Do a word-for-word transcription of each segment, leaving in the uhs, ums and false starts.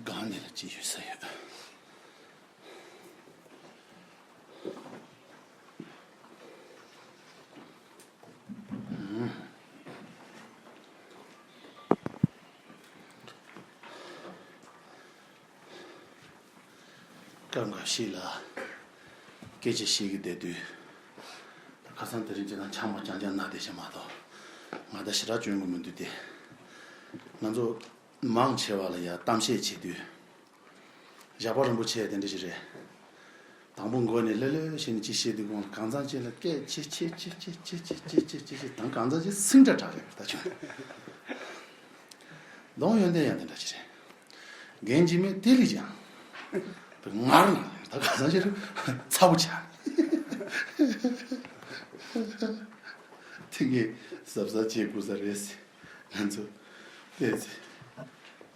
སྒང་ནས་ལ་ཅི་ཡོད་ས་ཡོད། སྐབས་འགའ་ཞིག་ལ་སྐད་ཆ་བཤད་ཀྱི་བསྡད་དུས། ཁ་སང་དེ་རིང་ཅི་ན་ཆང་མ་རྐྱང་རྐྱང་ན་བསྡད་ཤག་མ་གཏོགས་ང་ད་ཞེ་དྲག་བྱུང་གི་མི་འདུག་སྟེ། ང་ཚོ་མང་ཆེ་བ་ལ་ཡ་གཏམ་བཤད་བྱེད་དུས། ཞབས་པ་རིན་པོ་ཆེ་དེ་འདྲ་ཞིག་རེད། དང་པོ་མགོ་ནས་ལེ་ལེ་བྱས་ནས་ཅི་བཤད་དུས་གོང་ལ་གང་ཚང་ཅིག་ལ་སྐད་ཆེ་ཆེ་ཆེ་ཆེ་ཆེ་ཆེ་ཆེ་ཆེ་ཆེ་ཆེ་དང་གང་ཚང་ཅིག་སིང་སྒྲ་གྲགས་རེད་ད་ཆུང་། ལོང་ཡོན་ཏན་ཡང་དེ་འདྲ་ཞིག་རེད། རྒན་འཇིགས་མེད་དེ་ལས་ཀྱང་ངར་ན་ད་གང་ཚང་ཞིག་ཚ་པོ་ཆགས། དེ་གས་གཟབ་གཟབ་བྱེད་དགོས་ས་རེད། ང་ཚོ་བལྟས་ཚེ་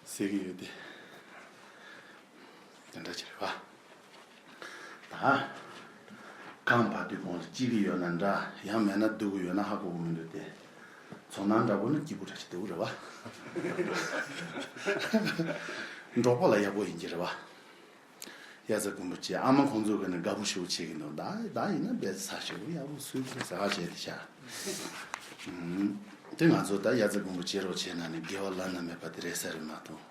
ཟེར་གྱི་ཡོད་དེ། དེ་འདྲ་ཅིག་རེད་བ། ད་གང་བར་དུས་གོང་ལ་སྐྱིད་ཀྱི་ཡོད་ན་འདྲ། ཡང་མེད་ན་སྡུག་གི་ཡོད་ན་ཧ་གོ་གི་མི་འདུག་སྟེ། ཚོར་སྣང་འདྲ་པོ་ནི་སྐྱིད་པོ་འདྲ་ཞིག་འདུག་རེད་བ། འབྲོག་པ་ལ་ཡག་པོ་ཡིན་གྱི་རེད་བ། གཡའ་རྩེ་དགོན་པ་ཅིག་ཨ་མ་ཁོང་ཚོ་གི་ནི་དགའ་པོ་ཞེ་པོ་བྱེད་ཀྱི་འདུག་ད་ད་ཡིན་ན་བལ་ས་ཞེ་པོ་ཡག་པོ་སུས་ཟ་བྱས་ཏེ་བཞག་དེ་ང་ཚོ་ད་གཡའ་རྩེ་དགོན་པ་བྱེད་རོགས་བྱས་ན་ནི་དགེ་བ་བླ་ན་མེད་པ་དེ་རེད་ས་རེད་མ་གཏོགས།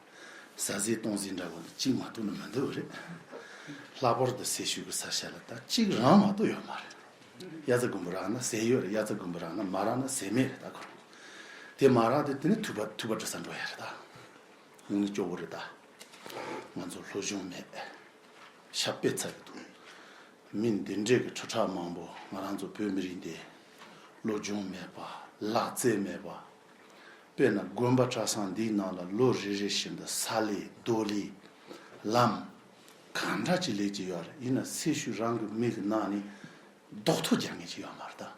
ཟ་ཟིག་བཏུང་ཟིག་འདྲ་བོ་འདི་གཅིག་མ་གཏོགས་ནི་མི་འདུག་རེད། ལྷག་པར་དུ་སེ་ཤུལ་གྱི་ས་ཆ་ལ་ད་གཅིག་རང་མ་གཏོགས་ཡོད་མ་རེད། གཡའ་རྩེ་དགོན་པ་རག་ན་ཟས་ཡོད་རེད། གཡའ་རྩེ་དགོན་པ་རག་ན་མ་རག་ན་ཟས་མེད་རེད། ད་ཁོ་རང་དེ་མ་རག་དེ་དེ་ནི་ཐུག་པ་ཐུག་པ་འདྲ་ས་འགྲོ་ཡ་རེད་ད། དངོས་གནས་སྐྱོ་བོ་རེད་ད། ང་ཚོ་སློབ་སྦྱོང་མེད། ཤ་དཔེ་ཚ་གི་འདུག་མི་འདི་འདྲས་ཀྱི་ཁྲི་ཕྲག་མང་པོ་ང་རང་ཚོ་བོད་མི་རིགས་འདི་སློབ་སྦྱོང་མེད་པ། ལག་རྩལ་མེད་པ། དཔེར་ན་དགོན་པ་གྲྭ་ཚང་འདིའི་ནང་ལ་ལོ་རེ་རེ་བཞིན་དུ་ས་ལས་རྡོ་ལས། ལམ། གང་འདྲ་ཅིག་ལས་ཀྱི་ཡོད་རེད། ཡིན་ན་སེ་ཤུལ་རང་གི་མིག་གི་ནང་ནས་རྡོག་ཐོ་རྒྱག་མཁན་ཅིག་ཡོད་མ་རེད་ད།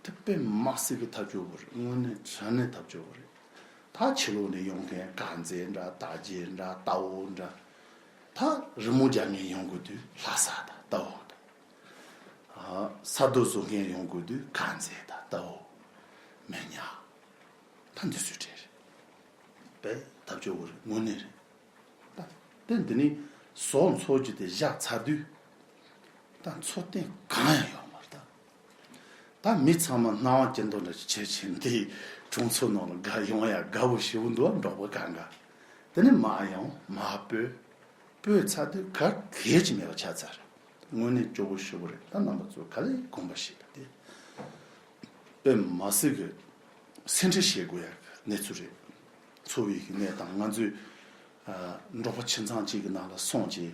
དེ་དཔེ་མ་སྲིད་ཀྱི་ཐབས་སྐྱོ་བོ་རེད། དངོས་གནས་དྲང་གནས་ཐབས་སྐྱོ་བོ་རེད། ད་ཕྱི་ལོགས་ནས་ཡོང་མཁན་དཀར་མཛེས་འདྲ། དར་རྒྱས་འདྲ། རྟ་བོ་འདྲ། ད་རི་མོ་རྒྱག་མཁན་ཡོང་གི་དུས་ལྷ་ས་དང་རྟ་བོ་དང་། ཨ། ས་རྡོ་བཟོ་མཁན་ཡོང་དགོས་དུས་དཀར་མཛེས་དང་རྟ་བོ། མི་ཉག་ད་འདི་ཚོའི་གྲས་རེད། དཔེ་ཐབས་སྐྱོ་བོ་རེད། དངོས་གནས་རེད། ད་དེ་འདི་ནི་ཟོག་འཚོ་རྒྱུ་དེ་བཞག་ཚར་དུས། ད་འཚོ་རྟེན་གང་ཡང་ཡོད་མ་རེད་ད། ད་མི་ཚང་མ་སྣང་བ་སྐྱིད་མདོག་འདྲ་ཞིག་བྱེད་བཞིན་དེ་གྲོང་ཚོ་ནང་ལ་དགའ་ཡོང་ཡ་དགའ་བོ་ཞེ་པོ་འདུག་འབྲོག་པ་གང་ག་དེ་ནི་མར་ཡོང་མར་སྤོས། སྤོས་ཚར་དུས་ག་གེ་ཅིག་མེད་པ་ཆགས་ཚར། དངོས་གནས་སྐྱོ་བོ་ཞེ་པོ་རེད། ད་རྣམ་པ་ཚོ་ག་ལེ་དགོངས་པ་བཞེས་ད་དེ། དཔེ་མ་སྲིད་ཀྱི་སེམས་ཁྲལ་བྱེད་དགོས་ཡ་གི་གནས་ཚུལ་རེད། འཚོ་བའི་གི་གནས་སྟངས་ང་ཚོས་ཨ་འབྲོག་པ་ཁྱིམ་ཚང་གཅིག་གི་ནང་ལ་སོང་རྗེས་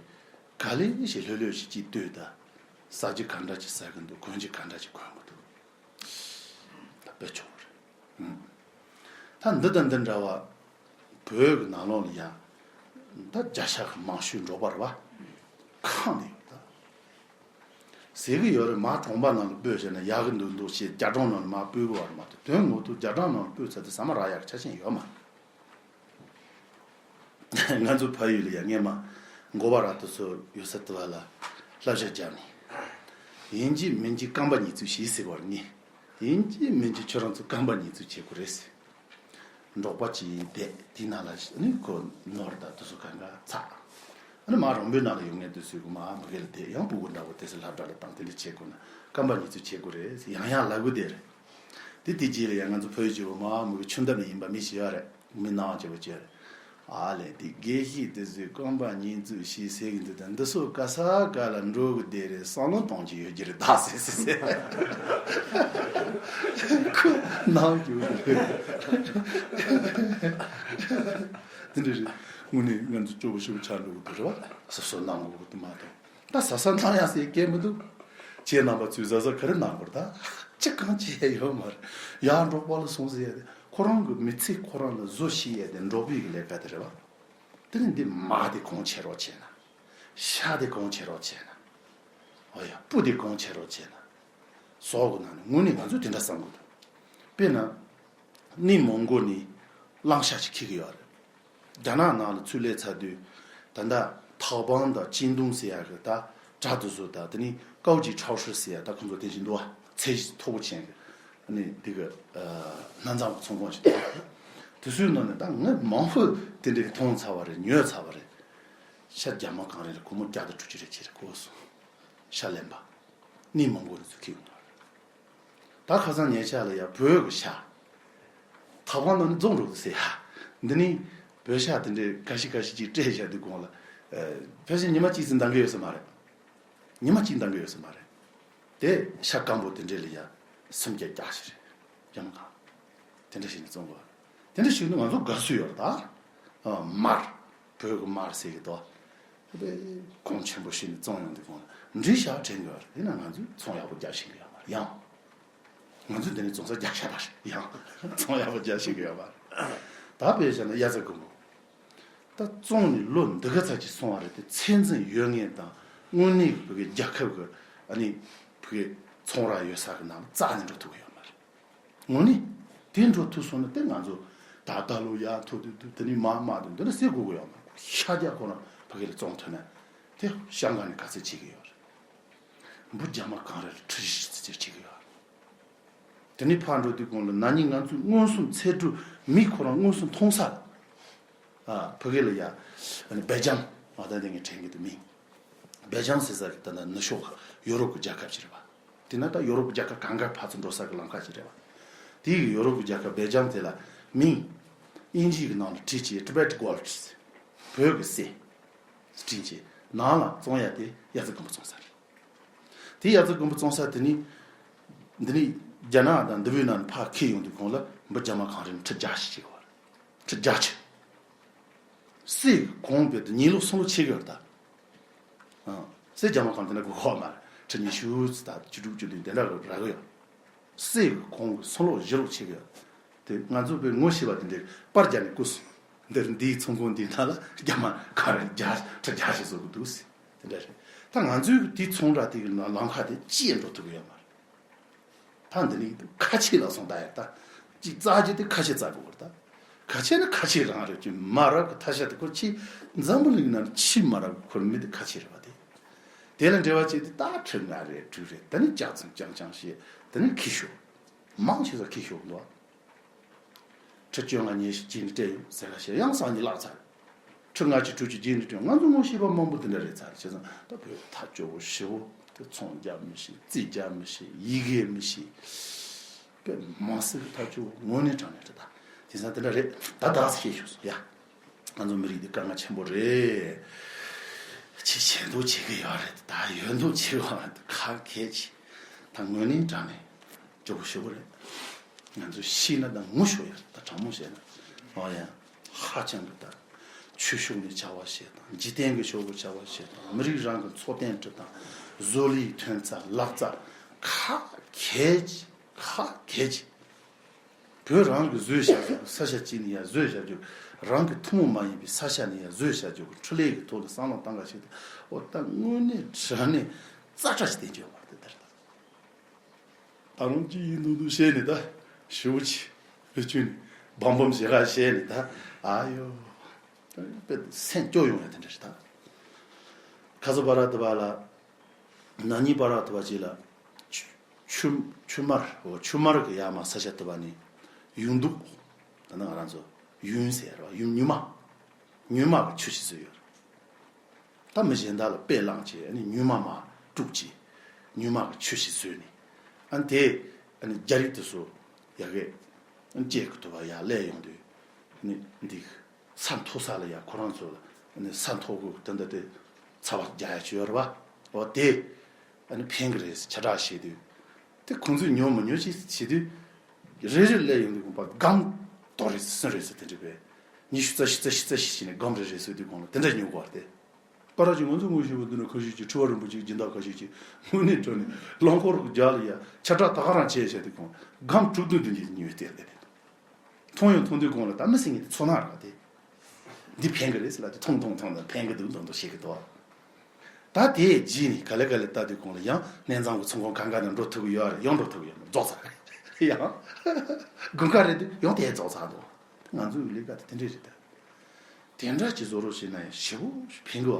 ག་ལེ་ཞིག་ལྷོད་ལྷོད་ཞིག་ཅིག་ལྟོས་ད། ཟ་རྒྱུ་ག་འདྲ་ཅིག་ཟ་གི་འདུག་གོན་རྒྱུ་ག་འདྲ་ཅིག་གོན་གི་འདུག་ད་དཔེ་ཆོག་རེད། ད་འདི་དང་འདི་འདྲ་བ་བོད་ཀྱི་ནང་ལོགས་ལ་ཡང་ད་བརྒྱ་ཆ་གི་མང་ཤོས་འབྲོག་པ་རེད་བ། ཁག་ནས་ཡོད་ད། ཟེར་གི་ཡོད་རེད། མར་གྲོང་པ་ནང་ལ་སྤོས་བྱས་ན་ཡག་གི་འདུག་འདུག་ཞེས་རྒྱ་གྲོང་ནང་ལ་མར་སྤོས་གི་བར་མ་གཏོགས་དོན་ངོ་ཐུག་རྒྱ་གྲོང་ནང་ལ་སྤོས་ཚར་དུས་ཟ་མ་རག་ཡག་གི་ཆ་རྐྱེན་ཡོད་མ་རེད། ང་ཚོ་ཕ་ཡུལ་ལ་ཡ་སྔས་མ་མགོ་པ་ར་ཏོ་ཚོ་ཡོད་ས་དུ་བ་ལ་བསླབ་བྱ་བརྒྱབ་ནས། ཡིན་གཅིག་མིན་གཅིག་རྐང་པ་ཉིས་བཙུགས་ཤིག་ཟེར་བར་ངས། ཡིན་གཅིག་མིན་གཅིག་ཁྱོད་རང་ཚོ་རྐང་པ་ཉིས་བཙུགས་བྱེད་དགོས་རེད་ཟེར། འབྲོག་པ་ཅིག་བསྡད་དེའི་ནང་ལ་ནི་ཁོ་ནོར་དང་དེ་ཚོ་གང་ག་ཚ། ཨ་ནི་མ་རང་པོའི་ནང་ལ་ཡོང་ངེས་དུས་ཚོད་ཀྱི་མ་མི་སྒེར་ལ་བསྡད་ཡང་སྤུ་གུ་འདྲ་བོ་དེ་ཚོ་སློབ་གྲྭ་ལ་བཏང་དེ་འདྲ་བྱེད་དགོས་ན་རྐང་པ་ཉིས་བཙུགས་བྱེད་དགོས་རེད་ཡང་ཡང་ལབ་གི་བསྡད་རེད། དེ་དེ་རྗེས་ལ་ཡང་ང་ཚོ་བོད་ཀྱི་བུ་མ་མི་གི་ཆུ་འདབས་ནས་ཡིན་པ་མི་ཞིག་ཡོད་རེད། མི་སྣང་བ་བྱེད་པ་བྱས་རེད། ཨ་ལས་དེ་དགེ་བཤེས་དེ་ཚོས་རྐང་པ་ཉིས་བཙུགས་ཞེས་ཟེར་གི་འདུག་ད་འདི་ཚོ་ག་ས་ག་ལ་འགྲོ་གི་བསྡད་རེད། བསམ་བློ་གཏོང་རྒྱུ་ཡོད་རྒྱུ་རེད་ད་ཟེར་ཟེར་ཟེར། ཁོ་ནང་རྒྱུ་རེད། དེ་འདྲ་རེད། དངོས་གནས་ང་ཚོ་སྐྱོ་པོ་ཞེ་པོ་ཆགས་འགྲོ་གི་འདུག་རེད་བ། སོ་སོ་གནང་དགོས་ཀྱི་འདུག་མ་གཏོགས། ད་ཟ་ས་གནང་ཡ་ཟེར་སྐད་མི་འདུག་ཁྱེད་རྣམ་པ་ཚོས་ཟ་ས་ག་རེ་གནང་དགོས་རེད་ད། ཅི་གང་ཅི་ཡ་ཡོད་མ་རེད། ཡར་འབྲོག་པ་ལ་སོང་ཟེར་ཡ་དེ་ཁོ་རང་གི་མི་ཚེ་ཁོ་རང་ལ་བཟོ་ཤེས་ཡ་དེ་འབྲོག་པའི་གི་ལས་ཀ་དེ་རེད་བ། དེ་ནི་འདི་མ་དེ་གང་བྱེད་རོགས་བྱས་ན། ཤ་དེ་གང་བྱེད་རོགས་བྱས་ན། ཨོ་ཡ་སྤུ་དེ་གང་བྱེད་རོགས་བྱས་ན། ཟོག་གི་ནང་ནས་དངོས་གནས་ང་ཚོས་དེ་འདྲ་བསམ་གི་འདུག་དཔེར་ན། གནས་མང་པོ་ནས་གླང་ཤ་ཞིག་འཁྱེར་གི་ཡོད་རེད། རྒྱ་ནག་ནང་ལ་ཚུར་སླེབས་ཚར་དུས་ད་ལྟ་ཐའོ་པང་དང་ཅིན་ཏུང་ཟེར་ཡག་གི་ད་དྲ་དེ་ཚོ་དང་དེ་ནི་ཀའོ་ཅི་ཁྲའོ་ཧྲི་ཟེར་ཡག་ད་ཁོང་ཚོ་དེ་བཞིན་འདུག་བ། ཚད་གཞི་མཐོ་པོ་ཅན་གི་ནི་དེ་གི་སྣ་འཛོམས་ཚོང་ཁང་ཞིག་འདུག་དེ་ཚོའི་ནང་ནས་ད་ངས་མང་པོ་དེ་འདྲའི་མཐོང་ཚར་བ་རེད། ཉོས་ཚར་བ་རེད། ཤ་རྒྱ་མ་གངས་རི་ལ་སྒོར་མོ་བརྒྱ་དང་དྲུག་ཅུ་རེ་ཅིག་རེད་གོ་སོང་། ཤ་ལེན་པ། གནས་མང་པོ་ནས་ཚུར་ཁྱེར་ཡོང་ནོ་རེད། ད་ཁ་སང་ཉེ་ཆར་ལ་ཡ་བོད་ཀྱི་ཤ། ཐབ་ཁང་ནང་ནས་བཙོང་འགྲོ་གི་ཟེར་ཡ། འདི་ནི་བོད་ཤ་དེ་འདྲའི་ཁ་ཤས་ཁ་ཤས་ཅིག་སྤྲད་བཞག་དུས་གོང་ལ། ཕལ་ཆེར་ཉི་མ་གཅིག་ཙམ་འདང་གི་ཡོད་ས་མ་རེད། ཉི་མ་གཅིག་འདང་གི་ཡོད་ས་མ་རེད། དེ་ཤ་སྐམ་པོ་དེ་འདྲས་ལ་ཡ་སུམ་བརྒྱ་བརྒྱ་ཞིག་རེད། ཡ་མ་གང་། དེ་འདྲ་ཞིག་ནས་བཙོང་དགོས། དེ་འདྲ་ཞིག་ནི་ང་ཚོ་དགའ་བསུ་ཡོད་རེད་ད། ཨ། མར། བོད་ཀྱི་མར་ཟེར་གི་འདུག་དེ་གོང་ཆེན་པོ་ཞིག་ནས་བཙོང་ཡོང་དུས་གོང་ལ་འབྲི་ཤག་དྲན་གི་ཡོད་རེད། ཡིན་ན་ང་ཚོས་ཚོང་ཡག་པོ་རྒྱག་ཤེས་གི་ཡོད་མ་རེད་ཡང་། ང་ཚོས་འདི་ནས་བཙོང་ས་རྒྱག་ཤག་པ་རེད་ཡང་། ཚོང་ཡག་པོ་རྒྱག་ཤེས་གི་ཡོད་མ་རེད། ད་དཔེ་བཞག་ན་དབྱར་རྩྭ་དགུན་འབུ། ད་བཙོང་ནས་ལོ་འདི་ག་ཚར་གྱི་སོང་བ་རེད་དེ། ཚད་འཛིན་ཡོད་མཁན་དང་དངོས་གནས་བོད་ཀྱི་རྒྱལ་ཁབ་ཀྱི་ཨ་ནི་བོད་ཀྱི་ཚོང་ར་ཡོད་ས་གི་ནང་ལ་རྩ་ནས་འགྲོ་ཐུབ་ཀྱི་ཡོད་མ་རེད། དངོས་གནས་དེ་འགྲོ་ཐུབ་སོང་ན་དེ་ང་ཚོ་ད་ལྟ་ལོ་ཡར་མཐོ་དུས་དུས་དེ་ནས་མར་དམའ་དུས་འདི་ལ་སེལ་དགོས་ཀྱི་ཡོད་མ་རེད། ཤ་རྒྱག་ཁོ་རང་བོད་སྐད་ལ་བཙོང་ཐུབ་ན་དེ་ཤ་འགའ་ནས་ག་ཚོད་བྱེད་ཀྱི་ཡོད་རེད། འབུ་རྒྱ་མ་གངས་རི་ལ་ཁྲི་བཞི་ཙམ་ཅིག་བྱེད་ཀྱི་ཡོད་རེད། དེ་ནས་ཕར་འགྲོ་དུས་གོང་ལ་ན་ནིང་ང་ཚོས་མངོན་སུམ་ཚད་གྲུབ་མི་ཁོ་རང་མངོན་སུམ་མཐོང་ས་ལ། ཨ། བོད་སྐད་ལ་ཡ། ཨ་ནི་སྦེལ་ཇམ། ང་ད་ལྟ་ངས་དྲན་གྱི་འདུག་མིང་། སྦེལ་ཇམ་ཟེར་ས་གི་ད་ལྟ་ནུབ་ཕྱོགས་ཡོ་རོབ་ཀྱི་རྒྱལ་ཁབ་ཅིག་རེད་པ། དེ་ན་ད་ཡོ་རོབ་ཀྱི་རྒྱལ་ཁབ་གང་ག་ཕར་ཚུར་འགྲོ་ས་གི་ལམ་ཁ་ཅིག་རེད་པ། དེ་ཡི་ཡོ་རོབ་ཀྱི་རྒྱལ་ཁབ་སྦེལ་ཇམ་དེ་ལ་མིང་། དབྱིན་ཇི་གི་ནང་ལ་བྲིས་བྱས་Tibet Gold། བོད་ཀྱི་གསེར། བྲིས་བྱས་ནང་ལ་བཙོང་ཡ་དེ་དབྱར་རྩྭ་དགུན་འབུ་བཙོང་ས་རེད། དེ་དབྱར་རྩྭ་དགུན་འབུ་བཙོང་ས་དེ་ནི། འདི་ནི་རྒྱ་ནག་དང་འདི་བོའི་ནང་ནས་ཕར་འཁྱེར་ཡོང་དུས་གོང་ལ་འབུ་རྒྱ་མ་གངས་རི་ནས་ཁྲི་བརྒྱ་ཞིག་བྱེད་དགོས་པ་རེད། ཁྲི་བརྒྱ་ཆེ། གསེར་གྱི་གོང་དཔེ་དེ་ཉིས་ལོ་སུམ་ལོ་ཆེ་གི་ཡོད་རེད་ད། ཨང་། གསེར་རྒྱ་མ་གངས་དེ་འདྲ་དགོས་ཀྱི་ཡོད་མ་རེད། ཁྲི་ཉི་ཤུ་ཙམ་དང་བཅུ་དྲུག་བཅུ་བདུན་དེ་འདྲ་རག་གི་ཡོད། གསེར་གྱི་གོང་གི་སུམ་ལོ་བཞི་ལོ་ཆེ་གི་ཡོད། དེ་ང་ཚོ་དཔེ་ངོ་ཤེས་པ་དེ་འདྲས་པར་རྒྱག་ནས་བསྐུར་སོང་། འདིར་འདིའི་ཚོང་ཁང་འདིའི་ནང་ལ་རྒྱ་མ་གངས་རི་བརྒྱ་ཁྲི་བརྒྱ་ཞིག་བཟོ་གི་འདུག་ཟེར། དེ་འདྲ་རེད། ད་ང་ཚོའི་དེའི་ཚོང་ར་དེ་གི་ནང་ལམ་ཁ་དེ་ཅི་ཡང་འགྲོ་ཐུབ་ཀྱི་ཡོད་མ་རེད། ད་འདི་ནི་ཁ་ཆེ་ལ་སོང་ད་ཡ་ད། ཅིག་བཙལ་རྒྱུ་དེ་ཁ་ཆེ་བཙལ་དགོས་རེད་ད། ཁ་ཆེ་ནི་ཁ་ཆེ་རང་རེད་ཀྱི་མ་རབས་ཀྱི་ཐ་ཤལ་དེ་ཁོ་ཆི། འཛམ་བུ་གླིང་ནང་ཆི་མ་རབས་ཀྱི་ཁོར་མི་དེ་ཁ་ཆེ་རེད་པ་དེ། དེ་ལ་འབྲེལ་བ་བྱས་ཏེ་ད་ཁྲི་ལྔ་རེད་དྲུག་རེད། ད་ནི་ལྕགས་ཙམ་རྐྱང་རྐྱང་བྱས་ད་ནི་ཁྱི་ཤོག་མང་ཆེ་ས་ཁྱི་ཤོག་འདུག་ཁྲི་བཅོ་ལྔ་ཉི་ཤུ་རྗེས་ནས་སྤྲད་ཡོང་ཟེར་ཁ་བཤད་ཡང་སང་ཉིན་བརླག་ཚར། ཁྲི་ལྔ་བཅུ་དྲུག་ཅུ་རྗེས་ནས་སྤྲད་ཡོང་། ང་ཚོ་ངོ་ཤེས་པ་མང་པོ་དེ་འདྲ་རེད་ཚར། བྱས་ཙང་ད་བོད་ཐག་ཆོད་པོ་ཞེ་པོ་དེ་ཚོང་རྒྱག་མི་ཤེས། རྩིས་རྒྱག་མི་ཤེས། ཡི་གེ་མི་ཤེས། དཔེ་མང་སྲིད་ཀྱི་ཐག་ཆོད་པོ་དངོས་གནས་དྲང་གནས་རེད་ད། དེང་སང་དེ་འདྲ་རེད་ད། ད་ཟེར་ཤེས་ཤོག་སོང་ཡ། ང་ཚོ་མི་རིགས་འདི་དཀའ་ངལ་ཆེན་པོ་རེད། ཅི་བྱེད་འདུག་བྱེད་ཀྱི་ཡོད་རེད་ད། ཡོད་འདུག་བྱེད་ཡོད་རེད་ཁ་གལ་ཆེ། ད་དངོས་གནས་དྲང་གནས་སྐྱོ་པོ་ཞེ་པོ་རེད། ང་ཚོ་ཤི་ན་ད་ངུ་ཤོག་ཡ། ད་དྲང་མོ་བཤད་ན། ཨོ་ཡ། ཧ་ཅང་གི་ད། ཆོས་ཕྱོགས་ནས་བྱ་བ་བྱེད་དང་། འཇིག་རྟེན་གྱི་ཕྱོགས་ཀྱི་བྱ་བ་བྱེད་དང་། མི་རིགས་རང་གི་འཚོ་རྟེན་སྒྲུབ་དང་། བཟོ་ལས་ཐོན་རྩ་ལག་རྩལ་ཁ་གལ་ཆེ། ཁ་གལ་ཆེ། བོད་རང་གིས་བཟོས་བཞག་རྒྱུ་གི་ས་ཆ་གཅིག་ནས་ཡར་བཟོས་བཞག་རྒྱུ་གི། རང་གི་ཐུན་མོང་མ་ཡིན་པའི་ས་ཆ་ནས་ཡར་བཟོས་བཞག་རྒྱུ་གི་འཕྲུལ་ལས་ཀྱི་ཐོག་ལ་བསམ་བློ་བཏང་ག་ཞིག་ད། འོ་ད་དངོས་གནས་དྲང་གནས་རྩ་ཁྲ་ཞིག་བསྟན་རྒྱུ་ཡོད་མ་རེད་དེ་ལྟར་ད། ད་རུང་ཅི་ཡིན་འདུག་འདུག་བཤད་ནས་ད་ཞེ་པོ་ཅིག་བེད་སྤྱོད་ནས་སྦོམ་སྦོམ་ཞེ་དྲག་བཤད་ནས་ད། ཨ་ཡོ། ད་དཔེ་སེམས་སྐྱོ་ཡོང་ཡ་དེ་འདྲ་རེད་ད། ཁ་སང་བར་དུ་བ་ལ། ན་ནིང་བར་དུ་བ་ཅིག་ལ། ཆུ་ཆུ་ཆུ་དམར། འོ་ཆུ་དམར་གི་ཡར་མར་ས་ཆ་དུ་བ་ནས་ཡུན་འདུག་ད་ནི་ང་རང་ཚོ་ཡུན་ཟེར་ཡ་རེད་བ། ཡུན་ཉི་མ། ཉི་མ་གི་ཆུ་ཞིག་བཟོས་ཡོད་རེད། ད་མི་གཞན་དག་ལ་དཔེ་བླངས་བྱས་ཨ་ནི་ཉི་མ་མར་དཀྲུགས་བྱས། ཉི་མ་གི་ཆུ་ཞིག་བཟོས་ནས། ཨ་ནི་དེ་ཨ་ནི་རྒྱ་རིགས་དེ་ཚོ་ཡ་གི་ཨ་ནི་སྐྱེས་ཀྱི་དུ་བ་ཡར་སླེབས་ཡོང་དུས་ཨ་ནི་འདི་ས་མཐོ་ས་ལ་ཡ་ཁོ་རང་ཚོ་ལ་ཨ་ནི་ས་མཐོ་གི་དེ་འདྲ་དེ་ཚ་བ་རྒྱག་ཡ་ཅིག་ཡོད་རེད་བ། འོ་དེ་ཨ་ནི་ཕན་གི་རེད་ཟེར་ཁྱབ་བསྒྲགས་བྱས་དུས། དེ་ཁོང་ཚོས་ཉོ་མི་ཉོ་ཅིག་བྱེད་དུས། རེ་རེ་སླེབས་ཡོང་དུས་གོང་པ་སྒམ་ཏོག་རེ་ཟེར་སུན་རེ་ཟེར་དེ་འདྲ་བས། ཉི་ཤུ་རྩ་བཞི་རྩ་བཞི་རྩ་བཞི་བྱས་ནས་སྒམ་རེ་རེ་ཟེར་དུས་གོང་ལ་དེ་འདྲ་ཉོ་དགོས་པ་རེད་དེ། པ་ར་ཅིག་ང་ཚོ་ངོ་ཤེས་པ་འདི་ན་ཁ་ཤས་ཀྱིས་ཁྲི་པ་རིན་པོ་ཆེའི་སྦྱིན་བདག་ཁ་ཤས་ཀྱིས་དངོས་གནས་དྲང་གནས་རླངས་འཁོར་རྒྱག་ལ་ཡ་ཆ་གྲགས་ད་ག་རང་བྱས་བྱས་དུས་གོང་སྒམ་དྲུག་བདུན་བདུན་གྱི་ཉོས་ཏེ་སླེབས་ནས། མཐོང་ཡང་མཐོང་དུས་གོང་ལ་ད་མི་སེང་གེ་དེ་ཚོར་སྣང་རེད་པ་དེ། འདི་ཕན་གི་རེད་ཟེར་ལབ་དུས་ཐུང་ཐུང་ཐུང་ཐུང་ཕན་གི་འདུག་འདུག་འདུག་བཤད་གི་འདུག་ད་དེའི་རྗེས་ནས་ག་ལེ་ག་ལེ་ལྟ་དུས་གོང་ལ་ཡང་སྣེ་མཚམས་ཀྱི་ཚོང་ཁང་གང་ག་ནང་འགྲོ་ཐུབ་ཀྱི་ཡོད་རེད། ཡང་འགྲོ་ཐུབ་ཀྱི་ཡོད་མ་རེད། རྫོགས་ཚར་རེད། ཡང་དགུན་ཁ་རེད་དུས་ཡང་དེ་རྫོགས་ཚར་འདུག་ང་ཚོའི་ལས་ཀ་དེ་དེ་འདྲས་རེད་ད། དེ་འདྲ་ཅིག་བཟོ་རོགས་བྱས་ན་ཡང་ཞེ་པོ་ཕན་གི་བ།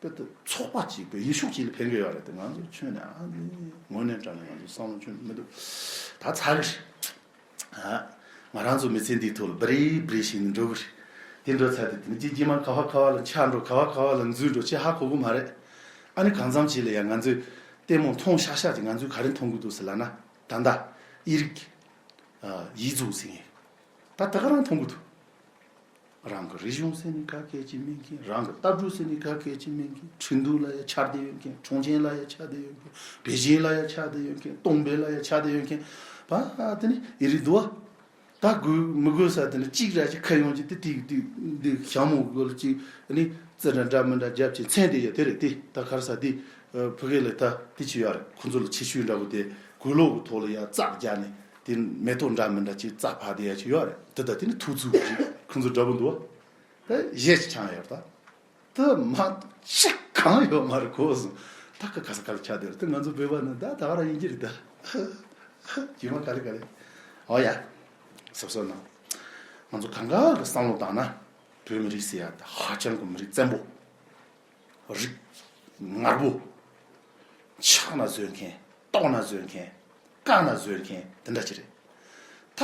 དཔེ་དེ་ཚོགས་པ་གཅིག་པའི་ཡུལ་ཤུགས་གཅིག་ལ་ཕན་གི་ཡོད་རེད་དེ། ང་ཚོ་ཁྱོན་ནས་ཨ་ནི་དངོས་གནས་དྲང་གནས་ང་ཚོ་བསམ་བློ་ཁྱོན་ནས་མི་འདུག་ད་ཚར་གི་རེད། ཨ། ང་རང་ཚོ་མི་ཚེ་འདིའི་ཐོག་ལ་བ་རི་བ་རི་བྱས་ནས་འགྲོ་གི་རེད། དེ་འགྲོ་ཚར་དུས་དེ་ནི་ཅིག་རྗེས་མ་ག་བ་ག་བ་ལ་ཆགས་འགྲོ་ག་བ་ག་བ་ལ་འཛུལ་འགྲོ་ཅིག་ཧ་གོ་གི་མ་རེད། ཨ་ནི་གང་འཚམ་ཅིག་ལ་ཡང་ང་ཚོས་ལྟད་མོ་མཐོང་ཤག་ཤག་ཅིག་ང་ཚོས་ག་རེ་མཐོང་གི་འདུག་ཟེར་ལབ་ན། ད་ལྟ་དབྱིན་རིགས་ཡིག་གཟུགས་ཟེར་མཁན་ད་ད་ག་རང་མཐོང་གི་འདུག་རང་གི་རིག་གཞུང་ཟེར་ནས་ག་གེ་ཅིག་མེད་མཁན། རང་གི་ལྟ་གྲུབ་ཟེར་ནས་ག་གེ་ཅིག་མེད་མཁན། ཁྲིན་ཏུའུ་ལ་ཡ་ཆགས་བསྡད་ཡོད་མཁན། ཁྲུང་ཆིང་ལ་ཡ་ཆགས་བསྡད་ཡོད་མཁན། པེ་ཅིང་ལ་ཡ་ཆགས་བསྡད་ཡོད་མཁན། ཏུང་པེ་ལ་ཡ་ཆགས་བསྡད་ཡོད་མཁན། པ་དེ་ནི་ཡིན་རིགས་འདུག་བ། ད་དགོས་མི་དགོས་ས་དེ་ནི་གཅིག་ར་ཅིག་ཁ་ཡོང་ཅིག་དེ་ཏིག་ཏིག་འདི་ཞྭ་མོ་དགོས་ལ་ཅིག་ནི་རྩི་འདྲ་འདྲ་མི་འདྲ་རྒྱབ་ཅིག་མཚན་དེ་ཡ་དེ་རེད། དེ་ད་གར་ས་དེ་ཕ་གི་ལ་ད་དེ་ཅི་ཡོད་རེད། ཁོ་ཚོ་ལ་ཆེ་ཤོས་འདྲ་བོ་དེ་གོས་ལོག་གི་ཐོག་ལ་ཡ་རྩྭ་རྒྱག་ནས་དེ་མེ་ཏོག་འདྲ་མི་འདྲ་ཅིག་རྩྭ་ཕབ་དེ་ཡ་ཅིག་ཡོད་རེད། དེ་ད་དེ་ནི་ཐུག་ཚུགས་ཀྱི་ཁོ་ཚོ་འདྲ་བོ་འདུག་བ། ད་གཞས་ཅིག་འཆང་ཡོད་རེད་ད། ད་མ་ཅིག་གང་ཡོད་མ་རེད་གོ་སོང་། ད་ཁ་ཁ་ས་ཁ་ལ་ཆགས་བསྡད་རེད། ད་ང་ཚོ་བོད་པ་ནི་ད་ད་ག་རང་ཡིན་གྱི་རེད་ད། རྗེས་མ་ག་ལེ་ག་ལེ། ཨོ་ཡ། སོབ་སོབ་ན། ང་ཚོ་གང་ག་གི་བསམ་བློ་བཏང་ན། བོད་མི་རིགས་ཟེར་ཡ་ད་ཧ་ཅང་གི་མི་རིགས་བཙན་པོ། རིགས་ངར་པོ། ཕྱག་ན་བཟོད་མཁན། ལྟོགས་ན་བཟོད་མཁན། བཀག་ན་བཟོད་མཁན་དེ་འདྲ་ཅིག་རེད། ད་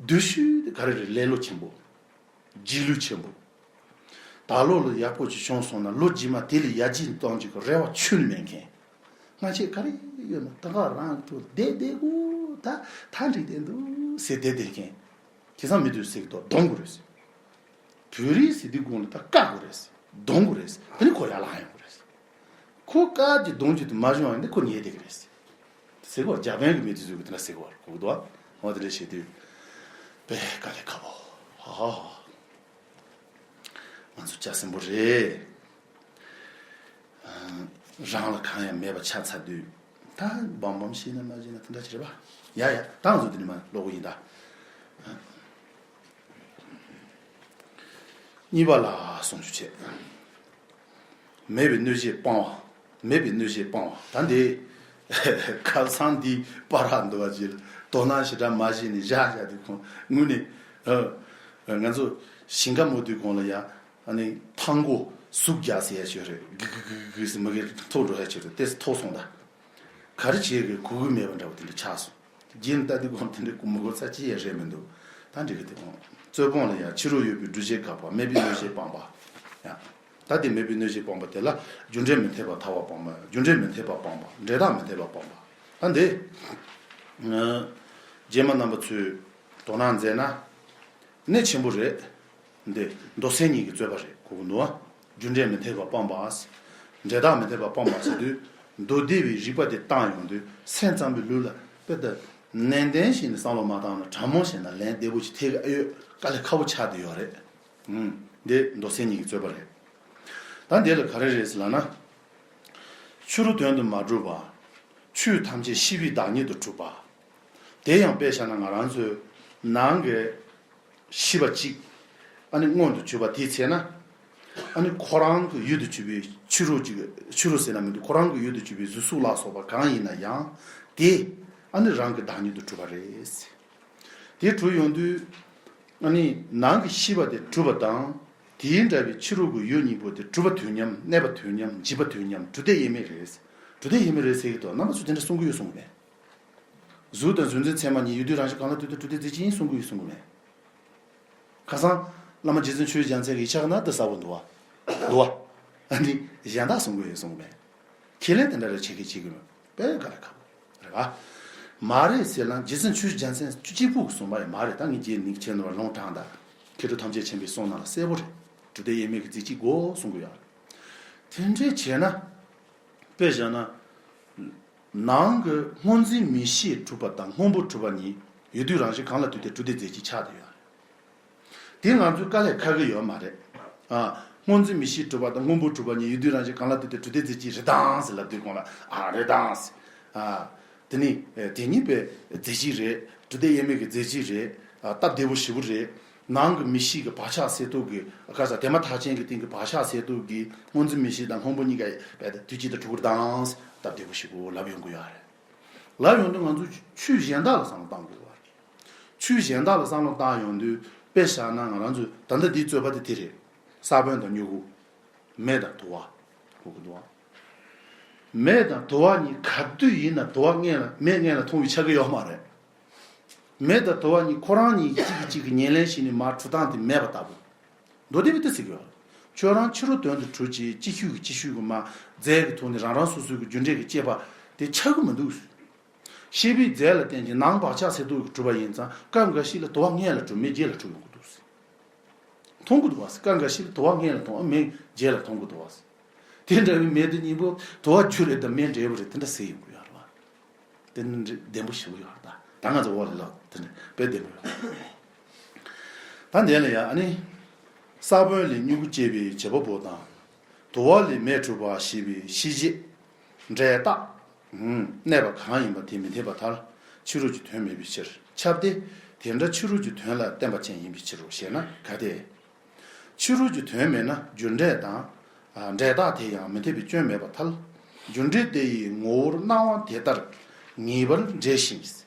སྡོད་ཤུལ་དེ་ག་རེ་རེད། ལེ་ལོ་ཆེན་པོ། རྗེས་ལུས་ཆེན་པོ། ད་ལོ་ལ་ཡག་པོ་ཅིག་བྱུང་སོང་ན་ལོ་རྗེས་མ་དེ་ལས་ཡར་རྒྱས་གཏོང་རྒྱུ་གི་རེ་བ་ཁྱོན་ནས་མེད་མཁན། སྔ་ཆད་ག་རེ་ཡོད་ན་ད་ག་རང་དུ་བསྡད་བསྡད་དགོས། ད་ད་འགྲིག་བསྡད་འདུག་ཟེར་བསྡད་བསྡད་མཁན། ཁ་སང་མི་དུས་ཟེར་གི་འདུག་གདོང་དགོས་རེད་ཟེར། བོད་རིགས་ཟེར་དུས་དགོངས་ལ་ད་བཀག་དགོས་རེད་ཟེར། གདོང་དགོས་རེད་ཟེར། དེ་ནི་ཁོ་ཡར་ལངས་ཡོང་གི་རེད་ཟེར། ཁོ་བཀག་རྒྱུ་གདོང་རྒྱུ་དེ་མ་བྱུང་བ་ཡིན་ན་ཁོ་ཉལ་བསྡད་ཀྱི་རེད་ཟེར། ཟེར་གོ་འཇར་པན་གྱི་མི་དེ་ཚོས་གི་དེ་འདྲ་ཟེར་གོ་གོ་གི་འདུག་ཨ། འོ་དེ་འདྲ་བྱེད་དུས་དཔེ་དཀའ་ལས་ཁག་པོ། ཧ་ཧ་ཧ། ང་ཚོ་སྐྱ་སེམས་པོ་རེད། རང་ལ་གང་ཡང་མེད་པ་ཆགས་ཚར་དུས་ད་སྦོམ་སྦོམ་ཤེས་ན་མ་ཤེས་ན་དེ་འདྲ་ཅིག་རེད་པ། ཡ་ཡ་ད་ང་ཚོ་དེ་ནི་མ་ཀློག་གི་ཡིན་ད། གཉིས་པ་ལ་གསུང་ཆོས་བྱེད། མེད་པའི་གནོད་བྱེད་སྤང་བ། མེད་པའི་གནོད་བྱེད་སྤང་བ། ད་འདི་ཁ་སང་འདི་པར་ར་འདུག་བ་ཅིག་ལ་དོ་སྣང་ཞེ་དྲག་མ་བྱས་ནས་བཞག་བཞག་དུས་ཁོང་དངོས་གནས་ཨ། ང་ཚོ་ཞིང་ཁ་རྨོ་དུས་གོང་ལ་ཡ་ཨ་ནི་ཐང་གོ་ཟུག་རྒྱག་ཟེར་ཡ་ཞིག་རེད། གི་གི་གི་གི་ཟེར་མ་གི་ཐོག་འགྲོ་ཡ་ཞིག་རེད། དེ་ཐོག་སོང་ད། ག་རེ་བྱེད་དགོས་གོ་གི་མེད་པ་འདྲ་བོ་དེ་འདྲ་ཆགས་སོང་། རྗེས་ལ་ལྟ་དུས་གོང་དེ་འདྲ་གོ་མི་གོ་ས་ཅི་ཡང་རེད་མི་འདུག་ད་འགྲིག་གི་དེ་གོང་རྩོད་སྤོང་ལ་ཡང་ཕྱི་རོལ་ཡོད་པའི་སྒྲུབ་བྱེད་དགག་པ། མེད་པའི་གནོད་བྱེད་སྤང་བ། ཡང་། ད་དེ་མེད་པའི་གནོད་བྱེད་སྤང་བ་དེ་ལ་རྒྱུ་འབྲས་མི་འཐད་པ་ཐལ་བ་སྤང་བ། རྒྱུ་འབྲས་མི་འཐད་པ་སྤང་བ། འབྲས་རྟགས་མི་འཐད་པ་སྤང་བ། ད་འདི། རྗེས་མ་རྣམ་པ་ཚོས་དོ་སྣང་མཛད་ན། གནད་ཆེན་པོ་རེད། འདི་མདོ་སེམས་ཉིད་ཀྱི་རྩོད་པ་རེད་གོ་གི་འདུག་ཨ། རྒྱུ་འབྲས་མི་འཐད་པ་སྤངས་པ། འབྲས་རྟགས་མི་འཐད་པ་སྤངས་པ་ཟེར་དུས། མདོ་སྡེ་པའི་རིགས་པ་དེ་བཏང་ཡོང་དུས་སེམས་ཙམ་པའི་ལུགས་ལ་དཔེ་ལྟ། ནན་ཏན་བྱས་ནས་བསམ་བློ་མ་བཏང་ན་དྲང་མོ་བྱས་ན་ལན་བདེ་པོ་ཅིག་ཐེབས་ཀྱི་ཨེ་ཡོད། དཀའ་ལས་ཁག་པོ་ཆགས་བསྡད་ཡོད་རེད། ཨུམ། འདི་མདོ་སེམས་ཉིད་ཀྱི་རྩོད་པ་རེད། ད་འདི་ལ་ག་རེ་རེད་ཟེར་ལབ་ན། ཕྱི་རོལ་དོན་དུ་མ་གྲུབ་པ། ཆོས་ཐམས་ཅད་ཤེས་པའི་བདག་ཉིད་དུ་གྲུབ་པ། དེ་ཡང་དཔེ་བཞག་ན་ང་རང་ཚོའི་ནང་གི་ཤེས་པ་གཅིག་ཨ་ནི་མངོན་དུ་གྱུར་པ་དེའི་ཚེ་ན། ཨ་ནི་ཁོ་རང་གི་ཡུལ་དུ་གྱུར་པའི་ཕྱི་རོལ་གྱི་ཕྱི་རོལ་ཟེར་ན་མི་འདུག་ཁོ་རང་གི་ཡུལ་དུ་གྱུར་པའི་གཟུགས་སོགས་ལ་སོགས་པ་གང་ཡིན་ན་ཡང་དེ་ཨ་ནི་རང་གི་བདག་ཉིད་དུ་གྲུབ་པ་རེད། དེ་གྲུབ་ཡོང་དུས་ཨ་ནི་ནང་གི་ཤེས་པ་དེ་གྲུབ་པ་དང་། དེའི་འདྲ་བའི་ཕྱི་རོལ་གྱི་ཡུལ་གཉིས་པོ་དེ་གྲུབ་པ་དུས་མཉམ། གནས་པ་དུས་མཉམ། འཇིག་པ་དུས་མཉམ། གྲུབ་བདེ་དབྱེར་མེད་རེད། གྲུབ་བདེ་དབྱེར་མེད་རེད་ཟེར་གྱི་འདུག་རྣམ་པ་ཚོ་དེ་འདྲ་གསུང་གི་ཡོད་གསུང་གི་མེད། གཟུགས་དང་གཟུགས་འཛིན་ཚད་མ་གཉིས་ཡུལ་དུས་རང་བཞིན་གང་ལ་ལྟོས་ཏེ་གྲུབ་བདེ་རྫས་གཅིག་ཡིན་གསུང་གི་ཡོད་གསུང་གི་མེད། ཁ་སང་བླ་མ་རྗེ་བཙུན་ཆོས་རྒྱལ་མཚན་གྱི་ཡིག་ཆ་ནང་དུ་གསལ་པོ་འདུག་བ། འདུག་བ། ཨ་ནི་གཞན་དག་གསུང་གི་ཡོད་གསུང་གི་མེད། ཁས་ལེན་དེ་འདྲ་རེ་བྱེད་ཀྱི་བྱེད་ཀྱི་མེད། དཔེ་དཀའ་ལས་ཁག་པོ་རེད་བ། མ་རེད་ཟེར་ལ་རྗེ་བཙུན་ཆོས་རྒྱལ་མཚན་གཅིག་པུ་གསུངས་པ་ཡང་མ་རེད། ད་ངས་རྗེས་ནས་ཁྱེད་རྣམ་པར་ལུང་དྲངས་དང་། མཁས་གྲུབ་ཐམས་ཅད་མཁྱེན་པའི་གསུང་ནང་ལ་གསལ་པོ་རེད། གྲུབ་བདེ་དབྱེར་མེད་ཀྱི་རྫས་གཅིག་དགོས་གསུང་གི་ཡོད་རེད། དེ་འདྲས་བྱས་ན། དཔེ་བཞག་ན། ནང་གི་སྔོ་འཛིན་མིག་ཤེས་གྲུབ་པ་དང་སྔོན་པོ་གྲུབ་པ་གཉིས་ཡུལ་དུས་རང་བཞིན་གང་ལ་ལྟོས་ཏེ་གྲུབ་བདེ་རྫས་གཅིག་ཆགས་བསྡད་ཡོད་རེད། དེ་ང་ཚོའི་དཀའ་ལས་ཁག་གི་ཡོད་མ་རེད། ཨ། སྔོ་འཛིན་མིག་ཤེས་གྲུབ་པ་དང་སྔོན་པོ་གྲུབ་པ་གཉིས་ཡུལ་དུས་རང་བཞིན་གང་ལ་ལྟོས་ཏེ་གྲུབ་བདེ་རྫས་གཅིག་རེད་དམ་ཟེར་ལབ་དུས་གོང་ལ་ཨ་རེད་དམ་ཟེར། ཨ། དེ་ནི་དེ་གཉིས་པའི་རྫས་གཅིག་རེད། གྲུབ་བདེ་དབྱེར་མེད་ཀྱི་རྫས་གཅིག་རེད། ཨ། སྟབས་བདེ་པོ་ཞེ་པོ་རེད། ནང་གི་མིག་ཤེས་ཀྱི་བག་ཆགས་སད་གཏོང་གི་ཨ་ཁ་ས་དེ་མ་ཐག་ཆད་ཀྱི་སྟེང་གི་བག་ཆགས་སད་གཏོང་གི་སྔོ་འཛིན་མིག་ཤེས་དང་སྔོན་པོ་གཉིས་ཀ་དུས་གཅིག་ཏུ་གྲུབ་པར་དང་སྟབས་བདེ་པོ་ཞེ་པོ་ལབ་ཡོང་གི་ཡོད་རེད། ལབ་ཡོང་དུས་ང་ཚོ་ཆོས་གཞན་དག་ལ་བསམ་བློ་བཏང་དགོས་པ་རེད། ཆོས་གཞན་དག་ལ་བསམ་བློ་བཏང་ཡོང་དུས་དཔེ་བཞག་ན་ང་རང་ཚོས་ད་ལྟ་འདིའི་རྩོད་པ་དེ་དེ་རེད། ས་བོན་དང་མྱུ་གུ། མེ་དང་དུ་བ། གོ་གི་འདུག་བ། མེ་དང་དུ་བ་གཉིས་ག་དུས་ཡིན་ན་དུ་བ་སྔོན་ལ་མེ་སྔོན་ལ་མཐོང་བའི་ཆགས་ཀྱི་ཡོད་མ་རེད། མེ་དང་དུ་བ་གཉིས་ཁོ་རང་གཉིས་ཀྱིས་གཅིག་གིས་གཅིག་གི་ཉེར་ལེན་བྱས་ནས་མར་གྲུ་སྟངས་དེ་མེད་པ་ལྟ་བུ། མདོ་སྡེ་པས་དེ་ཟེར་གྱི་ཡོད། ཁྱོད་རང་ཕྱི་རོལ་དོན་དུ་གྲུབ་ཅིང་ཅིག་ཤོས་ཀྱིས་ཅིག་ཤོས་ཀྱི་མར་རྫས་ཀྱི་ཐོག་ནས་རང་རང་སོ་སོའི་གི་རྒྱུ་འབྲས་ཀྱི་དཔྱད་པ་དེ་ཆགས་ཀྱི་མི་འདུག། ཤེས་པའི་རྫས་ལ་བརྟེན་ཅིང་ནང་བག་ཆགས་སེལ་ཐབས་ཀྱིས་གྲུབ་པ་ཡིན་ཙང་སྐབས་འགའ་ཞིག་ལ་དུ་བ་སྔོན་ལ་གྲུབ་མེད་རྗེས་ལ་གྲུབ་ཡོང་གི་འདུག། མཐོང་གི་འདུག་བ། སྐབས་འགའ་ཞིག་ལ་དུ་བ་སྔོན་ལ་མཐོང་མེད་རྗེས་ལ་མཐོང་གི་འདུག་བ། དེ་འདྲ་བའི་མེ་དེ་གཉིས་པོ་དུ་བ་རྒྱུ་རེད་དམ་མེ་འབྲས་བུ་རེད་དེ་འདྲ་ཟེར་ཡོང་གི་ཡོད་རེད་བ། དེ་ནི་བདེན་པོ་ཞེ་པོ་ཡོད་རེད་ད། ད་ང་ཚོ་འོག་ལ་ལོག་དེ་ནི་དཔེ་བདེན་པོ་ཡོད་རེད། ད་འདི་ལ་ཡང་ཨ་ནི། ས་བོན་ལས་མྱུ་གུ་སྐྱེ་བའི་བྱེད་པ་པོ་དང་། དུ་བ་ལས་མེ་གྲུབ་པ་ཞེས་པའི་ཤེས་བྱེད་འབྲས་རྟགས་གནས་པ་གང་ཡིན་པ་དེ་མི་འཐད་པར་ཐལ། ཕྱི་རོལ་གྱི་དོན་མེད་པའི་ཕྱིར་ཁྱབ་སྟེ། དེ་འདྲ་ཕྱི་རོལ་གྱི་དོན་ལ་བརྟེན་པ་ཅན་ཡིན་པའི་ཕྱིར་རོ་ཞེ་ན་གལ་ཏེ། ཕྱི་རོལ་གྱི་དོན་མེད་ན་རྒྱུ་འབྲས་དང་། འབྲས་རྟགས་དེ་ཡང་མི་འཐད་པའི་སྐྱོན་མེད་པར་ཐལ། རྒྱུ་འབྲས་དེ་ཡི་ངོ་བོར་སྣང་བ་དེ་ལྟར་ངེས་པར་འབྲེལ་ཞིང་།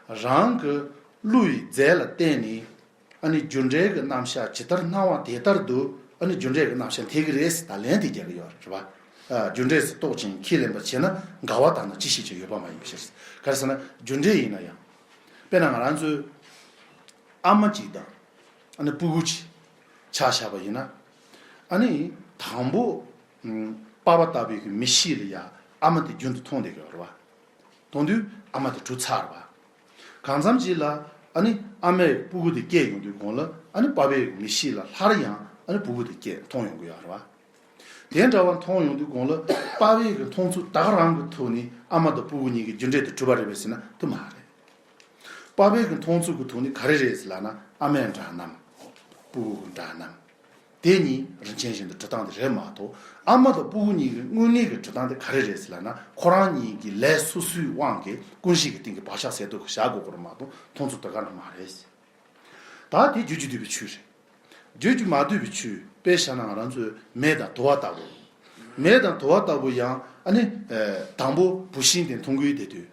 རང་གི་བློ་ཡི་རྫས་ལ་བརྟེན་ནས། ཨ་ནི་རྒྱུ་འབྲས་ཀྱི་རྣམ་གཞག་ཇི་ལྟར་སྣང་བ་དེ་ལྟར་དུ་ཨ་ནི་རྒྱུ་འབྲས་ཀྱི་རྣམ་གཞག་འཐད་ཀྱི་རེད་ཟེར་ད་ལན་དེ་རྒྱག་གི་ཡོད་རེད་བ། རྒྱུ་འབྲས་སུ་རྟོག་ཅིང་ཁས་ལེན་པ་བྱས་ན་འགལ་བ་དག་ན་ཅི་ཞིག་ཀྱང་ཡོད་པ་མ་ཡིན་པའི་ཕྱིར། ག་རེ་ཟེར་ན་རྒྱུ་འབྲས་ཡིན་ན་ཡང་། དཔེར་ན་ང་རང་ཚོའི་ཨ་མ་གཅིག་དང་ཨ་ནི་སྤུ་གུ་གཅིག་ཆ་བཞག་པ་ཡིན་ན། ཨ་ནི་དང་པོ་པ་ཕ་ལྟ་བུའི་གི་མི་གཤིས་ལ་ཡང་ཨ་མ་དེ་རྒྱུན་དུ་མཐོང་བསྡད་ཀྱི་ཡོད་རེད་བ། མཐོང་དུས་ཨ་མ་དེ་གྲུབ་ཚར་བ། གང་འཚམ་ཅིག་ལ་ཨ་ནི་ཨ་མས་སྤུ་གུ་དེ་སྐྱེས་ཡོང་དུས་གོང་ལ་ཨ་ནི་པ་ཕའི་མི་གཤིས་ལ་སླར་ཡང་ཨ་ནི་སྤུ་གུ་དེ་སྐྱེས་མཐོང་ཡོང་གི་ཡོད་རེད་བ། དེ་འདྲ་བ་མཐོང་ཡོང་དུས་གོང་ལ་པ་ཕའི་གི་མཐོང་ཚུལ་ད་ག་རང་གི་ཐོག་ནས་ཨ་མ་དང་སྤུ་གུ་གཉིས་ཀྱི་རྒྱུ་འབྲས་དེ་གྲུབ་པ་རེད་པས་ཟེར་ན་དེ་མ་རེད། པ་ཕའི་གི་མཐོང་ཚུལ་གྱི་ཐོག་ནས་ག་རེ་རེད་ཟེར་ལབ་ན་ཨ་མའི་འདྲ་མཉམ། སྤུ་གུ་གི་འདྲ་མཉམ། དེ་གཉིས་རིན་ཆེན་བཞིན་དུ་གྲུབ་སྟངས་དེ་རེད་མ་གཏོགས་ཨ་མ་དང་སྤུ་གུ་གཉིས་ཀྱི་དངོས་གནས་ཀྱི་གྲུབ་སྟངས་དེ་ག་རེ་རེད་ཟེར་ལབ་ན་ཁོ་རང་གཉིས་ཀྱི་ལས་སོ་སོའི་དབང་གིས་ཀུན་གཞི་གི་སྟེང་གི་བག་ཆགས་ཟད་འགྲོ་གི་བཞག་དགོས་ཀྱི་རེད་མ་གཏོགས་མཐོང་ཚུལ་དེ་ག་རང་མ་རེད། ད་དེ་བརྗོད་རྒྱུ་འདོད་པའི་ཆོས་རེད། བརྗོད་རྒྱུ་མ་འདོད་པའི་ཆོས་དཔེ་བཞག་ན་ང་རང་ཚོའི་མེ་དང་དུ་བ་ལྟ་བུ། མེ་དང་དུ་བ་ལྟ་བུ་ཡང་ཨ་ནི་དང་པོ་བུད་ཤིང་དེ་མཐོང་གི་ཡོད་དེ་དུས།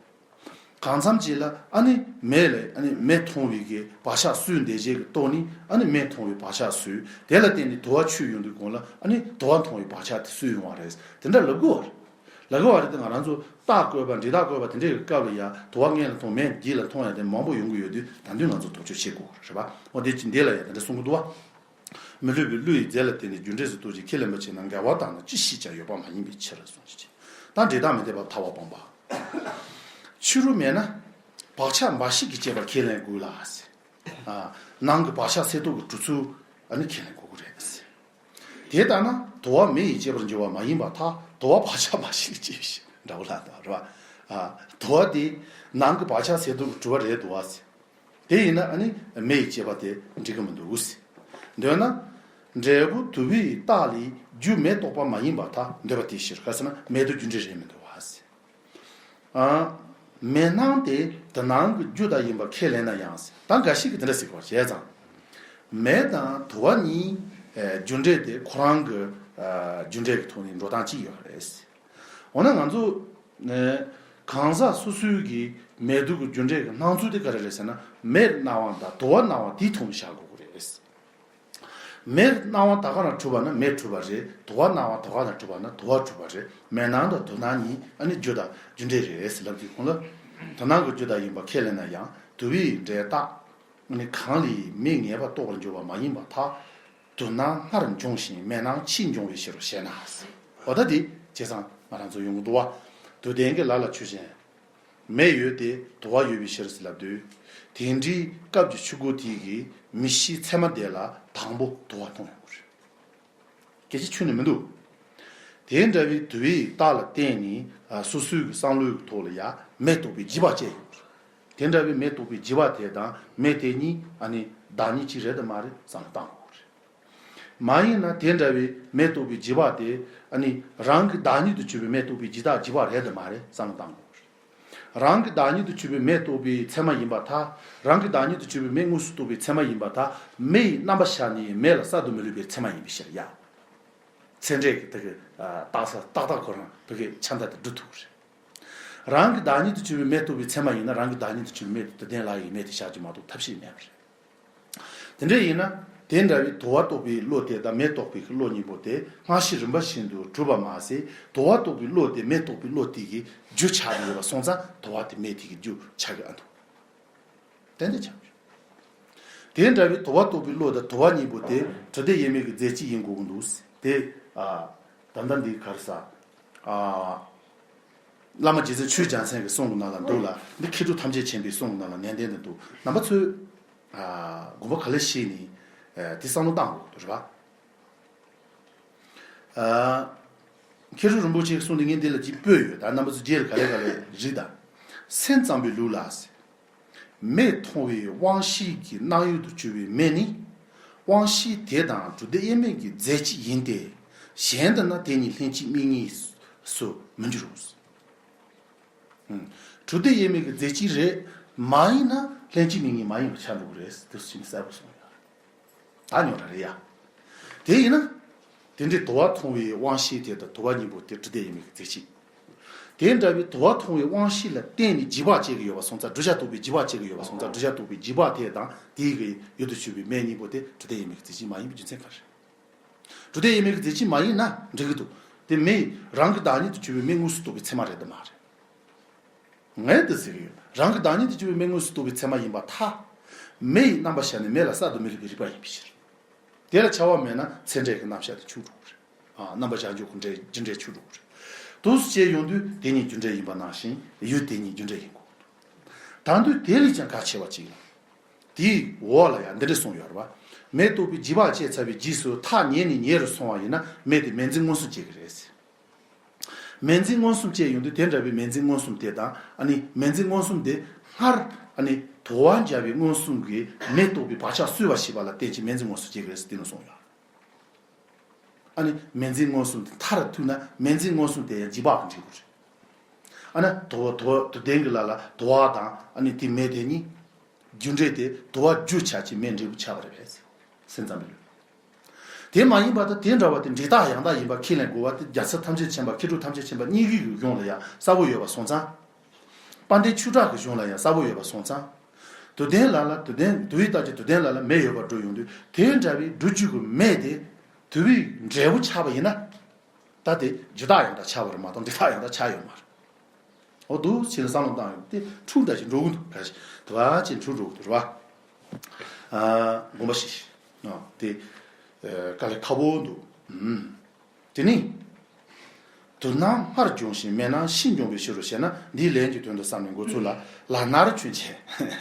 གང་འཚམ་ཅིག་ལ་ཨ་ནི་མེ་ལ་ཨ་ནི་མེ་མཐོང་བའི་གི་བག་ཆགས་སོས་འདས་རྗེས་ཀྱི་ཐོག་ནི་ཨ་ནི་མེ་མཐོང་བའི་བག་ཆགས་སོས་དེ་ལ་བརྟེན་ནས་དུ་བ་ཆོད་ཡོང་དུས་གོང་ལ་ཨ་ནི་དུ་བ་མཐོང་བའི་བག་ཆགས་དེ་སོས་ཡོང་བ་རེད་དེ་འདྲ་ལབ་དགོས་བ་རེད། ལབ་དགོས་བ་རེད་དེ་ང་རང་ཚོ་རྟགས་བཀོད་པ་འབྲས་རྟགས་བཀོད་པ་དེ་འདྲའི་གི་སྐབས་ལ་ཡ་དུ་བ་སྔོན་ལ་མཐོང་མེ་རྗེས་ལ་མཐོང་ཡ་དེ་མང་པོ་ཡོང་གི་ཡོད་དུས་ད་དུང་ང་ཚོ་དོགས་གཅོད་བྱེད་དགོས་རེད་བ། འོ་དེ་ཅི་འདི་ལ་ཡ་དེ་འདྲ་གསུང་གི་འདུག་བ། མི་སླུ་བའི་བློ་ཡི་རྫས་ལ་བརྟེན་ནས་རྒྱུ་འབྲས་སུ་རྟོག་ཅིང་ཁས་ལེན་པ་བྱས་ན་འགལ་བ་དག་ན་ཅི་ཞིག་ཀྱང་ཡོད་པ་མ་ཡིན་པའི་ཕྱིར་གསུངས་ཀྱི། ད་འབྲས་རྟགས་མི་འཐད་པ་ཐལ་བ་སྤངས་པ། ཕྱི་རོལ་མེད་ན་བག་ཆགས་འབའ་ཞིག་གིས་བསྐྱེད་པར་ཁས་ལེན་དགོས་ལ། ནང་གི་བག་ཆགས་སེལ་ཐབས་ཀྱི་གྲུབ་ཚུལ་ཨ་ནི་ཁས་ལེན་དགོས་ཀྱི་རེད། དེ་ལྟར་ན་དུ་བ་མེ་ཡིས་བསྐྱེད་པར་འགྱུར་བ་མ་ཡིན་པར་ཐལ། དུ་བ་བག་ཆགས་འབའ་ཞིག་གིས་བསྐྱེད་པའི་ཕྱིར་འདྲ་བོ་ལ་དང་རེད་བ། དུ་བ་དེ་ནང་གི་བག་ཆགས་སེལ་ཐབས་ཀྱི་གྲུབ་པ་རེད་དོ་བ། དེ་ཡིན་ན་ཨ་ནི་མེ་ཡི་བསྐྱེད་པ་དེ་འགྲིག་གི་མི་འདུག་ཟེར། འདོད་ན། འབྲས་བུ་དུ་བའི་རྟགས་ལས་རྒྱུ་མེ་རྟོགས་པ་མ་ཡིན་པར་ཐལ་འདོད་པ་དེའི་ཕྱིར་ག་ཟེར་ན་མེ་དུ་རྒྱུ་འབྲས་རེད་མི་འདུག་བ་ཟེར། ཨ། མེ་སྣང་དེ་དུ་སྣང་གི་རྒྱུ་དག་ཡིན་པར་ཁས་ལེན་ན་ཡང་ཟེར་ད་འགའ་ཞིག་གིས་དེ་འདྲ་ཟེར་གོ་བྱས་ཙང་། མེ་དང་དུ་བ་གཉིས་རྒྱུ་འབྲས་དེ་ཁོ་རང་གི་རྒྱུ་འབྲས་ཀྱི་ཐོག་ནས་འགྲོ་སྟངས་གཅིག་ཡོད་རེད་ཟེར། འོ་ན་ང་ཚོ། ཨེ། གང་ཟག་སོ་སོའི་གི་མེ་དུ་གི་རྒྱུ་འབྲས་ཀྱི་སྣང་ཚུལ་དེ་ག་རེ་རེད་ཟེར་ན་མེར་སྣང་བ་དང་དུ་བ་སྣང་བ་དེའི་ཐོག་ནས་བཞག་དགོས་ཀྱི་རེད། མེར་སྣང་བ་ད་ག་རང་གྲུབ་པ་ན་མེ་གྲུབ་པ་རེད། དུ་བ་སྣང་བ་ད་ག་རང་གྲུབ་པ་ན་དུ་བ་གྲུབ་པ་རེད། མེ་སྣང་དང་དུ་སྣང་གཉིས་ཨ་ནི་རྒྱུ་དང་རྒྱུ་འབྲས་རེད་ཟེར་ལབ་དུས་ཁོང་ལ། དུ་སྣང་གི་རྒྱུ་དག་ཡིན་པ་ཁས་ལེན་ན་ཡང་དུ་བའི་འབྲས་རྟགས། ནི་གང་ལས་མེ་ངེས་པར་རྟོགས་པར་འགྱུར་བ་མ་ཡིན་པར་ཐལ། དུ་སྣང་སྔར་འབྱུང་ཞིང་མེ་སྣང་ཕྱིས་འབྱུང་བའི་ཕྱིར་རོ་ཞེ་ན། འོ་ད་དེ་བྱས་ཙང་ང་རང་ཚོ་ཡོང་གི་འདུག་བ། དུ་ལྡན་གྱི་ལ་ལ་ཆོས་ཅན། མེ་ཡོད་དེ་དུ་བ་ཡོད་པའི་ཕྱིར་ཟེར་ལབ་དུས། དེ་འདྲའི་སྐབས་ཀྱི་ཆོས་སྐུ་དེ་གི་མི་གཤིས་ཚད་མ་དེ་ལ་དང་པོ་དུ་བ་མཐོང་ཡོང་གི་རེད། སྐད་ཆ་ཁྱོན་ནས་མི་འདུག་དེ་འདྲ་བའི་དུ་བའི་རྟགས་ལ་བརྟེན་ནས་སོ་སོའི་གི་བསམ་བློའི་གི་ཐོག་ལ་ཡ་མེ་རྟོགས་པའི་བརྗིད་པ་སྐྱེ་ཡོང་གི་རེད། དེ་འདྲ་བའི་མེ་རྟོགས་པའི་བརྗིད་པ་དེ་དང་མེ་དེ་གཉིས་ཨ་ནི་བདག་ཉིད་གཅིག་རེད་དམ་མ་རེད་བསམ་བློ་བཏང་དགོས་རེད། མ་ཡིན་ན་དེ་འདྲ་བའི་མེ་རྟོགས་པའི་བརྗིད་པ་དེ་ཨ་ནི་རང་གི་བདག་ཉིད་དུ་གྱུར་པའི་མེ་རྟོགས་པའི་བརྗིད་རྟགས་བརྗིད་པ་རེད་དམ་མ་རེད་བསམ་བློ་བཏང་དགོས་རེད། རང་གི་བདག་ཉིད་དུ་གྱུར་པའི་མེ་རྟོགས་པའི་ཚད་མ་ཡིན་པར་ཐལ། རང་གི་བདག་ཉིད་དུ་གྱུར་པའི་མེ་དངོས་སུ་རྟོགས་པའི་ཚད་མ་ཡིན་པར་ཐལ། མེ་ཡི་རྣམ་པ་ཤར་ནས་མེ་ལ་གསར་དུ་མི་སླུ་བའི་ཚད་མ་ཡིན་པའི་ཕྱིར་ཡ། ཚད་འབྲས་ཀྱི་དེ་གི་རྟགས་ས་ཏག་ཏག་ཁོ་རང་དེ་གི་ཆ་མཐའ་དེ་སྒྲུབ་ཐུབ་ཀྱི་རེད། རང་གི་བདག་ཉིད་དུ་གྱུར་པའི་མེ་རྟོགས་པའི་ཚད་མ་ཡིན་ན་རང་གི་བདག་ཉིད་དུ་གྱུར་པའི་མེ་དེ་དུ་ལྡན་ལ་ཡི་མེ་དེ་བཞག་རྒྱུ་མ་གཏོགས་ཐབས་ཤེས་མེད་པ་རེད། དེ་འདྲ་ཡིན་ན་དེ་འདྲ་བའི་དུ་བ་རྟོགས་པའི་བློ་དེ་དང་མེ་རྟོགས་པའི་བློ་གཉིས་པོ་དེ་སྔ་ཕྱི་རིམ་པ་བཞིན་དུ་གྲུབ་པ་མ་ཟད་དུ་བ་རྟོགས་པའི་བློ་དེ་མེ་རྟོགས་པའི་བློ་དེ་གི་རྒྱུ་ཆགས་ཀྱི་ཡོད་པ་སོང་ཙང་དུ་བ་དེ་མེ་དེ་གི་རྒྱུ་ཆགས་ཀྱི་ཨ་འདུག་ཏན་ཏན་ཆགས་ཡོད། དེ་འདྲ་བའི་དུ་བ་རྟོགས་པའི་བློ་དང་དུ་བ་གཉིས་པོ་དེ་དྲི་དེ་དབྱེར་མེད་ཀྱི་རྫས་གཅིག་ཡིན་དགོས་ཀྱི་འདུག་ཟེར་དེ། ཨ། ད་ལྟ་འདི་ག་རེ་ཟ། ཨ། བླ་མ་རྗེ་བཙུན་ཆོས་རྒྱལ་མཚན་གྱི་གསུང་གི་ནང་ལ་འདུག་ལ། འདི་མཁས་གྲུབ་ཐམས་ཅད་མཁྱེན་པའི་གསུང་གི་ནང་ལ་ནན་ཏན་དུ་འདུག་རྣམ་པ་ཚོས། ཨ། དགོངས་པ་ག་ལེར་བཞེས་ནས། ཨ། དེ་བསམ་བློ་བཏང་དགོས་འདུག་རེད་པ། ཨ། མཁས་གྲུབ་རིན་པོ་ཆེའི་གསུང་འདི་ངས་འདི་ལ་ཅིག་སྤོས་ཡོད། ད་རྣམ་པ་ཚོ་རྗེས་ལ་ག་ལེ་ག་ལེ་རིགས་དང་། སེམས་ཙམ་པའི་ལུགས་ལ། མིག་མཐོང་བའི་དབང་ཤེས་ཀྱི་སྣང་ཡུལ་དུ་གྱུར་པའི་མིག་ནི། དབང་ཤེས་དེ་དང་དྲི་དེ་དབྱེར་མེད་ཀྱི་རྫས་གཅིག་ཡིན་ཏེ། གཞན་དུ་ན་དེ་གཉིས་ལྷན་ཅིག་དམིགས་ངེས་སུ་མི་འགྱུར་རོ། ཨུམ། དྲི་དེ་དབྱེར་མེད་ཀྱི་རྫས་གཅིག་རེད། མ་ཡིན་ན་ལྷན་ཅིག་དམིགས་ངེས་མ་ཡིན་པ་ཆགས་འགྲོ་གི་རེད། དེ་ཚོ་ཕྱིན་གསལ་པོ་གསུངས་ཡོད། ད་ཉོ་ར་རེད་ཡ། དེ་ཡིན་ན། དེ་འདྲའི་དུ་བ་མཐོང་བའི་དབང་ཤེས་དེ་དང་དུ་བ་གཉིས་པོ་དེ་དྲི་དེ་དབྱེར་མེད་ཀྱི་རྫས་གཅིག་དེ་འདྲ་བའི་དུ་བ་མཐོང་བའི་དབང་ཤེས་ལ་བརྟེན་ནས་འཇིགས་པ་སྐྱེ་གི་ཡོད་པ་སོང་ཙང་། བསྒྲུབ་བྱ་རྟོགས་པའི་འཇིགས་པ་སྐྱེ་གི་ཡོད་པ་སོང་ཙང་། བསྒྲུབ་བྱ་རྟོགས་པའི་འཇིགས་པ་དེ་དང་དེའི་གི་ཡུལ་དུ་གྱུར་པའི་མིག་གཉིས་པོ་དེ་དྲི་དེ་དབྱེར་མེད་ཀྱི་རྫས་གཅིག་མ་ཡིན་པའི་རྒྱུ་མཚན་ག་རེ། དྲི་དེ་དབྱེར་མེད་ཀྱི་རྫས་གཅིག་མ་ཡིན་ན་འགྲིག་གི་འདུག་དེ་མིག་རང་གི་བདག་ཉིད་དུ་གྱུར་པའི་མིག་དངོས་སུ་རྟོགས་པའི་ཚད་མ་རེད་དམ་མ་རེད། ངས་འདི་ཟེར་གྱི་ཡོད། རང་གི་བདག་ཉིད་དུ་གྱུར་པའི་མིག་དངོས་སུ་རྟོགས་པའི་ཚད་མ་ཡིན་པར་ཐལ། མེ་ཡི་རྣམ་པ་ཤར་ནས་མེ་ལ་གསར་དུ་མི་རིག་པའི་རིག་པ་ཡིན་པའི་ཕྱིར། དེ་ལ་འཆར་བ་མེད་ན་ཚད་འབྲས་ཀྱི་རྣམ་གཞག་དེ་འཆུག་འགྲོ་གི་རེད། ཨ། རྣམ་པ་གཞག་འཇོག་གི་འབྲས་རྒྱུ་འབྲས་འཆུག་འགྲོ་གི་རེད། དུས་སུ་བྱས་ཡོང་དུས་དེ་ཉིད་རྒྱུ་འབྲས་ཡིན་པ་ནང་བཞིན་ཡུལ་དེ་ཉིད་རྒྱུ་འབྲས་ཡིན་དགོས། ད་དུས་དེ་ལས་ཀྱང་གལ་ཆེ་བ་གཅིག་ལ། དེའི་འོག་ལ་ཡང་འདི་འདྲ་གསུངས་ཡོད་རེད་པ། མེ་རྟོགས་པའི་འཇིགས་པ་སྐྱེས་ཚར་བའི་རྗེས་སུ་ཐག་ཉེ་ནས་ཉེ་རུ་སོང་བ་ཡིན་ན་མེ་དེ་མེ་འཛིན་མངོན་སུམ་སྐྱེ་གི་རེད། མེ་འཛིན་མངོན་སུམ་སྐྱེས་ཡོང་དུས་དེ་འདྲ་བའི་མེ་འཛིན་མངོན་སུམ་དེ་དང་། ཨ་ནི་མེ་འཛིན་མངོན་སུམ་དེ་སྔར། ཨ་ནི་དུ་བ་འཇལ་བའི་མངོན་སུམ་གྱིས་མེ་རྟོགས་པའི་བག་ཆགས་གསོས་པ་ཞེས་པ་ལ་བརྟེན་ཅིང་མེ་འཛིན་མངོན་སུམ་སྐྱེ་གི་རེད་ཟེར་དེ་ནས་གསུངས་ཡོད། ཨ་ནི་མེ་འཛིན་མངོན་སུམ་དེ་མཐར་ཐུག་ན་མེ་འཛིན་མངོན་སུམ་དེ་ཡང་འཇིགས་པ་གི་འབྲས་བུ་རེད། ཨ་ནི་དུ་བ་དུ་བ་དུ་ལྡན་གྱི་ལ་ལ་དུ་བ་དང་། ཨ་ནི་དེ་མེ་དེ་གཉིས་རྒྱུ་འབྲས་དེ་དུ་བ་རྒྱུ་ཆགས་ཀྱི་མེ་འབྲས་བུ་ཆགས་པ་རེད་པས། སེམས་ཙམ་པའི་ལུགས། དེ་མ་ཡིན་པ་དང་དེ་འདྲ་བ་དེ་འབྲས་རྟགས་ཡང་དག་ཡིན་པ་ཁས་ལེན་དགོས་པ་དེ་རྒྱལ་སྲས་ཐམས་ཅད་མཁྱེན་པ། མཁས་གྲུབ་ཐམས་ཅད་མཁྱེན་པ་གཉིས་ཀྱི་གཞུང་ལ་ཡང་གསལ་པོ་ཡོད་པ་སོང་ཙང་། དཔལ་ལྡན་ཆོས་གྲགས་ཀྱི་གཞུང་ལ་ཡང་གསལ་པོ་ཡོད་པ་སོང་ཙང་། དུ་ལྡན་ལ་ལ་དུ་ལྡན། དུ་བའི་རྟགས་ཀྱིས་དུ་ལྡན་ལ་ལ་མེ་ཡོད་པར་སྒྲུབ་ཡོང་དུས་དེ་འདྲ་བའི་སྒྲུབ་བྱེད་ཀྱི་མེ་དེ་དུ་བའི་འབྲས་བུ་ཆགས་པ་ཡིན་ན། ད་དེ་རྒྱུ་རྟགས་ཡང་དག་ཆགས་པ་རེད་མ་གཏོགས་འབྲས་རྟགས་ཡང་དག་ཆགས་ཡོད་མ་རེད། འོ་འདུག་ཕྱིར་བསམ་བློ་བཏང་ཡོང་དེ་འཁྲུག་འདྲ་ཞིག་འགྲོ་གི་འདུག་ག་ཞིག་དུ་བ་ཅན་འཁྲུག་འགྲོ་གི་འདུག་རེད་བ། ཨ། དགོངས་པ་ཞིག་ཨ། དེ། ཨ། དཀའ་ལས་ཁག་པོ་འདུག་ཨུམ། དེ་ནི། དུ་སྣང་སྔར་བྱུང་ཞིང་མེ་སྣང་ཕྱིས་འབྱུང་བའི་ཕྱིར་རོ་ཞེ་ན། འདིའི་ལན་གྱི་དོན་དུ་བསམ་ནས་འགོ་ཚུགས་ལ། ལར་སྣང་ཆོས་ཅན།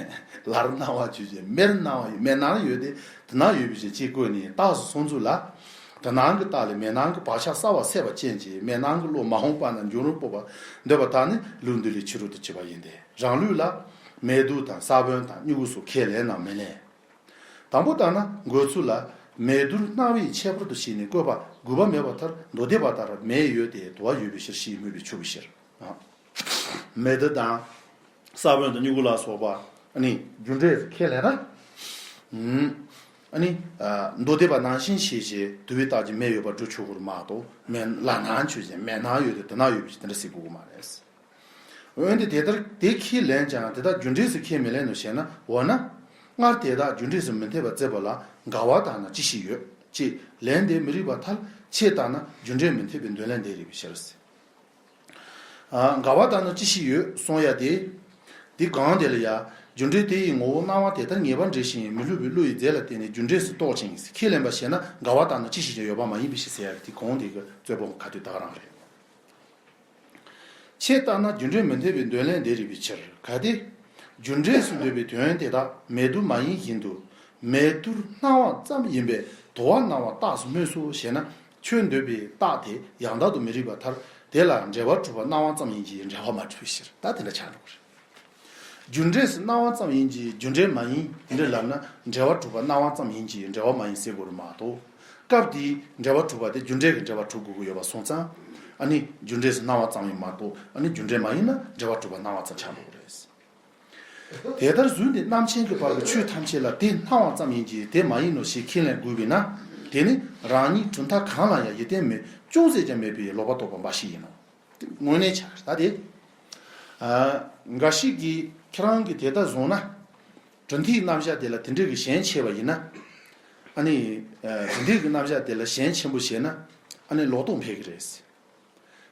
ལར་སྣང་བ་ཆོས་ཅན། མེར་སྣང་བ་ཡོད། མེར་སྣང་ཡོད་དེ་དུ་སྣང་ཡོད་པའི་ཕྱིར་ཅེས་བཀོད་ནས་རྟགས་སུ་སོང་ཚུལ་ལ། དུ་སྣང་གི་རྟགས་ལས་མེ་སྣང་གི་བག་ཆགས་གསལ་བར་སད་པ་ཅན་གྱི་མེ་སྣང་གི་བློ་མ་འོངས་པ་ན་འབྱུང་རུང་སྤོབས་པར་འདོད་པ་དག་ནི་ལུགས་འདི་ལས་ཕྱི་རོལ་དུ་གྱུར་པ་ཡིན་ཏེ། རང་ལུགས་ལ། མེ་དུར་དང་ས་བོན་དང་སྨྱུ་གུ་སོགས་ཁས་ལེན་ནམ་མི་ལེན། དང་པོ་ལྟར་ན་འགོད་ཚུལ་ལ། མེ་དུར་སྣང་བས་ཁྱད་པར་དུ་བྱས་ནས་བཀོད་པ་དགོས་པ་མེད་པ་མཐར་མདོ་སྡེ་པ་ལྟར་མེ་ཡོད་དེ་དུ་བ་ཡོད་པའི་ཕྱིར་ཞེས་སྨོས་པས་ཆོག་པའི་ཕྱིར། མེ་དུར་དང་། ས་བོན་དང་སྨྱུ་གུ་ལ་སོགས་པ། ཨ་ནི་རྒྱུ་འབྲས་སུ་ཁས་ལེན་ན། ཨ་ནི། མདོ་སྡེ་པ་ནང་བཞིན་ཞེས་བྱས་དུ་བའི་རྟགས་ཀྱིས་མེ་ཡོད་པར་སྒྲུབ་ཆོག་གི་རེད་མ་གཏོགས། མེ་ལར་སྣང་ཆོས་ཅན། མེར་སྣང་ཡོད་དེ་དུ་སྣང་ཡོད་པའི་ཕྱིར་དེ་འདྲ་ཟེར་དགོས་ཀྱི་མ་རེད། འོན་ཏེ་དེ་ལྟར་དེ་ཁས་ལེན་ཀྱང་དེ་དག་རྒྱུ་འབྲས་སུ་ཁས་མི་ལེན་ནོ་ཞེ་ན། འོ་ན། སྔར་དེ་དག་རྒྱུ་འབྲས་སུ་མི་འཐད་པར་མཛད་པ་ལ་འགལ་བ་ལྟར་ན་ཅི་ཞིག་ཡོད་ཅེས་ལན་འདེབས་མི་རིགས་པར་ཐལ། ཆད་ལྟར་ན་རྒྱུ་འབྲས་མི་འཐད་པའི་འདོད་ལན་འདེབས་རིགས་པའི་ཕྱིར། ཨ། འགལ་བ་ལྟར་ན་ཅི་ཞིག་ཡོད་གསུང་ཡ་དེ། དེ་གང་དེ་ལ་ཡ། རྒྱུ་འབྲས་དེ་ཡི་ངོ་བོ་སྣང་བ་དེ་ལྟར་ངེས་པར་འབྲེལ་ཞིང་མི་བསླུ་བའི་བློ་ཡི་རྫས་ལ་བརྟེན་ནས་རྒྱུ་འབྲས་སུ་རྟོག་ཅིང་ཁས་ལེན་པ་ཞེ་ན། འགལ་བ་ལྟར་ན་ཅི་ཞིག་ཀྱང་ཡོད་པ་མ་ཡིན་པའི་ཕྱིར་ཟེར་ཡ་གི་དེ་གོང་དེ་གི་རྩོད་པ་ག་དུས་ད་ག་རང་རེད། ཆད་ལྟར་ན་རྒྱུ་འབྲས་མི་འཐད་པའི་འདོད་ལན་འདེབས་རིགས་པའི་ཕྱིར། གལ་ཏེ། རྒྱུ་འབྲས་སུ་འདོད་པའི་དོན་དེ་དག་མེ་དུར་མ་ཡིན་བཞིན་དུ། མེ་དུར་སྣང་བ་ཙམ་ཡིན་པས་དུ་བ་སྣང་བ་རྟགས་སུ་སྨོས་སོ་ཞེ་ན། ཁྱོད་འདོད་པའི་རྟགས་དེ་ཡང་དག་ཏུ་མི་རིགས་པར་ཐལ། དེ་ལ་འབྲེལ་བ་གྲུབ་པ་སྣང་བ་ཙམ་ཡིན་གྱི་འབྲེལ་བ་མ་གྲུབ་པའི་ཕྱིར། ད་དེ་འདྲ་ཆགས་འགྲོ་གི་རེད། རྒྱུ་འབྲས་སུ་སྣང་བ་ཙམ་ཡིན་གྱི་རྒྱུ་འབྲས་མ་ཡིན། དེ་འདྲ་ལབ་ན་འབྲེལ་བ་གྲུབ་པ་སྣང་བ་ཙམ་ཡིན་གྱི་འབྲེལ་བ་མ་ཡིན་ཟེར་དགོས་རེད་མ་གཏོགས། སྐབས་དེའི་འབྲེལ་བ་གྲུབ་པ་དེ་རྒྱུ་འབྲས་ཀྱི་འབྲེལ་བ་གྲུབ་དགོས་ཀྱི་ཡོད་པ་སོང་ཙང་། ཨ་ནི་རྒྱུ་འབྲས་སུ་སྣང་བ་ཙམ་ཡིན་མ་གཏོགས། ཨ་ནི་རྒྱུ་འབྲས་མ་ཡིན་ན་འབྲེལ་བ་གྲུབ་པ་སྣང་བ་ཙམ་ཆགས་འགྲོ་གི་རེད། དེ་ལྟར་གཟུགས་འདི་རྣམ་མཁྱེན་གྱི་བར་གྱི་ཆོས་ཐམས་ཅད་ལ་དེ་སྣང་བ་ཙམ་ཡིན་གྱི་དེ་མ་ཡིན་ནོ་ཞེས་ཁས་ལེན་དགོས་པས་ན། དེ་ནི་རང་ཉིད་གྲུབ་མཐའ་གང་ལ་ཡང་ཡིད་བརྟན་མེད། ཅུང་ཟད་ཀྱང་མེད་པའི་ལོག་པར་རྟོག་པ་འབའ་ཞིག་ཡིན་ནོ། དངོས་གནས་ཆགས་ཀྱི་རེད་ད་དེ། ཨ། འགའ་ཞིག་གིས་ཁྱེད་རང་གིས་དེ་ལྟར་བཟུང་ན། གྲུབ་མཐའི་རྣམ་གཞག་དེ་ལ་དེ་འདྲ་གི་ཞེན་ཆེ་བ་ཡིན་ན། ཨ་ནི། ཨ། གྲུབ་མཐའི་གི་རྣམ་གཞག་དེ་ལ་ཞེན་ཆེན་པོ་བྱས་ན། ཨ་ནི་ལོག་རྟོག་འཕེལ་གི་རེད།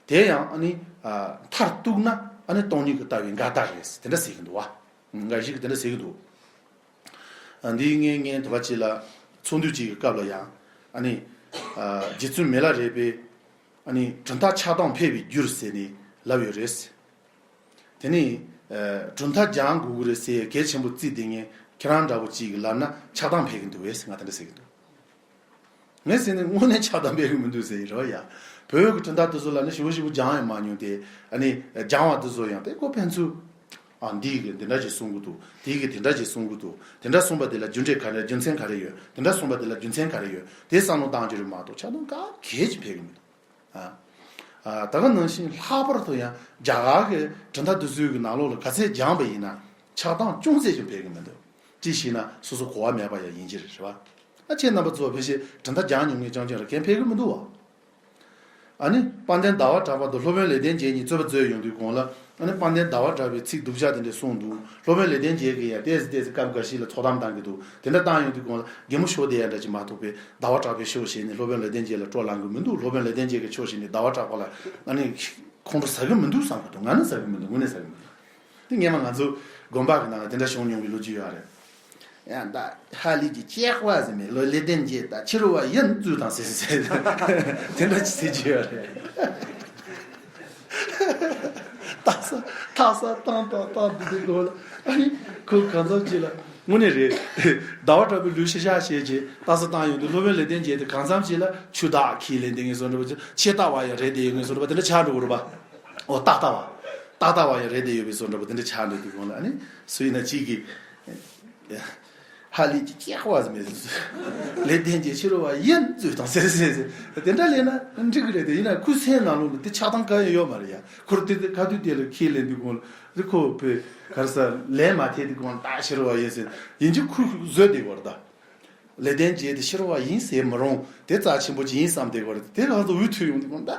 དེ་ཡང་ཨ་ནི། ཨ། མཐར་གཏུགས་ན་ཨ་ནི་སྟོང་ཉིད་ཀྱི་ལྟ་བའི་འགལ་ཟླ་རེད། དེ་འདྲ་ཟེར་གི་འདུག་བ། འགའ་ཞིག་གིས་དེ་འདྲ་ཟེར་གི་འདུག་འདིའི་སྔོན་ངས་དེ་བ་ཅིག་ལ་ཚོགས་འདུ་ཅིག་གི་སྐབས་ལ་ཡང་ཨ་ནི་རྗེ་བཙུན་མི་ལ་རས་པས་ཨ་ནི་གྲུབ་མཐའ་ཆགས་སྡང་འཕེལ་བའི་རྒྱུར་ཟེར་ནས་ལབ་ཡོད་རེད། དེ་ནི་གྲུབ་མཐའ་སྦྱང་དགོས་ཀྱི་རེད་ཟེར་གལ་ཆེན་པོ་བརྩིས་བསྡད་མཁན་ཁྱེད་རང་འདྲ་བོ་ཅིག་གིས་ལབ་ན་ཆགས་སྡང་འཕེལ་གི་འདུག་བས་ང་དེ་འདྲ་ཟེར་གི་འདུག་ངས་ཟེར་ནས་དངོས་གནས་ཆགས་སྡང་འཕེལ་གི་མི་འདུག་ཟེར་གི་རེད་བ་ཡ། བོད་ཀྱི་གྲུབ་མཐའ་དེ་ཚོ་ལ་ནི་ཞིབ་པོ་ཞིབ་པོ་སྦྱང་ཡང་མ་མྱོང་སྟེ་ཨ་ནི་སྦྱང་བ་དེ་ཚོ་ཡང་དེ་ཀོ་ཕན་ཚུན། ཨ་འདིས་གི་འདི་འདྲ་ཅིག་གསུང་གི་འདུག་དེས་གི་དེ་འདྲ་ཅིག་གསུང་གི་འདུག་དེ་འདྲ་གསུངས་པ་དེ་ལ་རྒྱུ་འབྲས་ག་རེ་རྒྱུ་མཚན་ག་རེ་ཡོད། དེ་འདྲ་གསུངས་པ་དེ་ལ་རྒྱུ་མཚན་ག་རེ་ཡོད་དེ་བསམ་བློ་བཏང་རྒྱུ་རེད་མ་གཏོགས་ཆགས་སྡང་ག་གེ་ཅིག་འཕེལ་གི་མི་འདུག་ཨ། ཨ་ད་ག་ནང་བཞིན་ལྷག་པར་དུ་ཡང་རྒྱ་གར་གྱི་གྲུབ་མཐའ་དེ་ཚོའི་གི་ནང་ལོགས་ལ་ག་ཚད་སྦྱངས་པ་ཡིན་ན་ཆགས་སྡང་ཅུང་ཟད་ཀྱང་འཕེལ་གི་མི་འདུག་ཅི་ཞེ་ན་སོ་སོ་གོ་བ་མེད་པ་ཡང་ཡིན་གྱི་རེད་བ། ཨ་ཁྱེད་རྣམ་པ་ཚོ་ཕལ་ཆེར་གྲུབ་མཐའ་སྦྱངས་མྱོང་མཁན་རྐྱང་རྐྱང་རེད། གན་འཕེལ་གི་མི་འདུག་བ། ཨ་ནི་དཔལ་ལྡན་ཟླ་བ་གྲགས་པ་དང་སློབ་དཔོན་ལེགས་ལྡན་འབྱེད་གཉིས་རྩོད་པ་རྩོད་ཡོང་དུས་གོང་ལ་ཨ་ནི་དཔལ་ལྡན་ཟླ་བ་གྲགས་པའི་ཚིག་སྡུག་ཅག་དེ་འདྲ་གསུངས་འདུག་སློབ་དཔོན་ལེགས་ལྡན་འབྱེད་ཀྱིས་ཡང་ཏོག་ཙམ་ཏོག་ཙམ་སྐབས་འགའ་ཞིག་ལ་ཚོགས་གཏམ་བཏང་གི་འདུག་དེ་འདྲ་བཏང་ཡོང་དུས་གོང་ལ་རྒན་མོ་ཤོ་དེ་ཡང་འདྲ་ཅིག་མ་གཏོགས་པའི་ཟླ་བ་གྲགས་པའི་ཕྱོགས་བྱས་ནས་སློབ་དཔོན་ལེགས་ལྡན་འབྱེད་ལ་སྤྲོ་ལངས་གི་མི་འདུག་སློབ་དཔོན་ལེགས་ལྡན་འབྱེད་ཀྱི་ཕྱོགས་བྱས་ནས་ཟླ་བ་གྲགས་པ་ལ་ཨ་ནི་ཁོང་ཁྲོ་ཟ་གི་མི་འདུག་བསམ་གི་འདུག་ང་ནི་ཟ་གི་མི་འདུག་དངོས་གནས་ཟ་གི་མི་འདུག་དེ་སྔས་མ་ང་ཚོ་དགོན་པ་གི་ནང་ལ་དེ་འདྲ་བྱུང་མྱོང་བའི་ལོ་རྒྱུས་ཡོད་རེད། ཡང་ད་ཧ་ལས་ཀྱི་ལྕེ་བ་ཟེར་མེད་ལོ་ལེགས་ལྡན་འབྱེད་ད་ཕྱི་རུ་བ་ཡིན་བཙུགས་དང་ཟེར་ཟེར་དེ་འདྲ་ཅིག་ཟེར་གྱི་ཡོད་རེད། ཏག་ས་ཏག་ས་བཏང་བཏང་བཏང་འདི་འདི་ལོ་ལ་ཨ་ནི་ཁོ་གང་འཚམ་ཅིག་ལ་དངོས་གནས་རེད། ཟླ་བ་གྲགས་པའི་ལུས་ཤི་ཤག་བྱས་ཀྱི་ཏག་ས་བཏང་ཡོང་དུས་སློབ་དཔོན་ལེགས་ལྡན་འབྱེད་དེ་གང་འཚམ་ཅིག་ལ་ཆུ་དག་ཁས་ལེན་དེ་ངེས་སོང་འདྲ་པོ་ཅིག་ཆེ་ལྟ་བ་ཡང་རེད་དེ་ཡོད་ངེས་སོང་འདྲ་པོ་དེ་འདྲ་ཆགས་འགྲོ་གི་རེད་པ། ཨོ་ཏག་ལྟ་བ། ཏག་ལྟ་བ་ཡང་རེད་དེ་ཡོད་པའི་བཟོ་འདྲ་པོ་དེ་འདྲ་ཆགས་འདུག་དུས་གོང་ལ་ཨ་ནི་སུ་ཡིན་ན་གཅིག་གིས། ཧ་ལས་ཀྱི་ལྕེ་བ་ཟེར་མེད་ཟེར། ལེགས་ལྡན་འབྱེད་ཕྱི་རུ་བ་ཡིན་བཙུགས་དང་ཟེར་ཟེར་ཟེར། དེ་འདྲ་ལས་ན་འགྲིག་གི་རེད་དེ་ཡིན་ན་ཁུ་སེམས་ནང་ལོགས་ལ་དེ་ཆགས་སྡང་གང་ཡང་ཡོད་མ་རེད་ཡ། ཁོར་དེ་དེ་ག་དུས་དེ་ལ་ཁས་ལེན་དུས་གོང་ལ་རི་ཁོ་བོས་གར་ས་ལན་མ་ཐེབས་དུས་གོང་ལ་ད་ཕྱི་རུ་བ་ཡིན་ཟེར་ཡིན་གྱི་ཁུ་བཟོས་བསྡད་ཡོད་རེད་ད། ལེགས་ལྡན་འབྱེད་དེ་ཕྱི་རུ་བ་ཡིན་ཟེར་མི་རུང་དེ་རྩ་ཆེན་པོ་ཅིག་ཡིན་བསམ་བསྡད་ཡོད་རེད་དེ་ལྷག་ཏུ་འུ་ཐུག་ཡོང་དུས་གོང་ད་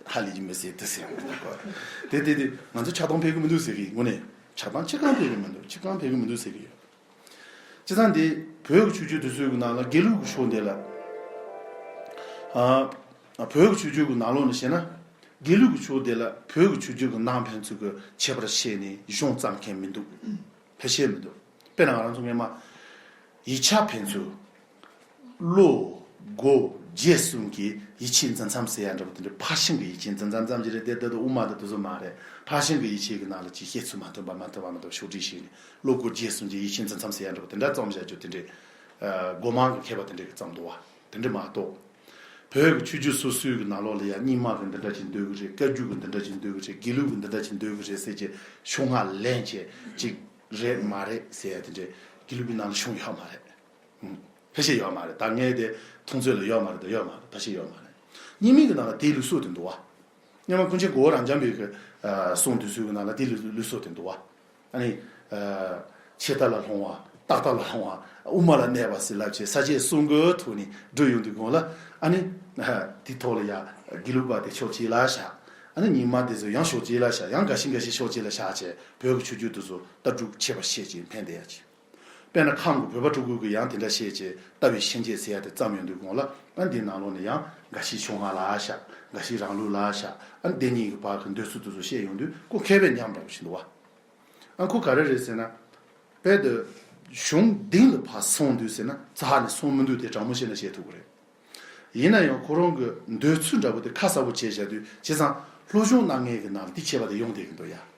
ཧ་ལས་ཀྱི་མི་ཟེར་དེ་ཟེར་ཡོང་དུས་གོང་དེ་དེ་དེ་ང་ཚོ་ཆགས་སྡང་འཕེལ་གི་མི་འདུག་ཟེར་གི་ཡིན་དངོས་གནས་ཆགས་སྡང་ཅི་གང་འཕེལ་གི་མི་འདུག་ཅི་གང་འཕེལ་གི་མི་འདུག་ཟེར་གི་ཡོད། བྱས་ཙང་འདི་བོད་ཀྱི་ཆོས་བརྒྱུད་དེ་ཚོའི་གི་ནང་ལ་དགེ་ལུགས་ཀྱི་ཕྱོགས་འདི་ལ། ཨ། བོད་ཀྱི་ཆོས་བརྒྱུད་ཀྱི་ནང་ལོགས་ནས་བཤད་ན། དགེ་ལུགས་ཀྱི་ཕྱོགས་འདི་ལ་བོད་ཀྱི་ཆོས་བརྒྱུད་ཀྱི་ནང་ཕན་ཚུན་གྱི་ཁྱད་པར་བཤད་ནས་གཞུང་བརྩམས་མཁན་མི་འདུག་ཕལ་ཆེར་མི་འདུག་དཔེར་ན་ང་རང་ཚོ་སྔས་མ། ཡིག་ཆ་ཕན་ཚུན། བློ། སྒོ། རྗེས་གསུམ་གྱི་ཡིད་ཆེས་འཛིན་མཚམས་ཟེར་ཡ་འདྲ་པོ་དེ་འདྲ་ཕར་ཕྱིན་གྱི་ཡིད་ཆེས་འཛིན་མཚམས་ཙམ་གྱི་རེད་དེ་ད་དུང་དབུ་མ་དང་དེ་ཚོ་མ་རེད། ཕར་ཕྱིན་གྱི་ཡིད་ཆེས་ཀྱི་ནང་ལ་ཅིག་བཤད་ཚུལ་མ་མཐུན་པ་མ་མཐུན་པ་མ་གཏོགས་ཕྱོགས་སྒྲིག་བྱས་ནས་བློ་སྒོ་རྗེས་གསུམ་གྱི་ཡིད་ཆེས་འཛིན་མཚམས་ཟེར་ཡ་འདྲ་པོ་དེ་འདྲ་བརྩམས་བཞག་རྒྱུ་དེ་འདྲའི། སྒོ་མང་གི་མཁས་པ་དེ་འདྲ་གི་བརྩམས་འདུག་བ། དེ་འདྲ་མ་གཏོགས། བོད་ཀྱི་ཆོས་བརྒྱུད་སོ་སོའི་གི་ནང་ལོགས་ལ་ཡ་རྙིང་མ་གི་འདི་འདྲ་ཅིག་འདོད་གི་རེད། བཀའ་བརྒྱུད་གི་འདི་འདྲ་ཅིག་འདོད་གི་རེད། དགེ་ལུགས་གི་འདི་འདྲ་ཅིག་འདོད་གི་རེད་ཟེར་གྱི་ཕྱོགས་སྔ་ལན་བྱས་ཅིག་རེད་མ་རེད་ཟེར་ཡ་དེ་འདྲ་དགེ་ལུགས་གི་ནང་ལ་བྱུང་ཡོད་མ་རེད། ཕལ་ཆེར་ཡོད་མ་རེད། ད་ངས་དེ་མཐོང་ཚོད་ལ་ཡོད་མ་རེད། ད་ཡོད་མ་རེད། ཕལ་ཆེར་ཡོད་མ་རེད། རྙིང་མའི་གི་ནང་ལ་དེའི་ལུགས་སྲོལ་དེ་འདུག་བ། སྔོན་མ་ཀུན་མཁྱེན་གོ་བོ་རབ་འབྱམས་པའི་གི་གསུང་དུས་ཚོད་ཀྱི་ནང་ལ་དེའི་ལུགས་ལུགས་སྲོལ་དེ་འདུག་བ། ཨ་ནི། ཆེ་ལྟ་ལ་ལྷུང་བ། ཏག་ཏག་ལ་ལྷུང་བ། དབུ་མ་ལ་གནས་པ་ཟེར་ལབ་བྱས་ས་བཅད་གསུམ་གི་ཐོག་ནས་བསྒྲུབས་ཡོང་དུས་གོང་ལ་ཨ་ནི། དེའི་ཐོག་ལ་ཡ་དགེ་ལུགས་པ་དེ་ཕྱོགས་གཅིག་ལ་བཞག་ཨ་ནི་རྙིང་མ་དེ་ཚོ་ཡང་ཕྱོགས་གཅིག་ལ་བཞག་ཡང་འགའ་ཤས་འགའ་ཤས་ཕྱོགས་གཅིག་ལ་བཞག་བྱས་བོད་ཀྱི་ཆོས་བརྒྱུད་དེ་ཚོ་ལྟ་གྲུབ་ཁྱད་པར་ཤས་ཅིག་འཕེལ་བསྡད་ཡ་ཅིག་དཔེར་ན་ཁམས་ཀྱི་བོད་པ་སྤྲུལ་སྐུ་གིས་ཡང་དེ་འདྲ་བཤད་བྱས་ལྟ་བའི་ཤན་འབྱེད་ཟེར་ཡ་དེ་བརྩམས་ཡོང་དུས་གོང་ལ་ཨ་འདིའི་ནང་ལོགས་ནས་ཡང་འགའ་ཞིག་ཕྱོགས་སྔ་ལ་བཞག་འགའ་ཞིག་རང་ལུགས་ལ་བཞག་ཨ་འདི་གཉིས་ཀྱི་བར་གྱི་འདོད་ཚུལ་དེ་ཚོ་བཤད་ཡོང་དུས་ཁོ་མཁས་པའི་ཉམས་འདྲ་པོ་ཞིག་འདུག་བ། ཨ་ཁོ་ག་རེ་རེད་ཟེར་ན། དཔེ་དེ་གཞུང་གཏིང་ལ་ཕར་སོང་དུས་ཟེར་ན་རྩ་ནས་སོང་མི་འདུག་དེ་དྲང་མོ་བཤད་ན་བཤད་ཐུབ་ཀྱི་རེད། ཡིན་ན་ཡང་ཁོ་རང་གི་འདོད་ཚུལ་འདྲ་པོ་དེ་ཁ་གསལ་པོ་བྱས་བཞག་དུས་བྱས་ཙང་སློབ་སྦྱོང་གནང་མཁན་གྱི་ནང་ལ་དེ་ཁྱད་པར་དེ་ཡོང་བསྡད་ཀྱི་འདུག་ཡ།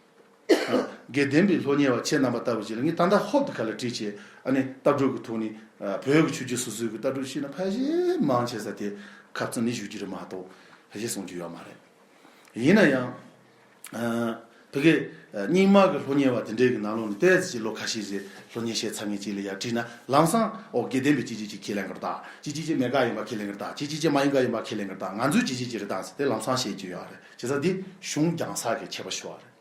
དགེ་ལྡན་པའི་སློབ་གཉེར་བ་ཁྱེད་རྣམ་པ་ལྟ་བུ་ཅིག་ལ་ངས་ད་ལྟ་ཧོབ་ཏེ་ཁ་ལ་བྲིས་བྱས་ཨ་ནི་ལྟ་གྲུབ་ཀྱི་ཐོག་ནས་བོད་ཀྱི་ཆོས་བརྒྱུད་སོ་སོའི་གི་ལྟ་གྲུབ་ཤེས་ན་ཕལ་ཆེར་མང་ཆེ་ས་དེ་ཁ་ཚུན་ནས་ཞུ་རྒྱུ་རེད་མ་གཏོགས་ཕལ་ཆེར་གསུང་རྒྱུ་ཡོད་མ་རེད། ཡིན་ན་ཡང་། ཨ། ཕ་གི་རྙིང་མ་གི་སློབ་གཉེར་བ་དེ་འདྲའི་གི་ནང་ལོགས་ནས་ཏོག་ཙམ་ཅིག་ལོ་ཁ་ཤས་རེ་སློབ་གཉེར་བྱས་ཚར་མཁན་ཅིག་ལ་ཡར་དྲིས་ན་ལམ་སང་ཨོ་དགེ་ལྡན་པའི་ཅི་ཅི་ཅི་ཁས་ལེན་གི་རེད་ད། ཅི་ཅི་ཅི་མེད་དགག་ཡིན་པ་ཁས་ལེན་གི་རེད་ད། ཅི་ཅི་ཅི་མ་ཡིན་དགག་ཡིན་པ་ཁས་ལེན་གི་རེད་ད། ང་ཚོས་ཅི་ཅི་ཅི་རེད་ད་ཟེར་དེ་ལམ་སང་བཤད་རྒྱུ་ཡོད་རེད། བྱས་ཙང་འདི་གཞུང་སྦྱང་ས་གི་ཁྱད་པར་ཤོར་བ་རེད།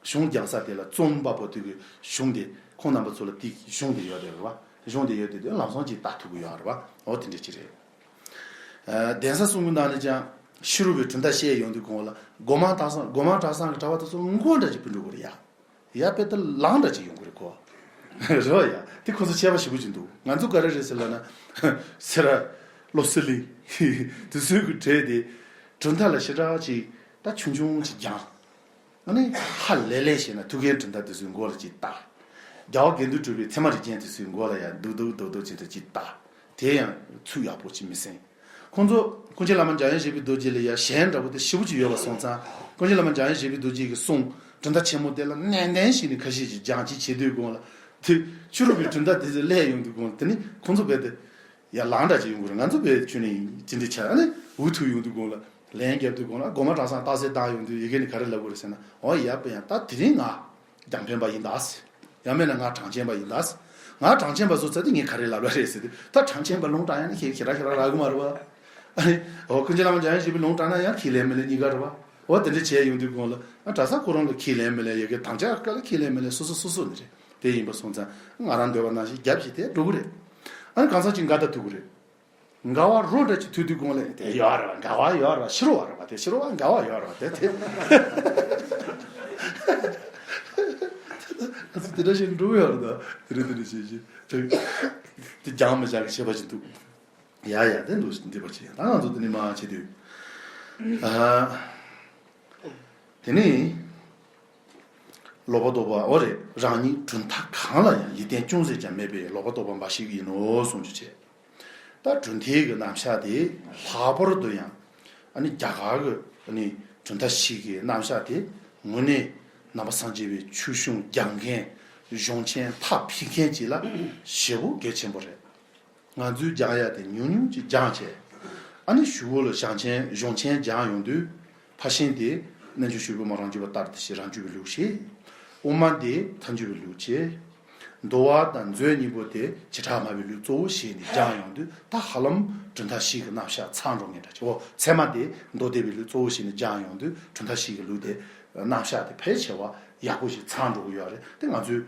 གཞུང་སྦྱང་ས་དེ་ལ་རྩོམ་པ་པོ་དེ་གི་གཞུང་དེ་ཁོང་རྣམ་པ་ཚོ་ལ་དེ་གཞུང་དེ་ཡོད་རེད་བ། གཞུང་དེ་ཡོད་དེ་དེ་ལམ་སང་ཅིག་ལྟ་ཐུབ་གི་ཡོད་རེད་བ། འོ་དེ་འདྲ་ཅིག་རེད། ཨ། གདན་ས་གསུམ་གྱི་ནང་ནས་ཀྱང་ཕྱི་རུ་བའི་གྲུབ་མཐའ་བཤད་ཡོང་དུས་གོང་ལ་སྒོ་མང་དག་ས་སྒོ་མང་གྲྭ་ཚང་གི་གྲྭ་པ་དེ་ཚོ་མགོ་འདྲ་ཅིག་ཕུ་འགྲོ་གི་རེད་ཡ། ཡ་དཔེ་ལྟ་ལང་འདྲ་ཅིག་ཡོང་གི་རེད་ཁོ། རེད་བ་ཡ། དེ་ཁོ་ཚོ་ཁྱད་པར་ཞེ་པོ་ཅིག་འདུག་ང་ཚོ་ག་རེ་རེད་ཟེར་ལབ་ན། སེ་ར། བློ་གསལ་གླིང་། དེ་ཚོའི་གི་གྲས་དེ། གྲུབ་མཐའ་ལ་ཞེ་དྲག་ཅིག་ད་ཆུང་ཆུང་ཅིག་སྦྱངས། ཨ་ནི་ཧ་ལས་ལས་བྱས་ན་ཐུའུ་བཀྭན་གྲུབ་མཐའ་དེ་ཚོའི་མགོ་ལ་ཅིག་བཏགས། རྒྱལ་བ་དགེ་འདུན་གྲུབ་པའི་ཚད་མ་རིགས་ཅན་དེ་ཚོའི་མགོ་ལ་ཡང་རྡོག་རྡོག་རྡོག་རྡོག་བྱས་ཏེ་ཅིག་བཏགས། དེ་ཡང་ཚུལ་ཡག་པོ་ཅིག་མི་གསན། ཁོང་ཚོ་ཀུན་མཁྱེན་བླ་མ་འཇམ་དབྱངས་བཞད་པའི་རྡོ་རྗེ་ལ་ཡང་ཞེན་འདྲ་པོ་དེ་ཞེ་པོ་ཅིག་ཡོད་པ་སོང་ཙང་། ཀུན་མཁྱེན་བླ་མ་འཇམ་དབྱངས་བཞད་པའི་རྡོ་རྗེ་གི་གསུང་གྲུབ་མཐའ་ཆེན་མོ་དེ་ལ་ནན་ཏན་ཞིག་ནས་ཁ་ཤས་ཅིག་སྦྱང་བྱེད་བྱེད་དུས་གོང་ལ། དེ་ཕྱི་རོལ་པའི་གྲུབ་མཐའ་དེ་ཚོ་སླེབས་ཡོང་དུས་གོང་ལ། དེ་ནི་ཁོང་ཚོ་རྦད་དེ་ཡར་ལངས་འདྲ་ཅིག་ཡོང་གི་རེད། ང་ཚོ་རྦད་དེ་ཁྱོན་ནས་ཅི་འདྲ་ཆགས་ནས་འུ་ཐུག་ཡོང་དུས་གོང་ལ། ལན་རྒྱབ་དུས་གོང་ལ་སྒོམ་མ་གྲྭ་ཚང་རྟགས་གསལ་བཏང་ཡོང་དུས་ཡ་གི་ནི་ག་རེ་ལབ་དགོས་རེད་ཟེར་ན། འོ་ཡ་པ་ཡང་ད་དེ་རིང་ང་རྒྱང་འཕེན་པ་ཡིན་ད་ཟེར། ཡང་མིན་ན་ང་གྲངས་ཅན་པ་ཡིན་ད་ཟེར། ང་གྲངས་ཅན་པ་བཟོ་ཚར་དུས་ངས་ག་རེ་ལབ་ཡ་རེད་ཟེར་དུས། ད་གྲངས་ཅན་པ་ལུང་དྲངས་ཡ་ནི་ཁྱེད་ཁྱེད་རང་ཁྱེད་རང་རག་གི་མ་རེད་བ། ཨ་ནི། འོ་ཀུན་མཁྱེན་བླ་མ་འཇམ་དབྱངས་བཞད་པའི་ལུང་དྲངས་ན་ཡང་ཁས་ལེན་མི་ལེན་གཉིས་ཀ་རེད་བ། འོ་དེ་འདྲ་བྱས་ཡོང་དུས་གོང་ལ། ཨ་གྲྭ་ཚང་ཁོ་རང་ལ་ཁས་ལེན་མི་ལེན། ཡ་གི་དམ་བཅའ་སྐབས་ལ་ཁས་ལེན་མི་ལེན་སོ་སོ་སོ་སོ་ནི་རེད། དེ་ཡིན་པ་སོང་ཙང་ང་རང་འདོད་པ་ནང་བཞིན་རྒྱབ་བྱས་ཏེ་འགྲོ་གི་རེད། ཨ་ནི་གང་ཟག་གཅིག་འགལ་ཟླ་ཐུག་གི་རེད། འགལ་བ་རོ་འདྲ་ཅིག་ཐུག་དུས་གོང་ལ་དེ་ཡོད་རེད་བ། འགལ་བ་ཡོད་རེད་བ། ཕྱི་རོལ་བ་རེད་བ། དེ་ཕྱི་རོལ་བ་འགལ་བ་ཡོད་རེད་བ། དེ་དེ། ང་ཚོ་དེ་འདྲ་ཞིག་འགྲོ་གི་ཡོད་རེད། ད་དེ་རེད་དེ་རེད་ཞེས་ཞེས་དེ་རྒྱང་མི་བཞག་གི་བྱེད་པ་ཞིག་འདུག་ཡ་ཡ་དེ་འདུག་འདི་པ་ཅིག་ཡང་ད་ང་ཚོ་དེ་ནི་མ་བྱེད་དུས། ཨ། དེ་ནི། ལོག་པར་རྟོག་པ། འོ་རེད། རང་ཉིད་གྲུབ་མཐའ་གང་ལ་ཡང་ཡིད་བརྟན་ཅུང་ཟད་ཀྱང་མེད་པའི་ལོག་པར་རྟོག་པ་འབའ་ཞིག་ཡིན་ནོ་གསུང་རྒྱུ་བྱས། ད་གྲུབ་མཐའི་གི་རྣམ་གཞག་དེ་ལྷག་པར་དུ་ཡང་ཨ་ནི་རྒྱ་གར་གི་ཨ་ནི་གྲུབ་མཐའ་བཞི་གི་རྣམ་གཞག་དེ་དངོས་གནས་ནང་པ་སངས་རྒྱས་པའི་ཆོས་གཞུང་རྒྱབ་མཁན་གཞུང་ཆེན་ཐག་ཕིག་མཁན་ཅིག་ལ་ཞེ་པོ་གལ་ཆེན་པོ་རེད། ང་ཚོས་སྦྱང་ཡ་དེ་ཉུང་ཉུང་ཅིག་སྦྱངས་བྱས། ཨ་ནི་གཞུག་གུ་ལ་གཞུང་ཆེན་གཞུང་ཆེན་སྦྱངས་ཡོང་དུས། ཕར་ཕྱིན་དེ་རྣལ་འབྱོར་སྤྱོད་པ་མ་རང་རྒྱུད་པ་ལྟར་དེ་བཞིན་རང་རྒྱུད་པའི་ལུགས་བྱེད། དབུ་མ་དེ་ཐལ་འགྱུར་བའི་ལུགས་བྱེད། འདུལ་བ་དང་མཛོད་གཉིས་པོ་དེ་བྱེ་བྲག་སྨྲ་བའི་ལུགས་གཙོ་བོ་བྱས་ནས་སྦྱངས་ཡོང་དུས། ད་ཧ་ལམ་གྲུབ་མཐའ་བཞི་གི་རྣམ་གཞག་ཚང་འགྲོ་ངེས་འདྲ་བྱེད། འོ་ཚད་མ་དེ་མདོ་སྡེ་པའི་ལུགས་གཙོ་བོ་བྱས་ནས་སྦྱངས་ཡོང་དུས། གྲུབ་མཐའ་བཞི་གི་ལུགས་དེ་རྣམ་གཞག་དེ་ཕལ་ཆེ་བ་ཡག་པོ་ཞིག་ཚང་འགྲོ་གི་ཡོད་རེད། དེ་ང་ཚོས།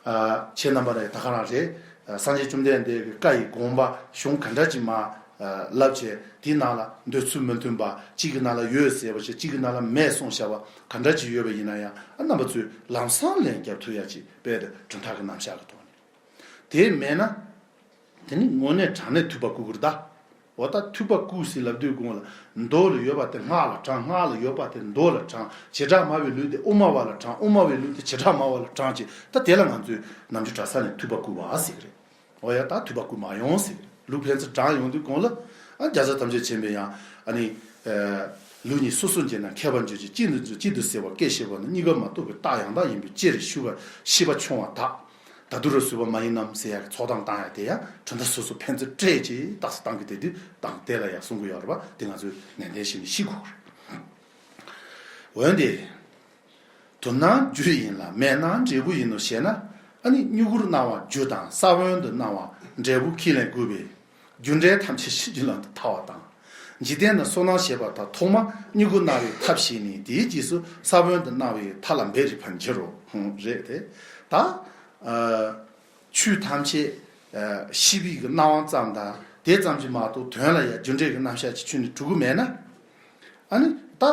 ཨ། ཁྱེད་རྣམ་པ་ལ་ད་ག་རང་རེད། ཨ། སངས་རྒྱས་བཅོམ་ལྡན་འདས་ཀྱི་བཀའ་ཡི་དགོངས་པ་གཞུང་ག་འདྲ་ཅིག་མ། ཨ། བསླབ་བྱས་དེའི་ནང་ལ་འདོད་ཚུལ་མི་མཐུན་པ། གཅིག་གི་ནང་ལ་ཡོད་ཟེར་བ་ཞིག་གཅིག་གི་ནང་ལ་མེད་གསུངས་བཞག་པ་ག་འདྲ་ཅིག་ཡོད་པ་ཡིན་ན་ཡང་། ཨ། རྣམ་པ་ཚོས་ལམ་སང་ལན་རྒྱབ་ཐུབ་ཡ་ཅིག་དཔེ་དེ་གྲུབ་མཐའ་གི་རྣམ་གཞག་གི་ཐོག་ནས། དེ་མེད་ན། དེ་ནི་དངོས་གནས་དྲང་གནས་ཐུབ་པ་བསྐུར་གི་རེད་ད། འོ་ད་ཐུབ་པ་བསྐུར་ཟེར་ལབ་དུས་གོང་ལ། མདོ་ལ་ཡོད་པ་དེ་སྔགས་ལ་དྲངས། སྔགས་ལ་ཡོད་པ་དེ་མདོ་ལ་དྲངས། བྱེ་བྲག་སྨྲ་བའི་ལུགས་དེ་དབུ་མ་པ་ལ་དྲངས། དབུ་མ་པའི་ལུགས་དེ་བྱེ་བྲག་སྨྲ་བ་ལ་དྲངས་བྱས། ད་དེ་ལ་ང་ཚོས་ནམ་རྒྱུན་གྲྭ་ས་ནས་ཐུབ་པ་བསྐུར་བ་ཟེར་གི་རེད། འོ་ཡ། ད་ཐུབ་པ་བསྐུར་མ་ཡོང་ཟེར་གི་རེད། ལུགས་ཕན་ཚུན་དྲངས་ཡོང་དུས་གོང་ལ། ཨ། རྒྱལ་སྲས་ཐམས་ཅད་མཁྱེན་པས་ཡང་ཨ་ནི། ཨ། ལུགས་གཉིས་སོ་སོར་འབྱེད་ན་མཁས་པར་འགྱུར་ཞིང་། གཅིག་ཏུ་གཅིག་ཏུ་བསྲེ་བ་སྐད་ཤེས་པ་ནི། གཉིས་ཀ་མ་གཏོགས་པའི་རྟགས་ཡང་དག་ཡིན་པས་ཅེས་ཞུ་བ། ཤེས་པ་ཆུང་བ་དག་ད་དུ་རུ་བཟོད་པ་མ་ཡིན་ནམ་ཟེར་ཡག་གི་ཚོགས་གཏམ་བཏང་ཡག་དེ་ཡང་གྲུབ་མཐའ་སོ་སོ་ཕན་ཚུན་སྤྲད་ཅིག་རྟགས་སུ་བཏང་གི་དེ་དུས་དང་དེ་ལ་ཡང་གསུང་གི་ཡོད་རེད་པ། དེ་ང་ཚོས་ནན་ཏན་བྱས་ནས་ཤེས་དགོས་རེད། འོན་ཏེ། དུ་སྣང་རྒྱུ་ཡིན་ལ་མེད་སྣང་འབྲས་བུ་ཡིན་ནོ་ཞེ་ན། ཨ་ནི་མྱུ་གུར་སྣང་བ་རྒྱུ་དང་། ས་བོན་དུ་སྣང་བ་འབྲས་བུ་ཁས་ལེན་དགོས་པས། རྒྱུ་འབྲས་ཐམས་ཅད་ཕྱིན་ཅི་ལམ་དུ་ཐལ་བ་དང་། འཇིག་རྟེན་ན་བསོད་ནམས་བྱེད་པ་དག་ཐོག་མར་མྱུ་གུ་སྣང་བའི་མཐའ་ཕྱིན་ནས། དེའི་རྗེས་སུ་ས་བོན་དུ་སྣང་བའི་མཐའ་ལ་འབད་རིགས་པར་འགྱུར་རོ། ཧུམ། རེད་དེ། ད། ཨ། ཆོས་ཐམས་ཅད། ཨ། ཤེས་པའི་གི་སྣང་བ་ཙམ་དང་དེ་ཙམ་གྱིས་མ་གཏོགས་དོན་ལ་ཡང་རྒྱུ་འབྲས་ཀྱི་རྣམ་གཞག་ཅིག་ཁྱོན་ནས་གྲུབ་ཀྱི་མེད་ན། ཨ་ནི་ད་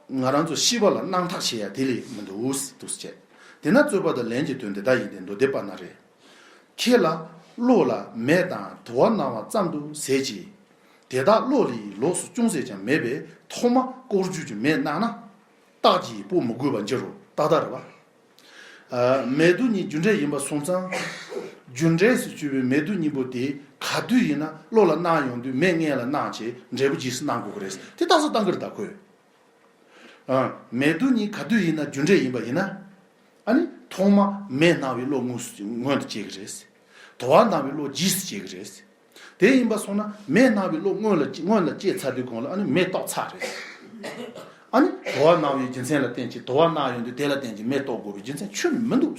ང་རང་ཚོ་ཤེས་པ་ལ་སྣང་ཐག་ཆོད་ཡ་དེ་ལས་མི་འདུག་ཟེར་འདུག་ཟེར་བྱས། དེས་ན་རྩོད་པ་དང་ལན་གྱི་དོན་འདི་ལྟར་ཡིན་ཏེ། མདོ་སྡེ་པ་ན་རེ། ཁྱེད་ལ་བློ་ལ་མེ་དང་དུ་བ་སྣང་བ་ཙམ་དུ་ཟད་ཀྱི། དེ་དག་བློ་ལས་ལོགས་སུ་ཅུང་ཟད་ཀྱང་མེད་པས། ཐོག་མ་ལྐོག་གྱུར་གྱི་མེ་སྣང་ན། རྟགས་ཀྱིས་དཔོག་མི་དགོས་པར་འགྱུར་རོ། ཏག་ཏག་རེད་པ། ཨ། མེ་དུ་གཉིས་རྒྱུ་འབྲས་ཡིན་པ་སོང་ཙང་། རྒྱུ་འབྲས་སུ་གྱུར་པའི་མེ་དུ་གཉིས་པོ་དེ་ག་དུས་ཡིན་ན་བློ་ལ་སྣང་ཡོང་དུས་མེ་སྔོན་ལ་སྣང་བྱས། འབྲས་བུ་རྗེས་སུ་སྣང་དགོས་ཀྱི་རེད། དེ་རྟགས་སུ་བཏང་གི་རེད་ད་ཁོས། ཨ། མེ་དུ་གཉིས་ག་དུས་ཡིན་ན་རྒྱུ་འབྲས་ཡིན་པ་ཡིན་ན། ཨ་ནི་ཐོག་མ་མེ་སྣང་བའི་བློ་སྔོན་སུ་སྔོན་དུ་སྐྱེ་གི་རེད། དུ་བ་སྣང་བའི་བློ་རྗེས་སུ་སྐྱེ་གི་རེད། དེ་ཡིན་པ་སོང་ན་མེ་སྣང་བའི་བློ་སྔོན་ལ་སྐྱེ་སྔོན་ལ་སྐྱེས་ཚར་དུས་གོང་ལ་ཨ་ནི་མེ་རྟོགས་ཚར་རེད། ཨ་ནི་དུ་བ་སྣང་བའི་རྒྱུ་མཚན་ལ་བརྟེན་ཅིང་། དུ་བ་སྣང་ཡོང་དུས་དེ་ལ་བརྟེན་ཅིང་མེ་རྟོགས་དགོས་པའི་རྒྱུ་མཚན་ཁྱོན་ནས་མི་འདུག།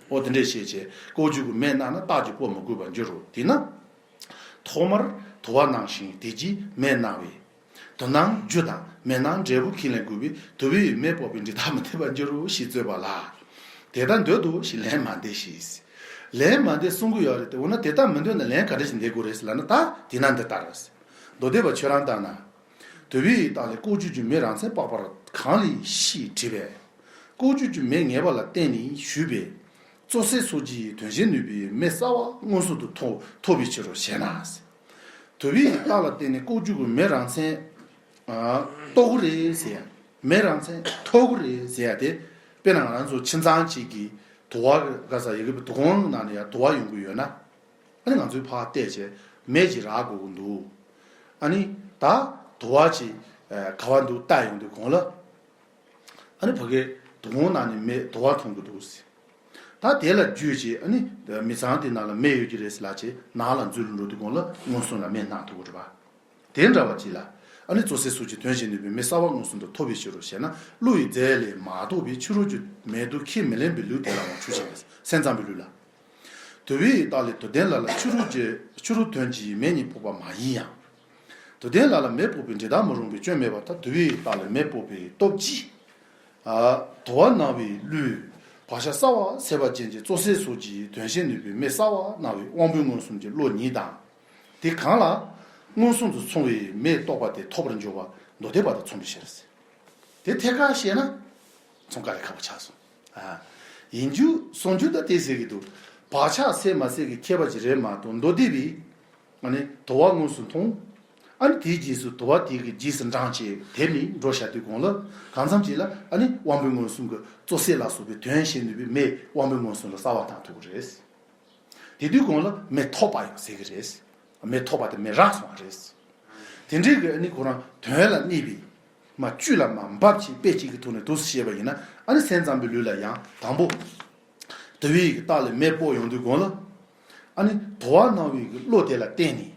འོ་དེ་འདྲས་བཤད་བྱས། ལྐོག་གྱུར་གྱི་མེ་སྣང་ན་རྟགས་ཀྱིས་དཔོག་མི་དགོས་པར་འགྱུར་རོ། དེས་ན། ཐོག་མར་དུ་བ་སྣང་ཞིང་། དེ་རྗེས་མེ་སྣང་བས། དུ་སྣང་རྒྱུ་དང་མེ་སྣང་འབྲས་བུ་ཁས་ལེན་དགོས་པས། དུ་བའི་མེ་དཔོག་པའི་འབྲས་རྟགས་མི་འཐད་པར་འགྱུར་རོ་ཞེས་རྩོད་པ་ལ། དེ་ལྟར་འདོད་དོ་ཞེས་ལན་མ་འདེབས་ཤིག། ལན་མ་འདེབས་གསུང་གི་ཡོད་རེད་དེ། འོ་ན་དེ་ལྟར་མི་འདོད་ན་ལན་ག་འདྲ་ཞིག་འདེབས་དགོས་རེད་ཟེར་ལབ་ན། ད་དེས་ན་འདི་ལྟར། མདོ་སྡེ་པ་ཁྱོད་རང་ལྟར་ན། དུ་བའི་རྟགས་ལས་ལྐོག་གྱུར་གྱི་མེ་རང་མཚན་དཔག་པར་གང་ལས་ཤེས་དྲིས་པས། ལྐོག་གྱུར་གྱི་མེ་ངེས་པ་ལ་བརྟེན་ནས་ཞུས་པས། བཙོ་བསྲེག་སོགས་ཀྱི་དོན་བྱེད་ནུས་པའི་མེ་གསར་བ་མངོན་སུམ་དུ་ཐོབ་ཐོབ་པའི་ཕྱིར་རོ་ཞེ་ན། དུ་བའི་རྟགས་ལ་བརྟེན་ནས་ལྐོག་གྱུར་གྱི་མེ་རང་མཚན་རྟོགས་ཀྱི་རེད་ཟེར་ཡ། མེ་རང་མཚན་ཐོབ་ཀྱི་རེད་ཟེར་ཡ་དེ། དཔེར་ན་ང་རང་ཚོ་ཁྱིམ་ཚང་གཅིག་གི་ དུ་བ་གི་ག་ས་ཡི་གེ་དུ་ཁུང་ནང་ནས་ཡང་དུ་བ་ཡོང་གི་ཡོད་ན། ཨ་ནི་ང་ཚོས་ཕར་བལྟས་བྱས་མེ་ཅིག་རག་དགོས་ཀྱི་འདུག་ཨ་ནི་ད་དུ་བ་ཅིག་ག་བ་འདུག་བལྟ་ཡོང་དུས་གོང་ལ། ཨ་ནི་ཕ་གིའི་དུ་ཁུང་ནང་ནས་མེ་དུ་བ་མཐོང་གི་འདུག་ཟེར། ད་དེ་ལ་འཇུས་བྱས་ཨ་ནི་མི་ཚང་དེ་ནང་ལ་མེ་ཡོད་ཀྱི་རེད་ཟེར་ལབ་བྱས་ནང་ལ་འཛུལ་འགྲོ་དུས་གོང་ལ་མངོན་སུམ་ལ་མེ་སྣང་ཐུབ་ཀྱི་རེད་པ། དེ་འདྲ་བ་ཅིག་ལ། ཨ་ནི་བཙོ་སའི་ཟུག་གཅིག་དོན་བྱེད་ནུས་པའི་མེ་གསར་བ་མངོན་སུམ་དུ་ཐོབ་པའི་ཕྱིར་རོ་ཞེ་ན། བློ་ཡི་རྫས་ལས་མ་གཏོགས་པའི་ཕྱི་རོལ་གྱི་མེ་དུ་ཁས་མི་ལེན་པའི་ལུས་དེ་ལའང་ཆོས་ཅན། སེམས་ཙམ་པའི་ལུས་ལ། དུ་བའི་རྟགས་ལས་དུ་ལྡན་ལ་ལ་ཕྱི་རོལ་གྱི་ཕྱི་རོལ་དོན་གྱི་མེ་ཉིད་ཕོག་པ་མ་ཡིན་ཡང་། དུ་ལྡན་ལ་ལ་མེ་ཕོག་པའི་འབྲས་རྟགས་མི་རུང་བའི་སྐྱོན་མེད་པར་ཐལ། དུ་བའི་རྟགས་ལས་མེ་ཕོག་པའི་སྟོབས་ཀྱིས། ཨ། དུ་བ་སྣང་བའི་བློས་བག་ཆགས་གསར་བ་སད་པ་ཅན་གྱི་བཙོ་སའི་ཟུག་གཅིག་དོན་བྱེད་ནུས་པའི་མེ་གསར་བ་སྣང་བའི་དབང་པོའི་མངོན་སུམ་གྱི་བློ་ཉིད་དང་། དེ་གང་ལ་མངོན་སུམ་དུ་མཚུངས་པའི་མེ་རྟོགས་པ་དེ་ཐོབ་པར་འགྱུར་བ་མདོ་སྡེ་པ་དང་མཚུངས་པའི་ཕྱིར། དེ་ཐད་ཀར་བཤད་ན་མཚུངས་ཀ་ལས་ཁག་པོ་ཆགས་སོང་། ཨ། ཡིན་རྒྱུ་གསུང་རྒྱུ་ད་དེ་ཟེར་གྱི་འདུག་བག་ཆགས་སད་མ་སད་ཀྱི་ཁྱད་པར་ཅིག་རེད་མ་གཏོགས་མདོ་སྡེ་པས། ཨ་ནི་དུ་བ་མངོན་སུམ་མཐོང་། ཨ་ནི་དེའི་རྗེས་སུ་དུ་བ་དེ་གི་རྗེས་སུ་འབྲངས་བྱས་དེ་ནི་འགྲོ་བྱ་དུས་གོང་ལ་གང་འཚམ་ཅིག་ལ་ཨ་ནི་དབང་པོའི་མངོན་སུམ་གྱི་བཙོ་སད་ལ་སོགས་པའི་དོན་བྱེད་ནུས་པའི་མེ་དབང་པོའི་མངོན་སུམ་ལ་གསར་བ་བཏང་ཐུབ་ཀྱི་རེད། དེ་དུས་གོང་ལ་མེ་ཐོབ་པ་ཡང་ཟེར་གྱི་རེད། མེ་ཐོབ་པ་དེ་མེ་རག་སོང་བ་རེད། དེ་འདྲའི་གི་ཨ་ནི་ཁོ་རང་དོན་ལ་གནས་པའི་མ་བཅུད་ལ་མ་འབབ་ཅིག་དཔེ་གཅིག་གི་ཐོག་ནས་འདུག་སེ་བཤད་པ་ཡིན་ན། ཨ་ནི་སེམས་ཙམ་པའི་ལུས་ལ་ཡང་དང་པོ། དུ་བའི་གི་རྟགས་ལས་མེ་ཕོག་ཡོང་དུས་གོང་ལ། ཨ་ནི་དུ་བ་སྣང་བའི་གི་བློ་དེ་ལ་བརྟེན་ནས།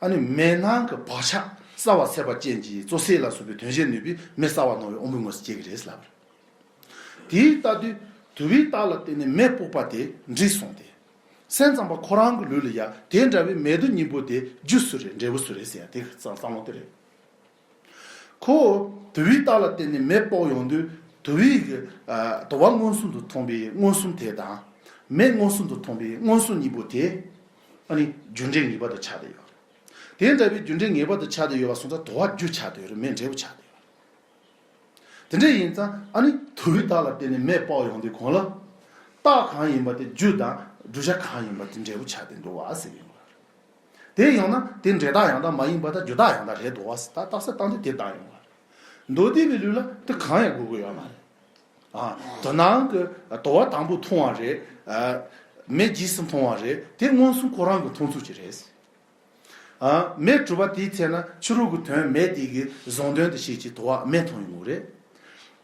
ཨ་ནི་མེ་སྣང་གི་བག་ཆགས་གསར་བ་སད་པ་ཅན་གྱི་བཙོ་སད་ལ་སོགས་པའི་དོན་བྱེད་ནུས་པའི་མེ་གསར་བ་སྣང་བའི་དབང་པོའི་མངོན་སུམ་སྐྱེ་གི་རེད་ལབ་པ་རེད། དེའི་ལྟ་དུས་དུ་བའི་རྟགས་ལ་བརྟེན་ནས་མེ་ཕོག་པ་དེ་འགྲིག་སོང་སྟེ། སེམས་ཙམ་པ་ཁོ་རང་གི་ལུས་ལ་ཡང་དེ་འདྲ་བའི་མེ་དུ་གཉིས་པོ་དེ་རྒྱུ་སུ་རེད་འབྲས་བུ་སུ་རེད་ཟེར་ཡང་དེ་བསམ་བསམ་བློ་དེ་རེད། ཁོ་དུ་བའི་རྟགས་ལ་བརྟེན་ནས་མེ་ཕོག་ཡོང་དུས་དུ་བའི་གི་ཨ་དུ་བ་མངོན་སུམ་དུ་མཐོང་བའི་མངོན་སུམ་དེ་དང་། མེ་མངོན་སུམ་དུ་མཐོང་བའི་མངོན་སུམ་གཉིས་པོ་དེ། ཨ་ནི་རྒྱུ་འབྲས་ངེས་པར་དུ་ཆགས་བསྡད་ཡོད་རེད། དེ་འདྲ་བའི་རྒྱུ་འབྲས་ངེས་པར་དུ་ཆགས་བསྡད་ཡོད་པ་སོང་ཙང་དུ་བ་རྒྱུ་ཆགས་བསྡད་ཡོད་རེད། མེ་འབྲས་བུ་ཆགས་བསྡད་ཡོད་རེད། དེ་འདྲ་ཡིན་ཙང་ཨ་ནི་དུ་བའི་རྟགས་ལ་བརྟེན་ནས་མེ་ཕོག་ཡོང་དུས་གོང་ལ། རྟགས་གང་ཡིན་པ་དེ་རྒྱུ་དང་བསྒྲུབ་བྱ་གང་ཡིན་པ་དེ་འབྲས་བུ་ཆགས་ཏེ་འདུག་བ་ཟེར་གྱི་ཡོད་རེད། དེ་ཡང་ན་དེ་འབྲས་རྟགས་ཡང་དག་མ་ཡིན་པ་དང་རྒྱུ་རྟགས་ཡང་དག་རེད་འདུག་བ་ཟེར་ད་རྟགས་གསལ་བཏང་དུས་དེ་བཏང་ཡོང་བ་རེད། མདོ་སྡེ་པའི་ལུགས་ལ་དེ་གང་ཡང་དགོས་ཀྱི་ཡོད་མ་རེད། ཨ། དུ་སྣང་གི་དུ་བ་དང་པོ་མཐོང་བ་རེད། ཨ། མེ་རྗེས་སུ་མཐོང་བ་རེད། དེ་མངོན་སུམ་ཁོ་རང་གི་མཐོང་ཚུལ་ཅིག་རེད། ཨ། མེ་གྲུབ་པ་དེའི་ཚེ་ན་ཕྱི་རོལ་གྱི་དོན་མེ་དེ་གི་གཟུང་དོན་དུ་བྱེད་ཀྱི་དུ་བ་མེ་མཐོང་ཡོང་གི་རེད།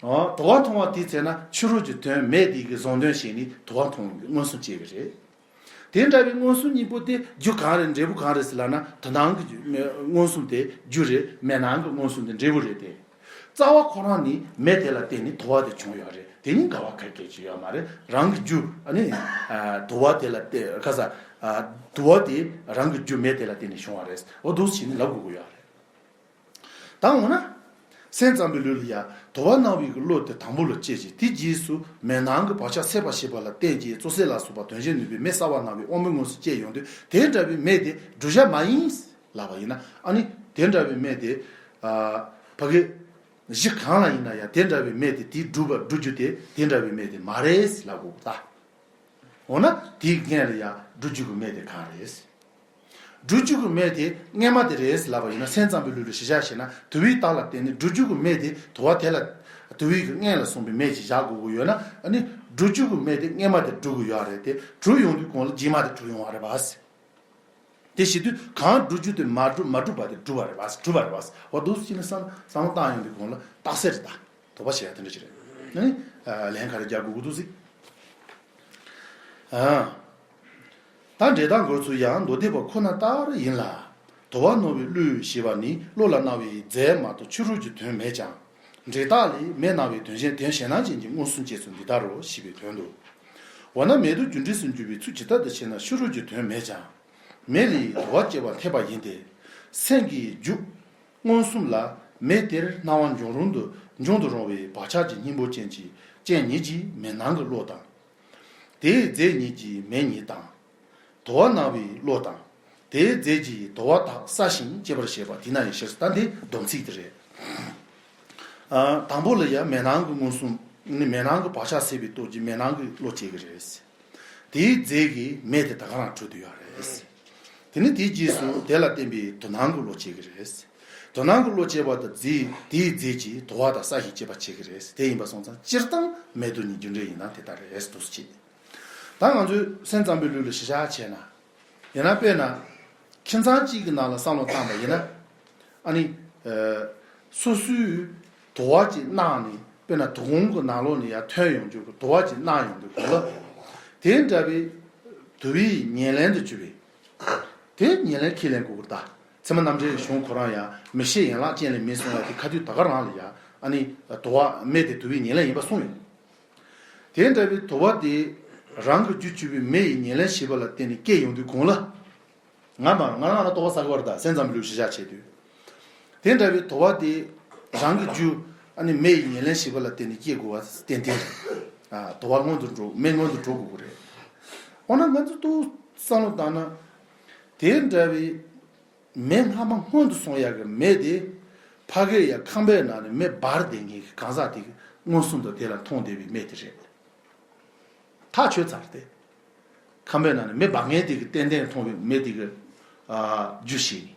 ཨ། དུ་བ་མཐོང་བ་དེའི་ཚེ་ན་ཕྱི་རོལ་གྱི་དོན་མེ་དེ་གི་གཟུང་དོན་བྱས་ནས་དུ་བ་མཐོང་ཡོང་གི་མངོན་སུམ་བྱེད་ཀྱི་རེད། དེ་འདྲ་བའི་མངོན་སུམ་གཉིས་པོ་དེ་རྒྱུ་གང་རེད་འབྲས་བུ་གང་རེད་ཟེར་ལབ་ན་དུ་སྣང་གི་རྒྱུ་མངོན་སུམ་དེ་རྒྱུ་རེད། མེ་སྣང་གི་མངོན་སུམ་དེ་འབྲས་བུ་རེད་དེ། རྩ་བ་ཁོ་རང་ནི་མེ་དེ་ལ་བརྟེན་ནས་དུ་བ་དེ་བྱུང་ཡོད་རེད། དེ་གཉིས་འགལ་བ་ག་གེ་ཅིག་ཡོད་མ་རེད། རང་གི་རྒྱུ་ཨ་ནི་ཨ་དུ་བ་དེ་ལ་བརྟེན་ཁ་ས་ཨ་དུ་བ་དེ་རང་གི་རྒྱུ་མེ་དེ་ལ་བརྟེན་ནས་བྱུང་བ་རེད། འོ་འདུག་སེ་བྱས་ནས་ལབ་དགོས་ཀྱི་ཡོད་རེད། ད་འོ་ན། སེམས་ཙམ་པའི་ལུགས་ལ་ཡང་དུ་བ་སྣང་བའི་གི་བློ་དེ་དང་པོ་ལ་སྐྱེས་ཤིང་དེའི་རྗེས་སུ་མེ་སྣང་གི་བག་ཆགས་སད་པ་ཞེས་པ་ལ་བརྟེན་གྱིས་བཙོ་སད་ལ་སོགས་པ་དོན་བྱེད་ནུས་པའི་མེ་གསར་བ་སྣང་བའི་དབང་པོའི་མངོན་སུམ་སྐྱེས་ཡོང་དུས་དེ་འདྲ་བའི་མེ་དེ་བསྒྲུབ་བྱ་མ་ཡིན་ལབ་པ་ཡིན་ན་ཨ་ནི་དེ་འདྲ་བའི་མེ་དེ་ཨ་ཕ་གི་གཞི་གང་ལ་ཡིན་ན་ཡང་དེ་འདྲ་བའི་མེ་དེ་དེའི་སྒྲུབ་པ་སྒྲུབ་རྒྱུ་དེ་དེ་འདྲ་བའི་མེ་དེ་མ་རེད་ལབ་དགོས་ད། འོ་ན་དེའི་སྔོན་ལ་ཡང་སྒྲུབ་རྒྱུ་གི་མེ་དེ་གང་རེད། སྒྲུབ་རྒྱུ་གི་མེ་དེ་སྔོན་མ་དེ་རེད་ལབ་པ་ཡིན་ན་སེམས་ཙམ་པའི་ལུགས་ལ་གཞི་བཞག་བྱས་ན་དུ་བའི་རྟགས་ལ་བརྟེན་ནས་སྒྲུབ་རྒྱུ་གི་མེ་དེ་དུ་བ་དེ་ལ་དུ་བའི་གི་སྔོན་ལ་སོང་པའི་མེ་ཅིག་བཞག་དགོས་ཀྱི་ཡོད་ན་ཨ་ནི་སྒྲུབ་རྒྱུ་གི་མེ་དེ་སྔོན་མ་དེ་གྲུབ་ཀྱི་ཡོད་རེད་དེ་གྲུབ་ཡོང་དུས་གོང་ལ་རྗེས་མ་དེ་གྲུབ་ཡོང་བ་རེད་པ། དེ་བྱེད་དུས་གང་སྒྲུབ་རྒྱུ་དེ་མ་གྲུབ་མ་གྲུབ་པ་དེ་གྲུབ་པ་རེད་པ་གྲུབ་པ་རེད་པ། འོ་འདུག་སེ་བྱས་ནས་བསམ་བསམ་བློ་བཏང་ཡོང་དུས་གོང་ལ་རྟགས་གསལ་རེད་ད། དོགས་པ་བྱེད་ཡ་དེ་འདྲ་ཅིག་རེད། ཨ་ནི་ལན་ག་རེ་རྒྱག་དགོས་ཀྱི་འདུག་ཟེར། ཨ། ད་འབྲས་རྟགས་འགོད་ཚུལ་ཡང་མདོ་སྡེ་པ་ཁོ་ན་ལྟར་ཡིན་ལ། དུ་བ་སྣང་བའི་བློས་ཞེས་པ་ནི་བློ་ལ་སྣང་བའི་རྫས་མ་གཏོགས་ཕྱི་རོལ་གྱི་དོན་མེད་ཀྱང་། འབྲས་རྟགས་ལས་མེ་སྣང་བའི་དོན་གཞན་དོན་གཞན་སྣང་ཅན་གྱི་མངོན་སུམ་བཅས་སུ་འདི་ལྟར་རོ་ཞེས་པའི་དོན་ཏོ། འོ་ན་མེ་དུ་རྒྱུ་འབྲས་སུ་འགྱུར་བའི་ཚུལ་ཇི་ལྟར་དུ་ཕྱེ་ན་ཕྱི་རོལ་གྱི་དོན་མེད་ཀྱང་། མེ་ལས་དུ་བ་སྐྱེ་བར་འཐད་པ་ཡིན་ཏེ། སེམས་ཀྱི་རྒྱུ། མངོན་སུམ་ལ་མེ་དེར་སྣང་བ་འབྱུང་རུང་དུ་འབྱུང་དུ་རུང་བའི་བག་ཆགས་ཀྱི་སྙིང་པོ་ཅན་གྱི་རྐྱེན་ཉིད་ཀྱིས་མེ་སྣང་གི་བློ་དང་། དེའི་རྫས་ཉིད་ཀྱིས་མེ་ཉིད་དང་། དུ་བ་སྣང་བའི་བློ་དང་། དེའི་རྫས་ཀྱིས་དུ་བ་དག་གསལ་ཞིང་སྐྱེ་བར་བྱེད་པ་དེ་ན་ཡི་ཕྱིར་ད་འདི་སྡོམ་ཚིག་དེ་རེད། ཨ། དང་པོ་ལ་ཡང་མེ་སྣང་གི་མངོན་སུམ་ནི་མེ་སྣང་གི་བག་ཆགས་སད་པའི་སྟོབས་ཀྱིས་མེ་སྣང་གི་བློ་སྐྱེ་གི་རེད། དེའི་རྫས་ཀྱིས་མེ་དེ་ད་ག་རང་གྲུབ་ཏུ་ཡོད་རེད། དེ་ནི་དེའི་རྗེས་སུ་དེ་ལ་བརྟེན་པའི་དུ་སྣང་གི་བློ་སྐྱེ་གི་རེད། དུ་སྣང་གི་བློ་སྐྱེ་བ་དང་རྫས་དེའི་རྫས་ཀྱིས་དུ་བ་དང་གསལ་ཞིང་སྐྱེ་བ་བྱེད་ཀྱི་རེད། དེ་ཡིན་པ་སོང་ཙང་སྤྱིར་བཏང་མེ་དུ་ནི་རྒྱུ་འབྲས་ཡིན་ན་དེ་ལྟར་རེད་དུ་སྐྱེ། ད་ང་ཚོས་སེམས་ཙམ་པའི་ལུགས་ལ་གཞི་བཞག་བྱས་ན། ཡིན་ན་དཔེར་ན། ཁྱིམ་ཚང་གཅིག་གི་ནང་ལ་བསམ་བློ་བཏང་པ་ཡིན་ན། ཨ་ནི། ཨ། སོ་སོའི་དུ་བ་ཅིག་གནང་ནས་དཔེར་ན་དོ་དགོང་གི་ནང་ལོགས་ནས་ཡར་ཐོན་ཡོང་རྒྱུ་གི་དུ་བ་ཅིག་གནང་ཡོང་དུས་སྒང་ལ། དེ་འདྲ་བའི་དུ་བའི་ཉེར་ལེན་དུ་གྱུར་པའི། དེ་ཉེར་ལེན་ཁས་ལེན་དགོས་ཀྱི་རེད་ད། ཚད་མ་རྣམ་འགྲེལ་གཞུང་ཁོ་རང་ཡང་མིག་ཤེས་ཡན་ལག་ཅན་ལས་མིན་གསུངས་ཡ་དེ་ཁ་ཐུག་ད་ག་རང་ལ་ཡ། ཨ་ནི། དུ་བ་མེ་དེ་དུ་བའི་ཉེར་ལེན་ཡིན་པ་གསུངས་ཡོད། དེ་འདྲ་བའི་དུ་བ་དེ་རང་གི་རྒྱུ་གྱུར་པའི་མེ་ཡི་ཉེར་ལེན་བྱེད་པ་ལ་བརྟེན་ནས་སྐྱེ་ཡོང་དུས་སྒང་ལ། ང་མ་ང་རང་ལ་རྟོགས་པ་གསལ་གྱི་ཡོད་རེད་ད། སེམས་ཙམ་པའི་ལུགས་གཞི་བཞག་བྱས་དུས། དེ་འདྲ་བའི་དུ་བ་དེ་རང་གི་རྒྱུ་ཨ་ནི་མེ་ཡི་ཉེར་ལེན་བྱེད་པ་ལ་བརྟེན་ནས་སྐྱེ་དགོས་པ་ཏན་ཏན་རེད། ཨ། དུ་བ་སྔོན་དུ་འགྲོ། མེ་སྔོན་དུ་འགྲོ་དགོས་ཀྱི་རེད། འོ་ན་ང་ཚོ་ཏོག་བསམ་བློ་བཏང་ན། དེ་འདྲ་བའི་མེ་སྔ་མ་སྔོན་དུ་སོང་ཡག་གི་མེ་དེ། ཕ་གིར་ཡ་ཁང་པའི་ནང་ནས་མེ་འབར་བསྡད་མཁན་གྱི་གང་ཟག་དེ་གིས་མངོན་སུམ་དུ་དེ་ལ་མཐོང་བསྡད་པའི་མེ་དེ་རེད། ཐག་ཆོད་ཚར་ཏེ། ཁང་པའི་ནང་ནས་མེ་འབར་མཁན་དེ་གིས་ཏན་ཏན་མཐོང་བའི་མེ་དེ་གི། ཨ། རྒྱུ་ཞིག་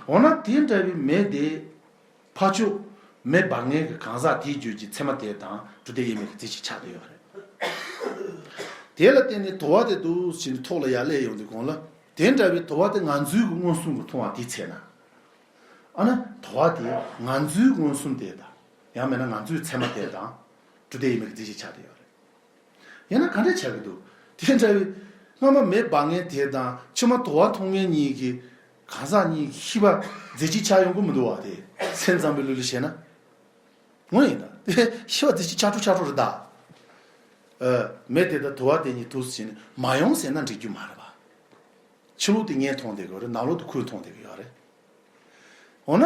འོ་ན་དེ་འདྲ་བའི་མེ་དེ། ཕར་ཕྱོགས་མེ་འབར་མཁན་གྱི་གང་ཟག་དེའི་རྒྱུད་ཀྱི་ཚད་མ་དེ་དང་སྒྲུབ་བདེ་དབྱེར་མེད་ཀྱི་རྫས་གཅིག་ཆགས་བསྡད་ཡོད་རེད། དེ་ལ་བརྟེན་ནས་དུ་བ་དེ་འདུག་ཟེར་ནས་ཐོག་ལ་ཡར་སླེབས་ཡོང་དུས་སྒང་ལ། དེ་འདྲ་བའི་དུ་བ་དེ་ང་ཚོའི་གི་མངོན་སུམ་གྱིས་མཐོང་བ་དེའི་ཚེ་ན། ཨ་ན་དུ་བ་དེ་ང་ཚོའི་མངོན་སུམ་དེ་དང་། ཡང་མིན་ན་ང་ཚོའི་ཚད་མ་དེ་དང་སྒྲུབ་བདེ་དབྱེར་མེད་ཀྱི་རྫས་གཅིག་ཆགས་བསྡད་ཡོད་རེད། ཡིན་ན་ག་འདྲ་ཆགས་ཀྱི་འདུག་དེ་འདྲ་བའི་སྔ་མ་མེ་འབར་མཁན་དེ་དང་ཕྱི་མ་དུ་བ་མཐོང་མཁན་གཉིས་ཀྱི་གང་ཟག་གཉིས་ཀྱི་ཤེས་པ་རྫས་གཅིག་ཆགས་ཡོང་གི་མི་འདུག་བ། དེ་སེམས་ཙམ་པའི་ལུགས་ལ་བྱས་ན། དངོས་ཡིན་ད། དེ་ཤེས་པ་རྫས་གཅིག་ཆགས་འགྲོ་ཆགས་འགྲོ་རེད་ད། ཨ། མེ་དེ་དང་དུ་བ་དེ་གཉིས་འདུག་ཟེར་ནས་མ་ཡོང་ཟེར་ན་འགྲིག་རྒྱུ་མ་རེད་པ། ཕྱི་ལོགས་དེ་ངས་མཐོང་བསྡད་ཀྱི་ཡོད་རེད། ནང་ལོགས་དེ་ཁོས་མཐོང་བསྡད་ཀྱི་ཡོད་རེད། འོ་ན།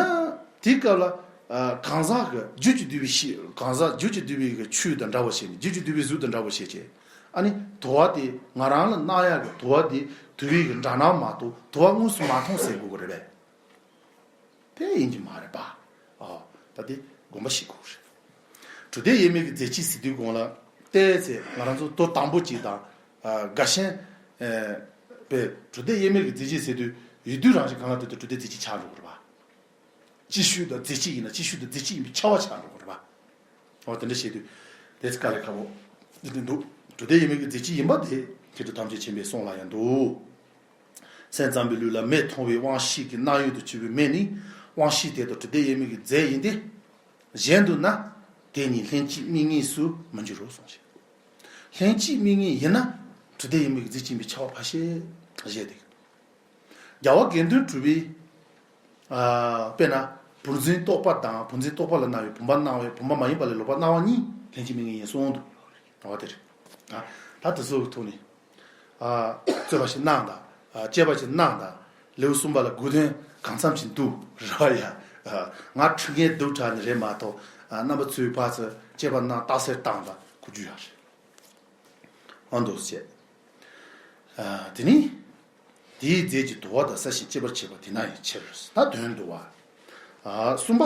དེའི་སྐབས་ལ། ཨ། གང་ཟག་གི་རྒྱུད་ཀྱིས་བསྡུས་པའི་ཤེས། གང་ཟག་རྒྱུད་ཀྱིས་བསྡུས་པའི་གི་ཆོས་དང་འདྲ་བོ་བྱས་ནས། རྒྱུད་ཀྱིས་བསྡུས་པའི་གཟུགས་དང་འདྲ་བོ་བྱས་བྱས། ཨ་ནི་དུ་བ་དེ་ང་རང་ལ་སྣང་ཡག་གི་དུ་བ་དེ་དུ་བའི་གི་འདྲ་སྣང་མ་གཏོགས་དུ་བ་དངོས་སུ་མ་མཐོང་ཟེར་དགོས་ཀྱི་རེད་པས། དེ་ཡིན་གྱི་མ་རེད་པ། ཨ། ད་དེ་དགོངས་པ་བཞེས་དགོས་རེད། སྒྲུབ་བདེ་དབྱེར་མེད་ཀྱི་རྫས་གཅིག་ཟེར་དུས་སྒང་ལ། བལྟས་ཚེ་ང་རང་ཚོ་དོ་དམ་པོ་གཅིག་དང་། ཨ། དགའ་ཞེན། ཨེ། པའི་སྒྲུབ་བདེ་དབྱེར་མེད་ཀྱི་རྫས་གཅིག་ཟེར་དུས་ཡིན་དུས་རང་བཞིན་གང་ལ་ལྟོས་ཏེ་སྒྲུབ་བདེ་རྫས་གཅིག་ཆགས་འགྲོ་གི་རེད་པ། སྤྱི་ཤོས་དང་རྫས་གཅིག་ཡིན་ན་སྤྱི་ཤོས་དང་རྫས་གཅིག་ཡིན་པའི་ཁྱབ་པ་ཆགས་འགྲོ་གི་རེད་པ། འོ་དེ་འདྲ་བྱེད་དུས། དེ་ཚེ་དཀའ་ལས་ཁག་པོ་འདི་འདུག་སྒྲུབ་བདེ་དབྱེར་མེད་ཀྱི་རྫས་གཅིག་ཡིན་པ་དེ་མཁས་གྲུབ་ཐམས་ཅད་མཁྱེན་པའི་གསུང་ལ་ཡང་འདུག་སེམས་ཙམ་པའི་ལུགས་ལ་མེ་མཐོང་བའི་དབང་ཤེས་ཀྱི་སྣང་ཡུལ་དུ་གྱུར་པའི་མེ་ནི་དབང་ཤེས་དེ་དང་སྒྲུབ་བདེ་དབྱེར་མེད་ཀྱི་རྫས་ཡིན་ཏེ། གཞན་དུ་ན་དེ་གཉིས་ལྷན་སྐྱེས་དམིགས་ངེས་སུ་མི་འགྱུར་རོ་གསུངས་ཤིང་། ལྷན་སྐྱེས་དམིགས་ངེས་ཡིན་ན་སྒྲུབ་བདེ་དབྱེར་མེད་ཀྱི་རྫས་ཅན་པའི་ཁྱབ་པ་ཕལ་ཆེར་བཞེད་དེ། རྒྱལ་བ་དགེ་འདུན་གྲུབ་པའི། ཨ། དཔེར་ན་བུར་འཛིན་རྟོག་པ་དང་བུར་འཛིན་རྟོག་པ་ལ་སྣང་བའི་བུམ་པ་སྣང་བའི་བུམ་པ་མ་ཡིན་པ་ལས་ལོག་པར་སྣང་བ་གཉིས་ལྷན་སྐྱེས་དམིགས་ངེས་ཡིན་གསུངས་འདུག་འོ་དེ་རེད། ཨ། ད་དེ་ཚོའི་ཐོག་ནས། ཨ། རྩོད་པ་ཞིག་གནང་དང་། ཨ། དཔྱད་པ་ཞིག་གནང་དང་། ལེའུ་གསུམ་པ་ལ་དགོས་དོན་གང་འཚམ་ཞིག་འདུག་རེད་པ་ཡ། ཨ། ང་ཁྲི་ངན་སྡུག་དྲགས་ནས་རེད་མ་གཏོགས། ཨ། རྣམ་པ་ཚོས་ཕར་ཚུར་དཔྱད་པ་གནང་རྟགས་གསལ་བཏང་དང་གོ་རྒྱུ་ཡོད་རེད། ཨ། འདུག་སེ་བྱས། ཨ། དེ་ནི། དེའི་རྫས་ཀྱི་དུ་བ་དང་ས་ཞིང་སྐྱེད་པར་བྱེད་པ་དེ་ན་ཡི་ཕྱིར། ད་དོན་བསྡུ་བ། ཨ། གསུམ་པ།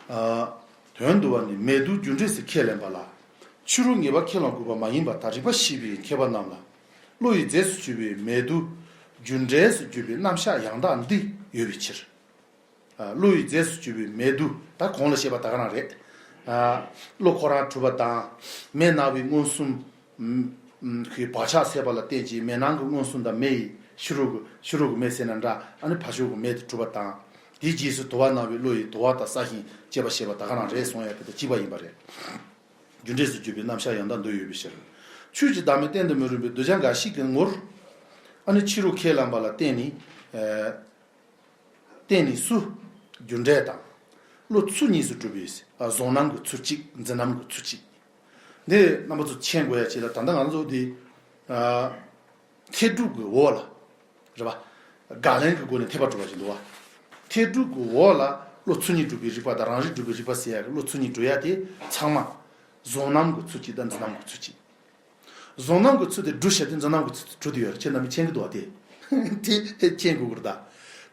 ཨ། དོན་བསྡུ་བ་ནི་མེ་དུ་རྒྱུ་འབྲས་སུ་ཁས་ལེན་པ་ལ། ཕྱི་རོལ་ངེས་པ་ཁས་བླང་དགོས་པ་མ་ཡིན་པ་དང་རིགས་པ་ཞེས་པའི་མཁས་པ་རྣམས་ལ། བློ་ཡི་རྫས་སུ་གྱུར་པའི་མེ་དུ་རྒྱུ་འབྲས་སུ་གྱུར་པའི་རྣམ་གཞག་ཡང་དག་འདི་ཡོད་པའི་ཕྱིར། ཨ། བློ་ཡི་རྫས་སུ་གྱུར་པའི་མེ་དུ། ད་གོང་ལ་བཤད་པ་ད་ག་རང་རེད། ཨ། བློ་ཁོ་རང་གྲུབ་པ་དང་། མེ་སྣང་བའི་མངོན་སུམ། ཨ། གི་བག་ཆགས་ཟད་པ་ལ་བརྟེན་ཅིང་མེ་སྣང་གི་མངོན་སུམ་དང་མེ་ཡི་ཕྱི་རོལ་གྱི་ཕྱི་རོལ་གྱི་མེ་ཟེར་ན་འདྲ། ཨ་ནི་ཕ་ཤོག་གི་མེ་དེ་གྲུབ་པ་དང་། དེའི་རྗེས་སུ་དུ་བ་སྣང་བའི་བློ་ཡིས་དུ་བ་དང་ས་ཞིང་སྐྱེད་པར་བྱེད་པ་ད་ག་རང་རེད་གསུང་ཡ་དེ་དང་གཅིག་པ་ཡིན་པ་རེད། རྒྱུ་འབྲས་སུ་གྱུར་པའི་རྣམ་གཞག་ཡང་དག་འདི་ཡོད་པའི་ཕྱིར། ཆོས་ཀྱི་བདག་མེད་གཏན་དུ་མི་རུང་བའི་གདུལ་བྱ་འགའ་ཞིག་གི་ངོར། ཨ་ནི་ཕྱི་རོལ་ཁས་བླངས་པ་ལ་བརྟེན་ནས། ཨ། བརྟེན་ནས་སུ། རྒྱུ་འབྲས་དང་། བློ་ཚུལ་གཉིས་སུ་གྲུབ་པའི། ཨ། གཟུང་རྣམ་གྱི་ཚུལ་གཅིག་འཛིན་རྣམ་གྱི་ཚུལ་གཅིག་འདི་རྣམ་པ་ཚོ་མཁྱེན་དགོས་ཡ་གཅིག་ལ། ད་ལྟ་ང་ཚོ་འདི། ཨ། ཐེར་དྲུག་གི་འོག་ལ། རེད་པ། དགག་ལན་གྱི་སྒོ་ནས་འཐད་པ་གྲུབ་པ་ཞིག་འདུག་པ། ཐེར་དྲུག་གི་འོག་ལ་བློ་ཚུལ་གཉིས་གྲུབ་པའི་རིགས་པ་དང་རང་རིག་གྲུབ་པའི་རིགས་པ་ཟེར་ཡ་གི་བློ་ཚུལ་གཉིས་གྲུབ་ཡ་དེ་ཚང་མ། གཟུང་རྣམ་གྱི་ཚུལ་གཅིག་དང་འཛིན་རྣམ་གྱི་ཚུལ་གཅིག་གཟུང་རྣམ་གྱི་ཚུལ་དེ་གྲུབ་བྱས་ཏེ་འཛིན་རྣམ་གྱི་ཚུལ་དེ་གྲུབ་བསྡད་ཡོད་རེད། ཁྱེད་རྣམ་པས་མཁྱེན་གྱི་འདུག་པ་དེ། དེ་མཁྱེན་དགོས་ཀྱི་རེད་ད།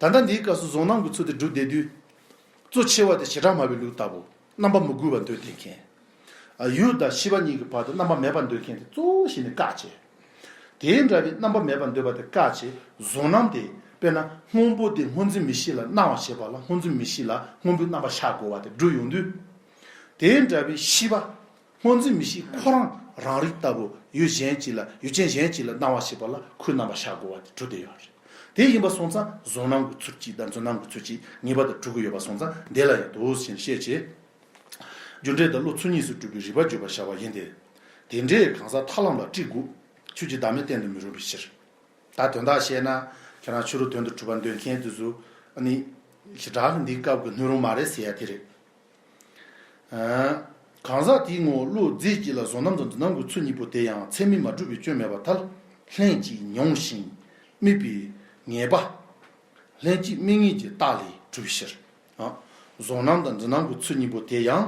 ད་ལྟ་འདིའི་སྐབས་སུ་གཟུང་རྣམ་གྱི་ཚུལ་དེ་གྲུབ་བསྡད་དུས། གཙོ་ཆེ་བ་དེ་བྱེ་བྲག་སྨྲ་བའི་ལུགས་ལྟ་བུ། རྣམ་པ་མི་དགོས་པར་འདོད་བསྡད་མཁན། ཨ། ཡུལ་དང་ཤེས་པ་གཉིས་ཀྱི་བར་དུ་རྣམ་པ་མེད་པར་འདོད་མཁན་དེ་གཙོ་བོ་ཞིག་ནི་བཀག་བྱས། དེ་འདྲ་བའི་རྣམ་པ་མེད་པར་འདོད་པ་དེ་བཀག་བྱས། གཟུང་རྣམ་དེ་དཔེར་ན་སྔོན་པོ་དེ་སྔོ་འཛིན་མིག་ཤེས་ལ་སྣང་བར་བྱེད་པ་ལ་སྔོ་འཛིན་མིག་ཤེས་ལ་སྔོན་པོའི་རྣམ་པ་ཤར་དགོས་པ་དེ་གྲུབ་ཡོང་དུས། དེ་འདྲ་བའི་ཤེས་པ། སྔོ་འཛིན་མིག་ཤེས་ཁོ་རང་ རང་རིག་ལྟ་བུ་ཡུལ་གཞན་གཅིག་ལ་ཡུལ་ཅན་གཞན་གཅིག་ལ་སྣང་བ་ཞིག་པ་ལ་ཁོའི་རྣམ་པ་ཤར་དགོས་པ་དེ་གྲུབ་བསྡད་ཡོད་རེད། དེ་ཡིན་པ་སོང་ཙང་གཟུང་རྣམ་གྱི་ཚུལ་གཅིག་དང་འཛིན་རྣམ་གྱི་ཚུལ་གཅིག་ངེས་པར་དུ་གྲུབ་ཀྱི་ཡོད་པ་སོང་ཙང་དེ་ལ་ཡང་འདུག་ཟེར་བཤད་བྱས། རྒྱུ་འབྲས་དང་བློ་ཚུལ་གཉིས་སུ་གྲུབ་པའི་རིགས་པ་བརྗོད་པར་བྱ་བ་ཡིན་ཏེ། དེ་འདྲའི་གང་ཟག་ཐར་ལམ་ལ་དཀྲིས་དགོས། ཆོས་ཀྱི་བདག་མེད་གཏན་དུ་མི་རུང་བའི་ཕྱིར། ད་དོན་དག་བཤད་ན། ཁྱེད་རང་ཕྱི་རོལ་དོན་དུ་གྲུབ་པ་འདོད་མཁན་དེ་ཚོ་ཨ་ནི་ཞེ་དྲག་ལ་འདིའི་སྐབས་ཀྱི་སྣོད་རུང་མ་རེད་ཟེར་ཡ་དེ་རེད། ཨ། གང་ཟག་དེའི་ངོ་བོ་བློ་རྫས་གཅིག་ལ་གཟུང་རྣམ་དང་འཛིན་རྣམ་གྱི་ཚུལ་གཉིས་པོ་དེ་ཡང་ཚད་མས་མ་གྲུབ་པའི་སྐྱོན་མེད་པར་ཐལ། ལྷན་ཅིག་མྱོང་ཞིང་དམིགས་པའི་ངེས་པ། ལྷན་ཅིག་དམིགས་ངེས་ཀྱི་རྟགས་ལས་གྲུབ་པའི་ཕྱིར། ཨ། གཟུང་རྣམ་དང་འཛིན་རྣམ་གྱི་ཚུལ་གཉིས་པོ་དེ་ཡང་།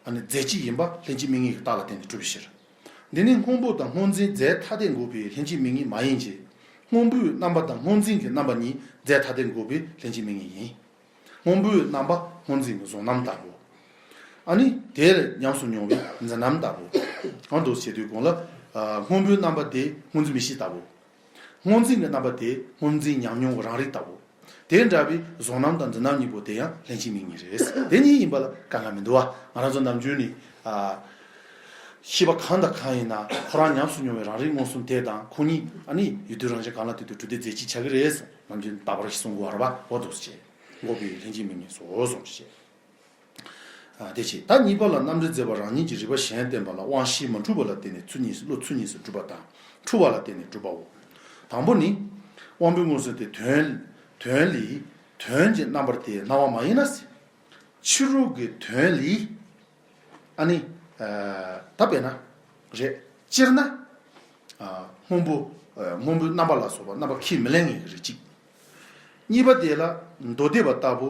ཨ་ནི་རྫས་གཅིག་ཡིན་པ་ལྷན་ཅིག་དམིགས་ངེས་ཀྱི་རྟགས་ལ་བརྟེན་ནས་གྲུབ་པའི་ཕྱིར། འདི་ནི་སྔོན་པོ་དང་སྔོ་འཛིན་རྫས་ཐ་དད་འགོག་པའི་ལྷན་ཅིག་དམིགས་ངེས་མ་ཡིན་གྱི། སྔོན་པོའི་རྣམ་པ་དང་སྔོ་འཛིན་གྱི་རྣམ་པ་གཉིས་རྫས་ཐ་དད་འགོག་པའི་ལྷན་ཅིག་དམིགས་ངེས་ཡིན། སྔོན་པོའི་རྣམ་པ་སྔོ་འཛིན་གྱི་གཟུང་རྣམ་ལྟ་བུ། ཨ་ནི་དེ་ལས་ཉམས་སུ་མྱོང་བའི་འཛིན་རྣམ་ལྟ་བུ། གང་དུ་བྱེད་དུས་གོང་ལ། ཨ། སྔོན་པོའི་རྣམ་པ་དེ་སྔོ་འཛིན་མིག་ཤེས་ལྟ་བུ། སྔོ་འཛིན་གྱི་རྣམ་པ་དེ་སྔོ་འཛིན་ཉམས་མྱོང་གི་རང་རིག་ལྟ་བུ། དེ་འདྲ་བའི་གཟུང་རྣམ་དང་འཛིན་རྣམ་གཉིས་པོ་དེ་ཡང་ལྷན་ཅིག་དམིགས་ངེས་རེད། དེ་གཉིས་ཡིན་པ་ལ་དཀའ་ངལ་མི་འདུག་བ། ང་རང་ཚོ་ནམ་རྒྱུན་ནི། ཨ། ཤེས་པ་གང་དང་གང་ཡིན་ན་ཁོ་རང་ཉམས་སུ་མྱོང་བའི་རང་རིག་མངོན་སུམ་དེ་དང་ཁོ་གཉིས་ཨ་ནི་ཡུལ་དུས་རང་བཞིན་གང་ལ་ལྟོས་ཏེ་གྲུབ་བདེ་རྫས་གཅིག་ཆགས་ཀྱི་རེད། ནམ་རྒྱུན་རྟག་པར་གསུང་དགོས་པ་རེད་པ། འོ་འདུག་སེ་བྱས། འགོག་པའི་ལྷན་ཅིག་དམིགས་ངེས་སོ་གསུངས་ཤིང་། ཨ། དེ་བྱས་ད་གཉིས་པ་ལ་རྣམ་འགྲེལ་མཛད་པ་རང་ཉིད་ཀྱི་རིགས་པ་གཞན་བསྟན་པ་ལ་དབང་ཤེས་མ་འཁྲུགས་པ་ལ་བརྟེན་ནས་ཚུལ་གཉིས་སུ་བློ་ཚུལ་གཉིས་སུ་གྲུབ་པ་དང་འཁྲུལ་བ་ལ་བརྟེན་ནས་གྲུབ་པའོ། དང་པོ་ནི། དབང་པོའི་མངོན་སུམ་དེ་དོན། དོན་ལས། དོན་གྱི་རྣམ་པར་དེ་སྣང་བ་མ་ཡིན་ན། ཕྱི་རོལ་གྱི་དོན་ལས། ཨ་ནི། ཨ། ད་དཔེར་ན། རེད། སྤྱིར་ན། ཨ། སྔོན་པོ། ཨ། སྔོན་པོའི་རྣམ་པ་ལ་སོགས་པ་རྣམ་པ་ཁས་མི་ལེན་ངེས་ཀྱི་རིགས་གཅིག་གཉིས་པ་དེ་ལ་མདོ་སྡེ་པ་ལྟ་བུ་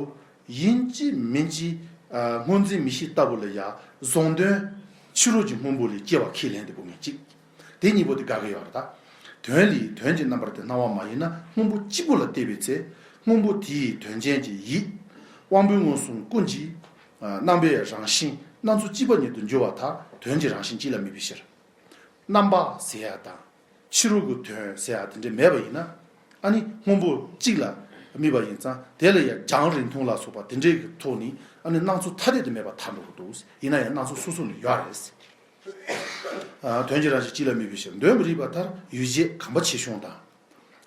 ཡིན་གཅིག་མིན་གཅིག་ཨ། སྔོ་འཛིན་མིག་ཤེས་ལྟ་བུ་ལ་ཡང་གཟུང་དོན་ཕྱི་རོལ་གྱི་སྔོན་པོ་ལས་སྐྱེ་བ་ཁས་ལེན་དེ་དགོས་ངེས་གཅིག་དེ་གཉིས་པོ་དེ་དགག་གི་ཡོད་རེད་ད། དོན་ལས་དོན་གྱི་རྣམ་པར་དེ་སྣང་བ་མ་ཡིན་ན་སྔོན་པོ་གཅིག་པུ་ལ་བལྟས་པའི་ཚེ་སྔོན་པོ་དེའི་དོན་ཅན་གྱི་ཡིད། དབང་པོའི་མངོན་སུམ་ཀུན་གྱི། ཨ། རྣམ་པའི་རང་བཞིན་སྣ་ཚོགས་གཅིག་པ་ཉིད་དུ་འགྱུར་བ་དག་དོན་གྱི་རང་བཞིན་གཅིག་ལ་དམིགས་པའི་ཕྱིར། རྣམ་པ་ཟེར་ཡ་དང་། ཕྱི་རོལ་གྱི་དོན་ཟེར་ཡ་དེ་འདྲ་མེད་པ་ཡིན་ན། ཨ་ནི་སྔོན་པོ་གཅིག་ལ་དམིགས་པ་ཡིན་ཙང་དེ་ལ་ཡང་རྒྱང་རིང་ཐུང་ལ་སོགས་པ་དེ་འདྲའི་གི་ཐོག་ནས་ཨ་ནི་སྣང་ཚུལ་ཐ་དད་དུ་མེད་པར་ཐལ་འགྲོ་གི་འདུག་ཡིན་ན་ཡང་སྣང་ཚུལ་སོ་སོ་ནས་ཡོད་རེད། ཨ། དོན་གྱི་རང་བཞིན་གཅིག་ལ་དམིགས་པའི་ཕྱིར། འདོན་པའི་རིགས་པ་ལྟར་ཡུལ་བཞི་གམ་པ་ཆེ་ཆུང་དང་།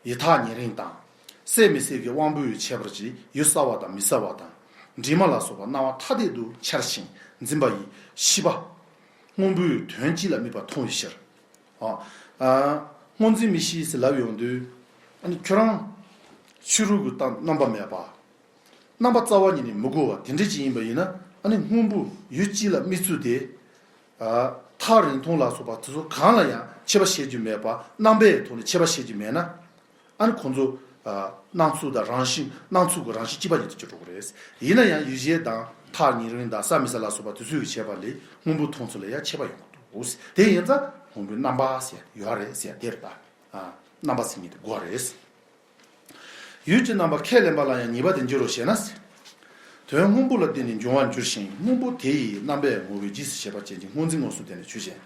ཡུལ་ཐག་ཉེ་རིང་དང་། གསལ་མི་གསལ་གྱི་དབང་པོའི་ཁྱད་པར་གྱིས་ཡུལ་གསལ་བ་དང་མི་གསལ་བ་དང་། དྲི་མ་ལ་སོགས་པ་སྣང་བ་ཐ་དད་དུ་འཆར་ཞིང་འཛིན་པ་ཡི་ཤེས་པ། སྔོན་པོའི་དོན་གཅིག་ལ་དམིགས་པ་མཐོང་བའི་ཕྱིར། ཨ། ཨ། སྔོ་འཛིན་མིག་ཤེས་ཟེར་ལབ་ཡོང་དུས། ཨ་ནི་ཁྱོད་རང་ཕྱི་རོལ་གྱི་རྣམ་པ་མེད་པ། རྣམ་པ་རྩ་བ་ཉིད་ནས་མི་གོ་བ་དེ་འདྲ་ཅིག་ཡིན་པ་ཡིན་ན། ཨ་ནི་སྔོན་པོ་ཡུལ་གཅིག་ལ་དམིགས་ཚུལ་དེ། ཨ། ཐག་རིང་ཐུང་ལ་སོགས་པ་དེ་ཚོ་གང་ལ་ཡང་ཁྱད་པར་བྱེད་རྒྱུ་མེད་པ། རྣམ་པའི་ཐོག་ནས་ཁྱད་པར་བྱེད་རྒྱུ་མེད་ན། ཨ་ནི་ཁོང་ཚོ། ཨ། སྣང་ཚུལ་དང་རང་བཞིན་སྣང་ཚུལ་གྱི་རང་བཞིན་གཅིག་པ་ཉིད་དུ་གྱུར་འགྲོ་གི་རེད། ཡིན་ན་ཡང་ཡུལ་གཞན་དང་ཐག་ཉེ་རིང་དང་གསལ་མི་གསལ་ལ་སོགས་པ་དེ་ཚོའི་ཁྱད་པར་ལས་སྔོན་པོ་མཐོང་ཚུལ་ལ་ཡང་ཁྱད་པར་ཡོང་གི་འདུག་དེ་ཡིན་ཙང་སྔོན་པོའི་རྣམ་པ་ཟེར་ཡོད་རེད་ཟེར་དེ་རེད་ད། ཨ། རྣམ་པ་ཟེར་མཁན་དེ་དགོས་རེད། ཡུལ་གྱི་རྣམ་པ་ཁས་ལེན་པ་ལ་ཡང་ཉེས་པ་དེ་འགྱུར་རོ་ཞེ་ན། དོན་སྔོན་པོ་ལ་བརྟེན་ནས་འབྱུང་བར་འགྱུར་ཞིང་སྔོན་པོ་དེ་ཡི་རྣམ་པས་ངོ་བོའི་རྗེས་སུ་བྱེད་པ་ཅན་གྱི་སྔོ་འཛིན་མངོན་སུམ་དེ་ནི་ཆོས་ཅན།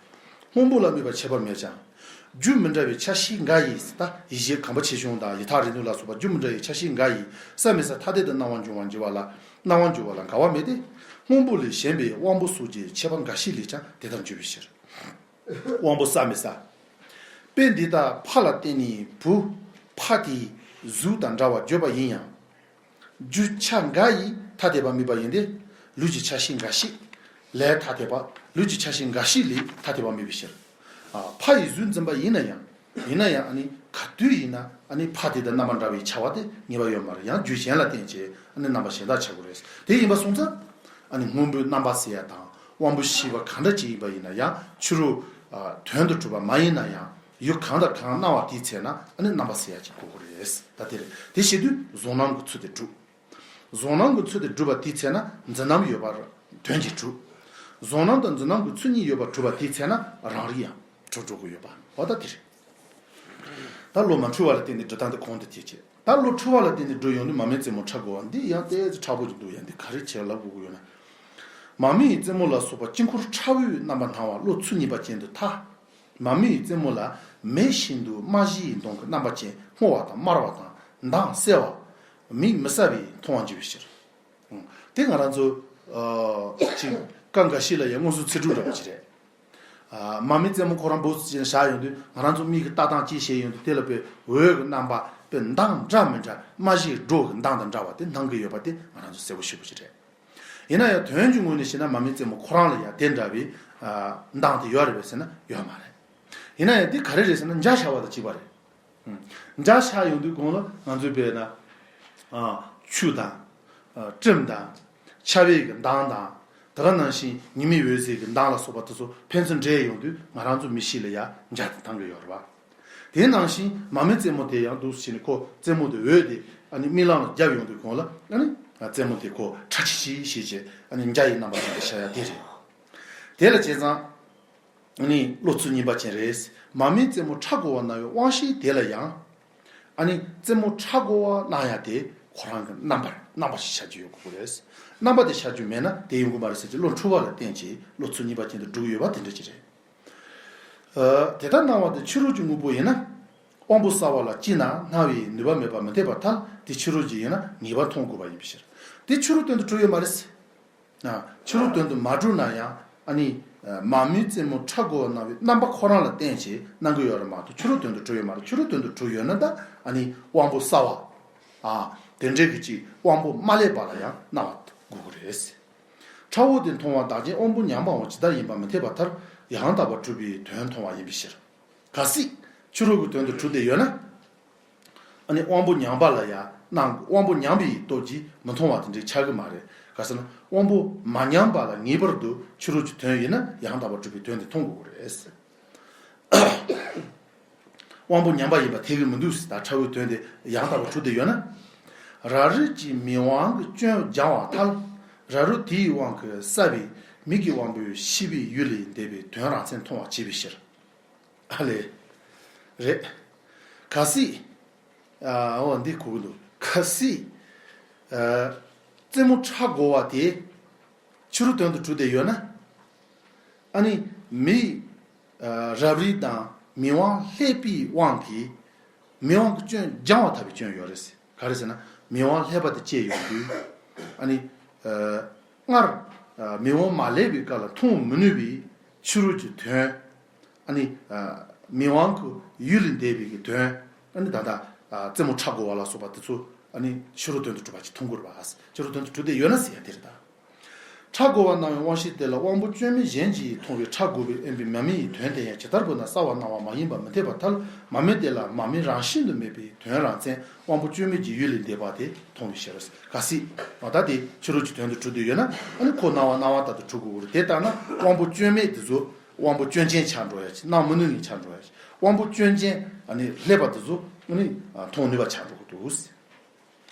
སྔོན་པོ་ལ་དམིགས་པ་ཁྱད་པར་མེད་ཀྱང་། རྒྱུ་མི་འདྲ་བའི་ཆ་ཤས་འགའ་ཡིས་ད་ཡིད་བྱེད་གམ་པ་ཆེ་ཆུང་དང་ཡུལ་ཐག་རིང་ཐུང་ལ་སོགས་པ་རྒྱུ་མི་འདྲ་བའི་ཆ་ཤས་འགའ་ཡིས་གསལ་མི་གསལ་ཐ་དད་དུ་སྣང་བ་འབྱུང་བར་འགྱུར་བ་ལ་སྣང་བ་འགྱུར་བ་ལ་འགལ་བ་མེད་དེ། སྔོན་པོ་ལས་གཞན་པའི་དབང་པོ་སོགས་ཀྱི་ཁྱད་པར་འགའ་ཞིག་ལས་ཀྱང་དེ་ལྟར་འགྱུར་བའི་ཕྱིར། དབང་པོ་གསལ་མི་གསལ། དཔེ་འདི་ལྟར་ཕ་ལ་བརྟེན་ནས་བུ། ཕ་དེའི་གཟུགས་དང་འདྲ་བར་བརྗོད་པ་ཡིན་ཡང་། རྒྱུ་ཆ་འགའ་ཡིས་ཐ་དད་པ་དམིགས་པ་ཡིན་ཏེ། ལུས་ཀྱི་ཆ་ཤས་འགའ་ཞིག་ལས་ཐ་དད་པ། ལུས་ཀྱི་ཆ་ཤས་འགའ་ཞིག་ལས་ཐ་དད་པ་དམིགས་པའི་ཕྱིར། ཨ། ཕ་ཡི་གཟུགས་འཛིན་པ་ཡིན་ན་ཡང་། ཡིན་ན་ཡང་ཨ་ནི་ག་དུས་ཡིན་ན་ཨ་ནི་ཕ་དེ་དང་རྣམ་པ་འདྲ་བའི་ཆ་བ་དེ་ངེས་པ་ཡོད་མ་རེད། ཡང་རྒྱུ་གཞན་ལ་བརྟེན་བྱས་ཨ་ནི་རྣམ་པ་གཞན་དག་ཆགས་དགོས་རེད། དེ་ཡིན་པ་སོང་ཙང་ཨ་ནི་སྔོན་པོའི་རྣམ་པ་ཟེར་ཡ་དང་དབང་པོ་ཤེས་པ་གང་འདྲ་ཅིག་ཡིན་པ་ཡིན་ན་ཡང་ཕྱི་རོལ་དོན་དུ་གྲུབ་པ་མ་ཡིན་ན་ཡང་ཡུལ་གང་དང་གང་སྣང་བ་དེའི་ཚེ་ན་ཨ་ནི་རྣམ་པ་ཟེར་ཡ་ཅིག་དགོས་ཀྱི་རེད། ད་དེ་རེད། དེ་བྱེད་དུས་གཟུང་རྣམ་གྱི་ཚུལ་དེ་གྲུབ། གཟུང་རྣམ་གྱི་ཚུལ་དེ་གྲུབ་པ་དེའི་ཚེ་ན་འཛིན་རྣམ་ཡོད་པར་དོན་གྱིས་གྲུབ། གཟུང་རྣམ་དང་འཛིན་རྣམ་གྱི་ཚུལ་གཉིས་ཡོད་པར་གྲུབ་པ་དེའི་ཚེ་ན་རང་རིག་ཡང་གྲུབ་འགྲོ་གི་ཡོད་པ། འོ་ད་དེ་རེད། ད་བློ་མ་འཁྲུལ་བ་ལ་བརྟེན་ནས་འགྲོ་སྟངས་དེ་གོང་དུ་བྱས་བྱས། ད་བློ་འཁྲུལ་བ་ལ་བརྟེན་ནས་འགྲོ་ཡོང་དུས་མ་མའི་རྩེད་མོ་འཁྲབ་དགོས་པ་འདི་ཡང་ཏོག་ཙམ་ཁག་པོ་ཅིག་འདུག་ཡང་འདི་ག་རེ་བྱས་ལབ་དགོས་ཀྱི་ཡོད་ན། མ་མའི་རྩེད་མོ་ལ་སོགས་པ་དཀྱིལ་འཁོར་ཕྲ་བའི་རྣམ་པ་སྣང་བ་བློ་ཚུལ་གཉིས་པ་ཅན་དུ་ཐལ། མ་མའི་རྩེད་མོ་ལ་མེ་བཞིན་དུ་རྨ་བྱའི་མདོངས་ཀྱི་རྣམ་པ་ཅན་སྔོ་བ་དང་དམར་བ་དང་མདངས་གསལ་བ། མིག་མི་གསལ་བས་མཐོང་བར་འགྱུར་བའི་ཕྱིར། དེ་ང་རང་ཚོ་ཨ་ཅིག་སྐབས་འགའ་ཞིག་ལ་ཡང་མངོན་སུམ་ཚིག་གྲུབ་འདྲ་བ་ཅིག་རེད། མར་མེ་རྩེ་མོ་ཁོ་རང་འབུ་ཅན་བཞག་ཡོང་དུས། ང་རང་ཚོ་མིག་གིས་ལྟ་སྟངས་ཅིག་བྱས་ཡོང་དུས། དེ་ལ་དཔེ་འོད་ཀྱི་རྣམ་པ་དཔེ་མདངས་འདྲ་མི་འདྲ། མ་གཞི་སྒྲོ་གི་མདངས་དང་འདྲ་བ་དེ་སྣང་གི་ཡོད་པ་དེ་ང་རང་ཚོ་གསལ་པོ་ཤེས་པོ་ཅིག་རེད། ཡིན་ན་ཡང་དོན་གྱི་ངོས་ནས་བཤད་ན། མར་མེ་རྩེ་མོ་ཁོ་རང་ལ་ཡང་དེ་འདྲ་བའི་ཨ་མདངས་དེ་ཡོད་རེད་པས་ཟེར་ན་ཡོད་མ་རེད། ཡིན་ན་ཡང་དེ་ག་རེ་རེད་ཟེར་ན། འཇའ་ཤར་བ་དང་གཅིག་པ་རེད། འཇའ་ཤར་ཡོང་དུས་གོང་ལ་ང་ཚོས་དཔེར་ན་ཨ་ཆུ་དང་ཨ་སྤྲིན་དང་། ཆར་པའི་གི་མདངས་དང་། དེ་ག་ནང་བཞིན་ཉི་མའི་འོད་ཟེར་གྱི་མདངས་ལ་སོགས་པ་དེ་ཚོ་ཕན་ཚུན་འདྲེས་ཡོང་དུས། ང་རང་ཚོ་མིག་ཤེས་ལ་ཡང་འཇའ་དེ་མཐོང་གི་ཡོད་རེད་པ། དེ་ནང་བཞིན་མར་མེ་རྩེ་མོ་དེ་ཡང་འདུག་སེ་བྱས་ནས། ཁོ་རྩེ་མོ་དེ་འོད་དེ་ཨ་ནི་རྨི་ལམ་ལ་བརྒྱབ་ཡོང་དུས་གོང་ལ། ཨ་ནི་རྩེ་མོ་དེ་ཁོ་ཁྲ་ཆི་ཆི་ཞེས་བྱས། ཨ་ནི་འཇའ་ཡི་རྣམ་པ་ཅན་དུ་ཤར་ཡ་དེ་རེད། དེ་ལ་བྱས་ཙང་ཨ་ནི་བློ་ཚུལ་གཉིས་པ་ཅན་རེད། མར་མེ་རྩེ་མོ་ཁྲ་སྒོ་བ་སྣང་བའི་དབང་ཤེས་དེ་ལ་ཡང་། ཨ་ནི་རྩེ་མོ་ཁྲ་སྒོ་བ་སྣང་ཡ་དེ་ཁོ་རང་གི་རྣམ་པར་རྣམ་པ་ཞིག་ཆགས་ཀྱི་ཡོད་དགོས་ཀྱི་རེད། རྣམ་པ་དེ་ཆགས་རྒྱུ་མེད་ན་དེ་ཡོང་གི་མ་རེད་ཟེར་གྱི། བློ་འཁྲུལ་བ་ལ་བརྟེན་བྱས་བློ་ཚུལ་གཉིས་པ་ཅན་དུ་འགྲོ་གི་ཡོད་པ་དེ་འདྲ་ཅིག་རེད། ཨ། དེ་ལྟར་སྣང་བ་དེ་ཕྱི་རོལ་གྱི་དངོས་པོ་ཡིན་ན། དབང་པོ་གསལ་བ་ལ་ཅི་ན་སྣང་བའི་ནུས་པ་མེད་པ་མི་འཐད་པར་ཐལ། དེ་ཕྱི་རོལ་གྱི་ཡིན་ན་ངེས་པར་མཐོང་དགོས་པ་ཡིན་པའི་ཕྱིར། དེ་ཕྱི་རོལ་དོན་དུ་གྲུབ་ཡོད་མ་རེད། ཨ། ཕྱི་རོལ་དོན་དུ་མ་གྲུབ་ན་ཡང་། ཨ་ནི་མར་མེ་རྩེ་མོ་ཁྲ་སྒོ་བ་སྣང་བའི་རྣམ་པ་ཁོ་རང་ལ་བརྟེན་བྱས་སྣང་གི་ཡོད་རེད་མ་གཏོགས། ཕྱི་རོལ་དོན་དུ་གྲུབ་ཡོད་མ་རེད། ཕྱི་རོལ་དོན་དུ་གྲུབ་ཡོད་ན་ད། ཨ་ནི་དབང་པོ་གསལ་བ། ཨ། དེ་འདྲའི་གི་ཅིག་དབང་པོ་མ་བསླད་པ་ལ་ཡང་སྣང་བ་དགོས་ཀྱི་རེད། ཁྲ་བོ་དེ་མཐོང་བ་བདག་རྐྱེན་དབང་པོ་ཉམས་པའང་ཇི་ལྟར་ཡིན་པ་མི་འཐད་པར་ཐལ། ཡང་དག་པར་གྲུབ་པའི་དོན་མཐོང་བ་ཡིན་པའི་ཕྱིར། གལ་སྲིད་ཕྱི་རོལ་གྱི་དོན་དུ་གྲུབ་བསྡད་ཡོད་ན། ཨ་ནི་དབང་པོ་ཉམས་པ་ལ་ཡང་སྣང་། དབང་པོ་ཉམས་པའི་སྟོབས་ཀྱིས་མི་མཐོང་བ་དེ་འདྲའི་ཆགས་ཀྱི་མ་རེད། ག་ཟེར་ན། དབང་པོ་མ་ཉམས་པ་ལ་ངེས་པར་དུ་ཕྱི་རོལ་གྱི་དོན་ཡིན་ན་ཡང་དག་པར་གྲུབ་པའི་དོན་དེ་མཐོང་དགོས་ཀྱི་རེད། དབང་པོ་ཉམས་པ་ཡིན་པ་འཐད་ཀྱི་མི་འདུག་ཟེར། ད་ཁྲ་བོའི་དོན་དེ་ཡང་དག་པར་གྲུབ་བསྡད་ཡོད་ན། རབ་རིབ་ཀྱི་མིག་དབང་གི་སྐྱོན་སྦྱང་བར་ཐལ། རབ་རིབ་དེའི་དབང་གིས་བསལ་བའི་མིག་གི་དབང་པོའི་ཤེས་པའི་ཡུལ་ལས་འདས་པའི་དོན་རང་མཚན་མཐོང་བར་བྱེད་པའི་ཕྱིར། ཨ་ལས། རེད། གལ་སྲིད། ཨ། འོ། འདི་གོ་གི་འདུག། གལ་སྲིད། ཨ། རྩེ་མོ་ཁྲ་སྒོ་བ་དེ་ཕྱི་རོལ་དོན་དུ་གྲུབ་བསྡད་ཡོད་ན། ཨ་ནི་མིག། ཨ། རབ་རིབ་དང་མིག་དབང་བསླད་པའི་དབང་གིས། མིག་དབང་གི་སྐྱོན་སྦྱང་བ་ཐལ་བའི་སྐྱོན་ཡོད་རེད། ག་རེ་ཟེར་ན། མིག་དབང་བསླད་པ་དེ་བཅད་ཡོང་དུས། ཨ་ནི། ཨ། སྔར། ཨ། མིག་དབང་མ་བསླད་པའི་སྐབས་ལ་མཐོང་མི་ནུས་པའི་ཕྱི་རོལ་གྱི་དོན། ཨ་ནི། ཨ། མིག་དབང་གི་ཡུལ་ལས་འདས་པའི་གི་དོན། ཨ་ནི་ད་ལྟ། ཨ། རྩེ་མོ་ཁྲ་སྒོ་བ་ལ་སོགས་པ་དེ་ཚོ། ཨ་ནི་ཕྱི་རོལ་དོན་དུ་གྲུབ་པ་ཅིག་མཐོང་དགོས་རེད་པ། ཕྱི་རོལ་དོན་དུ་གྲུབ་བསྡད་ཡོད་ན་ཟེར་ཡ་དེ་རེད་ད། ཁྲ་སྒོ་བ་སྣང་བའི་དབང་ཤེས་དེ་ལ་དབང་པོ་བཅོས་མའི་གཞན་གྱིས་མཐོང་བའི་ཁྲ་སྒོ་བས་དབེན་པའི་མར་མེ་ཡི་དོན་དེ་ཡང་ཇི་ལྟར་འབུར་ན་གསལ་བར་སྣང་བ་མ་ཡིན་པ་མི་འཐད་པར་ཐལ། མར་མེ་དེ་ལ་མར་མེ་རང་བཞིན་དུ་མེད་པའི་དོན་རང་མཚན་དབང་པོ་བཅོས་མའི་གི་ཡུལ་ལས་འདས་པ་དེ་མཐོང་བའི་ཕྱིར། གལ་སྲིད་ད་དེ་ཕྱི་རོལ་གྱི་དོན་དུ་གྲུབ་བསྡད་ཡོད་ན། ཨ་ནི་ཁོ་སྣང་བ་སྣང་བ་ལྟར་དུ་གྲུབ་དགོས་རེད། དེ་ལྟར་ན་དབང་པོ་བཅོས་མའི་དེ་ཚོ། དབང་པོ་སྐྱོན་ཅན་ཆགས་འགྲོ་ཡ་ཅིག། སྣང་མི་ནུས་ནི་ཆགས་འགྲོ་ཡ་ཅིག། དབང་པོ་སྐྱོན་ཅན། ཨ་ནི་བསླད་པ་དེ་ཚོ། ཨ་ནི་མཐོང་ནུས་པ་ཆགས་འགྲོ་གི་འདུག།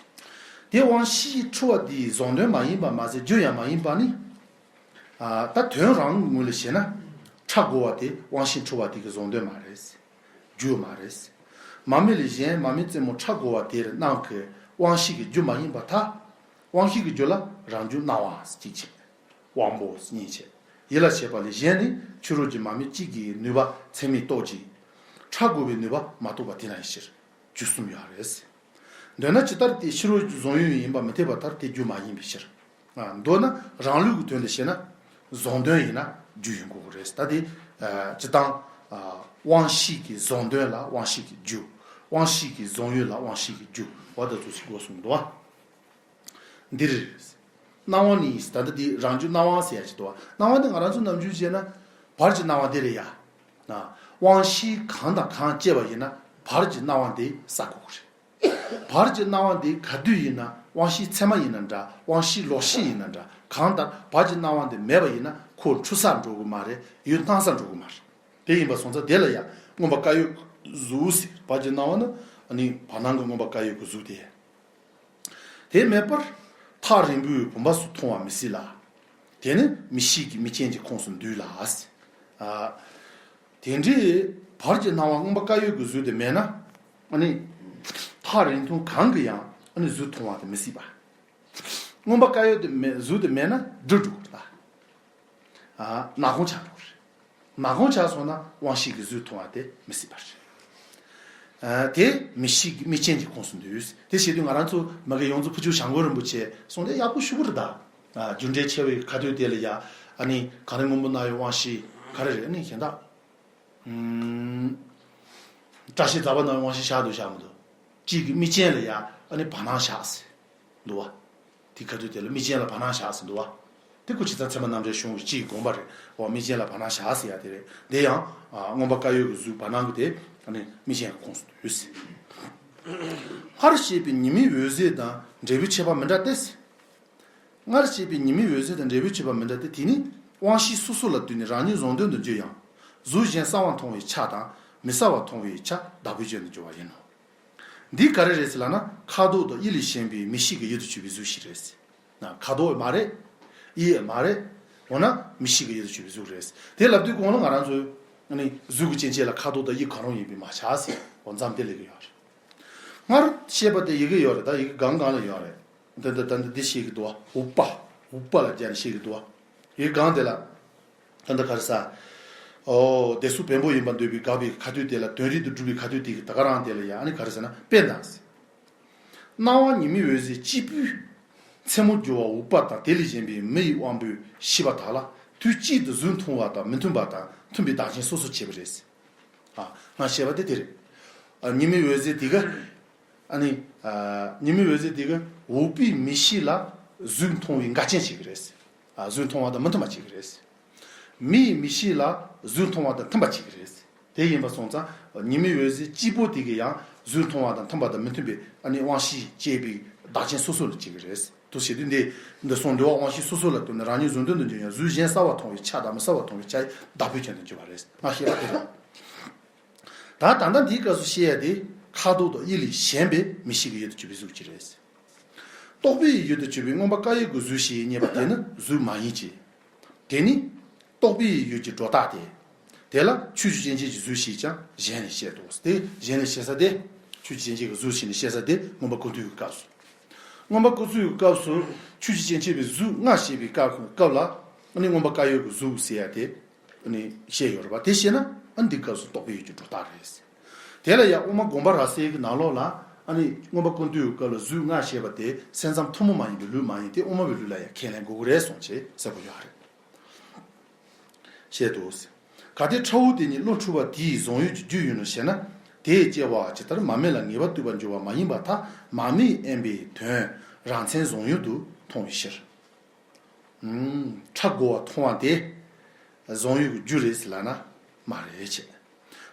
དེ་དབང་ཤེས་འཁྲུལ་བ་དེའི་བཟང་དོན་མ་ཡིན་པ་མ་ཟད་རྒྱུ་ཡང་མ་ཡིན་པ་ནི། ཨ། ད་དོན་རང་གི་ངོས་ལ་བཤད་ན། ཁྲ་སྒོ་བ་དེ་དབང་ཤེས་འཁྲུལ་བ་དེ་གི་བཟང་དོན་མ་རེད། རྒྱུ་མ་རེད། མར་མེ་ལས་གཞན་མར་མེ་རྩེ་མོ་ཁྲ་སྒོ་བ་དེར་སྣང་གི་དབང་ཤེས་ཀྱི་རྒྱུ་མ་ཡིན་པར་ཐལ། དབང་ཤེས་ཀྱི་རྒྱུ་ལ་རང་རྒྱུ་སྣང་བ་གཅིག་བྱས། དབང་པོ་གཉིས་བྱས། ཡིད་ལ་བྱེད་པ་ལས་གཞན་ནི་ཕྱི་རོལ་གྱི་མར་མེ་གཅིག་གི་ནུས་པ་ཚད་མས་རྟོགས་ཀྱི། ཁྲ་སྒོ་བའི་ནུས་པ་མ་རྟོགས་པ་དེ་ན་ཡི་ཕྱིར། རྒྱུ་གསུམ་ཡོད་རེད། འདོད་ན་ཇི་ལྟར་དེ་ཕྱི་རོལ་གྱི་བཟང་ཡུལ་ཡིན་པ་མི་འཐད་པར་ཐལ། དེ་རྒྱུ་མ་ཡིན་པའི་ཕྱིར། ཨ། མདོར་ན་རང་ལུགས་ཀྱི་དོན་དུ་བཤད་ན། བཟང་དོན་ཡིན་ན་རྒྱུ་ཡིན་དགོས་ཀྱི་རེད། ད་དེ། ཨ། སྤྱིར་བཏང་། ཨ། དབང་ཤེས་ཀྱི་བཟང་དོན་ལ་དབང་ཤེས་ཀྱི་རྒྱུ། དབང་ཤེས་ཀྱི་བཟང་ཡུལ་ལ་དབང་ཤེས་ཀྱི་རྒྱུ། འོ་ད་ཚོ་ཞིག་དགོས་གསུངས་འདུག་བ། འདིར། སྣང་བ་ནི། ད་ལྟ་འདི་རང་རྒྱུ་སྣང་བ་ཟེར་ཡ་ཅིག་འདུག་བ། སྣང་བ་འདི་ང་རང་ཚོ་ནམ་རྒྱུན་བྱས་ན། བར་གྱི་སྣང་བ་འདི་རེད་ཡ། ན། དབང་ཤེས་གང་དང་གང་སྐྱེས་པ་ཡིན་ན་བར་གྱི་སྣང་བ་འདི་གསལ་དགོས་ཀྱི་རེད། བར་གྱི་སྣང་བ་འདི་ག་དུས་ཡིན་ན། དབང་ཤེས་ཚད་མ་ཡིན་ན་འདྲ། དབང་ཤེས་ལོག་ཤེས་ཡིན་ན་འདྲ། གང་ལྟར་བར་གྱི་སྣང་བ་འདི་མེད་པ་ཡིན་ན་ཁོ་འཁྲུལ་སར་འགྲོ་གི་མ་རེད། ཡུལ་སྣང་སར་འགྲོ་གི་མ་རེད། དེ་ཡིན་པ་སོང་ཙང་དེ་ལ་ཡང་མངོན་པར་དཀར་ཡོལ་གཟུགས་ཟེར། བར་གྱི་སྣང་བ་ནི་ཨ་ནི་བར་སྣང་གི་མངོན་པར་དཀར་ཡོལ་གྱི་གཟུགས་དེ། དེ་མེད་པར་ཐག་རིང་པོའི་བུམ་པ་སུ་མཐོང་བ་མི་སྲིད་ལ། དེ་ནི་མིག་ཤེས་ཀྱི་མིག་རྐྱེན་གྱི་ཁོངས་སུ་འདུས་ལ། ཨ། དེ་འདྲའི་བར་གྱི་སྣང་བ་མངོན་པར་དཀར་ཡོལ་གྱི་གཟུགས་དེ་མེད་ན། ཨ་ནི་ཐག་རིང་ཐུང་གང་གིས་ཡང་ཨ་ནི་གཟུགས་མཐོང་བ་དེ་མི་སྲིད་པ། མངོན་པར་དཀར་ཡོལ་དེ་མེད། གཟུགས་དེ་མེད་ན་འགྲིབ་འགྲོ་གི་རེད་ད། ཨ། ནག་ཁུང་ཆགས་འགྲོ་གི་རེད། ནག་ཁུང་ཆགས་སོང་ན་དབང་ཤེས་ཀྱིས་གཟུགས་མཐོང་བ་དེ་མི་སྲིད་པ་རེད། ཨ། དེ་མིག་ཤེས་ཀྱི་མིག་རྐྱེན་གྱི་ཁོངས་སུ་འདུས། དེ་བྱེད་དུས་ང་རང་ཚོ་མ་གི་ཡོངས་འཛིན་ཕུར་ཆུ་བྱ་མགོན་རིན་པོ་ཆེ་གསུང་དེ་ཡག་པོ་ཞུ་གི་རེད་ད། ཨ། རྒྱུ་འབྲས་ཕྱེ་བའི་ཁ་ཐུག་དེ་ལ་ཡ། ཨ་ནི་གང་རིགས་སྔོན་པོ་སྣང་བའི་དབང་ཤེས། ག་རེ་རེད། ཨ་ནི་གཞན་དག་ཨུམ། བཀྲ་ཤིས་རྫ་དཔལ་ནང་དབང་ཤེས་བཞག་འདུག་བཞག་མི་འདུག་གཅིག་གི་དམིགས་རྐྱེན་ལ་ཡ་ཨ་ནི་བར་སྣང་བཞག་ཟེར་འདུག་བ། དེ་ཁ་ཐུག་དེ་ལ་དམིགས་རྐྱེན་ལ་བར་སྣང་བཞག་ཟེར་འདུག་བ། དེ་ཁོ་བྱས་ཙང་ཚད་མ་རྣམ་འགྲེལ་གཞུང་གི་སྤྱིའི་དགོངས་པ་རེད་བ། དམིགས་རྐྱེན་ལ་བར་སྣང་བཞག་ཟེར་ཡ་དེ་རེད། དེ་ཡང་ཨ་མངོན་པ་བཀའ་ཡོད་ཀྱི་གཟུགས་བར་སྣང་གི་དེ་ཨ་ནི་དམིགས་རྐྱེན་གྱི་ཁོངས་སུ་འདུས་ཟེར། སྔར་བཤད་པའི་ཉི་མའི་འོད་ཟེར་དང་འབྲས་བུའི་ཁྱད་པར་མི་འདྲ་སྟེ། སྔར་བཤད་པའི་ཉི་མའི་འོད་ཟེར་དང་འབྲས་བུའི་ཁྱད་པར་མི་འདྲ་སྟེ། དེ་ནི་དབང་ཤེས་སོ་སོ་ལ་ལྟོས་ནས་རང་ཉིད་གཟུང་དོན་དུ་འགྱུར་ཡང་། གཟུགས་གཞན་གསལ་བར་མཐོང་བའི་ཆ་དང་མི་གསལ་བར་མཐོང་བའི་ཆ་བདག་པོའི་སྐྱོན་དུ་འགྱུར་བ་ཡིན་ནོ། འདི་ག་རེ་རེད་ཟེར་ལབ་ན། ཁ་དོག་དང་དབྱིབས་ལས་གཞན་པའི་མིག་ཤེས་ཀྱི་ཡུལ་དུ་གྱུར་པའི་གཟུགས་ཤིག་རེད་ཟེར། ན་ཁ་དོག་མ་རེད། དབྱིབས་མ་རེད། འོ་ན་མིག་ཤེས་ཀྱི་ཡུལ་དུ་གྱུར་པའི་གཟུགས་རེད་ཟེར། དེ་ལབ་དུས་གོང་ལ་ང་རང་ཚོས་ཨ་ནི་གཟུགས་ཀྱི་སྐྱེ་མཆེད་ལ་ཁ་དོག་དང་དབྱིབས་གང་རུང་ཡིན་པས་མ་ཆགས་ཟེར། འོ་མཚམས་དེ་ལ་གི་ཡོད་རེད། སྔར་བཤད་པ་དེ་ཡི་གེ་ཡོད་རེད། ད་ཡི་གེ་གང་གང་ལ་ཡོད་རེད། ད་ད་ད་འདི་བཤད་ཀྱི་འདུག་བ། ཨུ་པ། ཨུ་པ་ལ་སྦྱར་ནས་བཤད་ཀྱི་འདུག་བ། ཡི་གེ་གང་དེ་ལ། ད་ད་ག་རེ་ཟ། ཨོ་བདེ་སོགས་བེམ་པོ་ཡིན་པར་འདོད་པའི་དགག་པའི་ཁ་ཐུག་དེ་ལ་དོན་རིག་ཏུ་སྒྲུབ་པའི་ཁ་ཐུག་དེ་གི་ད་ག་རང་དེ་ལ་ཡང་ཨ་ནི་ག་རེ་ཟེར་ན། དཔེར་ན་ཟེར། སྣང་བ་ཉི་མའི་འོད་ཟེར་གཅིག་པུས་མཚན་མོར་གྱུར་པ་ཨུ་པ་དང་དེ་ལས་གཞན་པའི་མི་ཡི་དབང་པོས་ཤེས་པ་དག་ལ་དུས་གཅིག་ཏུ་གཟུགས་མཐོང་བ་དང་མི་མཐུན་པ་དང་མཐུན་པའི་བདག་རྐྱེན་སོ་སོར་བྱེད་པ་རེད། ཨ། ང་བཤད་པ་དེ་དེ་རེད། ཨ། ཉི་མའི་འོད་ཟེར་དེ་ག་ཨ་ནི། ཨ། ཉི་མའི་འོད་ཟེར་དེ་ག་འུག་པའི་མིག་ཤེས་ལ་གཟུགས་མཐོང་བའི་འགལ་རྐྱེན་བྱེད་ཀྱི་རེད། ཨ། གཟུགས་མཐོང་བ་དང་མི་མཐུན་པ་བྱེད་ཀྱི་རེད། མི་ཡི་མིག་ཤེས་ལ་གཟུགས་མཐོང་བ་དང་མཐུན་པ་བྱེད་ཀྱི་རེད། དེ་ཡིན་པ་སོང་ཙང་ཉི་མའི་འོད་ཟེར་གཅིག་པོ་དེ་ག་ཡང་གཟུགས་མཐོང་བ་དང་མཐུན་པ་དང་མི་མཐུན་པའི་ཨ་ནི་དབང་ཤེས་སྐྱེད་པའི་བདག་རྐྱེན་སོ་སོ་ལ་བྱེད་ཀྱི་རེད། དུ་བྱེད་དུས་འདི་འདི་སོང་འདུལ་བ་དབང་ཤེས་སོ་སོ་ལ་ལྟོས་ནས་རང་ཉིད་གཟུང་དོན་དུ་འགྱུར་ཡང་གཟུགས་གཞན་གསལ་བར་མཐོང་བའི་ཆ་དང་མི་གསལ་བར་མཐོང་བའི་ཆ་ཡི་བདག་པོའི་སྐྱོན་དུ་འགྱུར་བ་རེད། ང་བཤད་པ་དེ་རེད། ད་ད་ལྟ་འདིའི་སྐབས་སུ་བཤད་ཡ་དེ་ཁ་དོག་དང་དབྱིབས་ལས་གཞན་པའི་མིག་ཤེས་ཀྱི་ཡུལ་དུ་གྱུར་པའི་གཟུགས་ཅིག་རེད། རྟོག་པའི་ཡུལ་དུ་གྱུར་པའི་མངོན་པར་བཀའ་ཡོད་ཀྱི་གཟུགས་ཞེས་བསྙད་པ་དེ་ནི་གཟུགས་མ་ཡིན་གྱི། དེ་ནི་རྟོག་པའི་ཡུལ་གྱི་སྒྲོ་བཏགས་ཏེ། དེ་ལ་ཆོས་ཀྱི་སྐྱེ་མཆེད་ཀྱི་གཟུགས་ཞེས་ཀྱང་གཞན་ལས་བཤད་དོ། དེ་གཞན་ལས་བཤད་ས་དེ། ཆོས་ཀྱི་སྐྱེ་མཆེད་ཀྱི་གཟུགས་ཞེས་ནས་བཤད་ས་དེ་མངོན་པ་ཀུན་བཏུས་ཀྱི་སྐབས་སུ། མངོན་པ་ཀུན་བཏུས་ཀྱི་སྐབས་སུ་ཆོས་ཀྱི་སྐྱེ་མཆེད་པའི་གཟུགས་ལྔ་བཤད་པའི་སྐབས་སྐབས་ལ་ཨ་ནི་མངོན་པ་བཀའ་ཡོད་ཀྱི་གཟུགས་ཟེར་ཡ་དེ་ཨ་ནི་བཤད་ཡོད་རེད་པ། དེ་བཤད་ན་ཨ་ནི་འདི་སྐབས་སུ་རྟོག་པའི་ཡུལ་གྱི་སྒྲོ་བཏགས་རེད། དེ་ལ་ཡང་དབུ་མ་དགོངས་པ་རབ་གསལ་གྱི་ནང་ལོགས་ལ་ཨ་ནི་མངོན་པ་ཀུན་བཏུས་ཀྱི་སྐབས་ལ་གཟུགས་ལྔ་བཤད་པ་དེ་སེམས་ཙམ་ཐུན་མོང་མ་ཡིན་པའི་ལུགས་མ་ཡིན་ཏེ་དབུ་མ་པའི་ལུགས་ལ་ཡང་ཁས་ལེན་དགོས་ཀྱི་རེད་གསུངས་བྱས་གསལ་པོ་ཡོད་རེད། བཤད་དོ། གལ་ཏེ་ཁྲ་བོ་དེ་ཉིད་བློ་འཁྲུལ་བ་དེའི་གཟུང་ཡུལ་གྱི་རྒྱུ་ཡིན་ནོ་ཞེ་ན། དེས་སྐྱེ་བ་ཇི་ལྟར་མ་རྨོས་ལ་ངེས་པར་ལྟོས་པར་འགྱུར་བ་མ་ཡིན་པར་ཐལ། མ་རྨོས་དབེན་པའི་དོན་རང་མཚན་གཟུང་ཡུལ་དུ་མཐོང་བའི་ཕྱིར། ཨུམ། ཁྲ་དགོ་བ་མཐོང་བ་དེ་གཟུང་ཡུལ་གྱི་རྒྱུ་རེད་ཟེར་ལབ་ན་མ་རེད་ཅེས།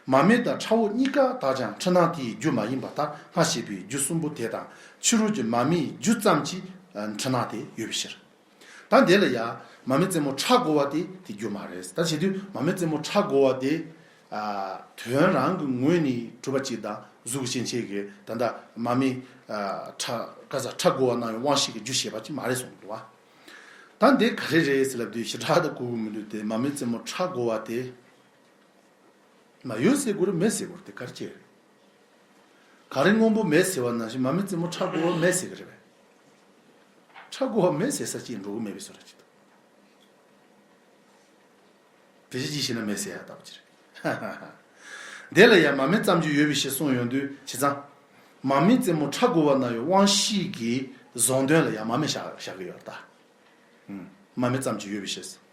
མ་རྨོས་དང་ཁྲ་བོ་གཉིས་ཀ་དག་ཀྱང་འཁྲུལ་སྣང་དེའི་རྒྱུ་མ་ཡིན་པར་ཐལ། སྔར་བཤད་པའི་རྒྱུ་གསུམ་པོ་དེ་དང་ཕྱི་རོལ་གྱི་མ་རྨོས་རྒྱུ་ཙམ་གྱིས་འཁྲུལ་སྣང་དེ་ཡོད་པའི་ཕྱིར། ད་འདི་ལ་ཡང་མ་རྨོས་རྩེ་མོ་ཁྲ་དགོ་བ་དེ་དེ་རྒྱུ་མ་རེད། ད་བྱེད་དུས་མ་རྨོས་རྩེ་མོ་ཁྲ་དགོ་བ་དེ། ཨ། དོན་རང་གི་ངོས་ནས་གྲུབ་པ་ཅིག་དང་གཟུགས་ཀྱི་སྐྱེ་མཆེད་ཀྱི་ད་ལྟ་མ་རྨོས། ཨ། ཁྲ་ག་ས་ཁྲ་དགོ་བ་རྣམས་ཡང་དབང་ཤེས་ཀྱི་རྒྱུ་བྱེད་པ་ཅིག་མ་རེད་གསུངས་འདུག་བ། ད་འདི་ག་རེ་རེད་ཟེར་ལབ་དུས་ཞེ་དྲག་ཏུ་གོ་གི་མི་འདུག་སྟེ། མ་རྨོས་རྩེ་མོ་ཁྲ་དགོ་བ་དེ། མ་ཡོད་ཟེར་དགོས་རེད། མེད་ཟེར་དགོས་རེད། དེ་ག་རེ་བྱས་རེད། ག་རེ་སྔོན་པོ་མེད་ཟེར་བ་ནང་བཞིན་མ་རྨོས་རྩེ་མོ་ཁྲ་དགོ་བ་མེད་ཟེར་གི་རེད་པས། ཁྲ་དགོ་བ་མེད་ཟེར་ས་ཅིག་འགྲོ་གི་མེད་པའི་བཟོ་འདྲ་ཅིག་འདུག་དེ་བཞིན་ཅི་ཞིག་ན་མེད་ཟེར་ཡ་ལྟ་བུ་ཅིག་རེད། དེ་ལ་ཡང་མ་རྨོས་ཙམ་གྱིས་ཡོད་པའི་ཕྱིར་གསུངས་ཡོང་དུས་བྱས་ཙང་། མ་རྨོས་རྩེ་མོ་ཁྲ་དགོ་བ་རྣམས་ཡང་དབང་ཤེས་ཀྱི་གཟུང་དོན་ལ་ཡང་མ་རྨོས་བཞག་བཞག་གི་ཡོད་ད། མ་རྨོས་ཙམ་གྱིས་ཡོད་པའི་ཕྱིར།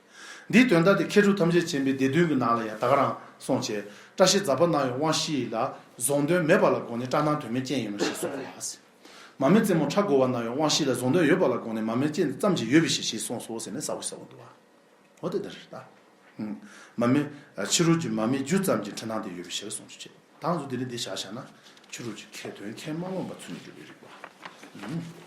འདིའི་དོན་དག་དེ་མཁས་གྲུབ་ཐམས་ཅད་མཁྱེན་པའི་སྡེ་བདུན་གྱི་ནང་ལ་ཡང་ད་ག་རང་གསུངས་བྱས། བཀྲ་ཤིས་རྫ་དཔལ་རྣམས་ཡང་དབང་ཤེས་ལ་གཟུང་དོན་མེད་པ་ལ་དགོངས་ནས་བཀྲ་སྣང་དོན་མེད་ཅན་ཡིན་ནོ་ཞེས་གསུངས་པ། མ་རྨོས་རྩེ་མོ་ཁྲ་དགོ་བ་རྣམས་ཡང་དབང་ཤེས་ལ་གཟུང་དོན་ཡོད་པ་ལ་དགོངས་ནས་མ་རྨོས་ཅན་ཙམ་གྱིས་ཡོད་པའི་ཕྱིར་ཞེས་གསུངས་སོ་ཟེར་ནས་གསལ་པོ་གསལ་པོ་འདུག་བ། འོ་དེ་འདྲ་རེད་ད། མ་རྨོས། ཕྱི་རོལ་གྱི་མ་རྨོས་རྒྱུ་ཙམ་གྱི་འཁྲུལ་སྣང་དེ་ཡོད་པའི་ཕྱིར་གསུངས་ཆོག་ཅེས། ད་ང་ཚོ་འདི་ནས་འདི་བཞག་བཞག་ན་ཕྱི་རོལ་གྱི་ཁའི་དོན་ཁས་མ་མངོན་པ་ཚུལ་ནས་སྒྲུབ་པའི་རིགས་པ།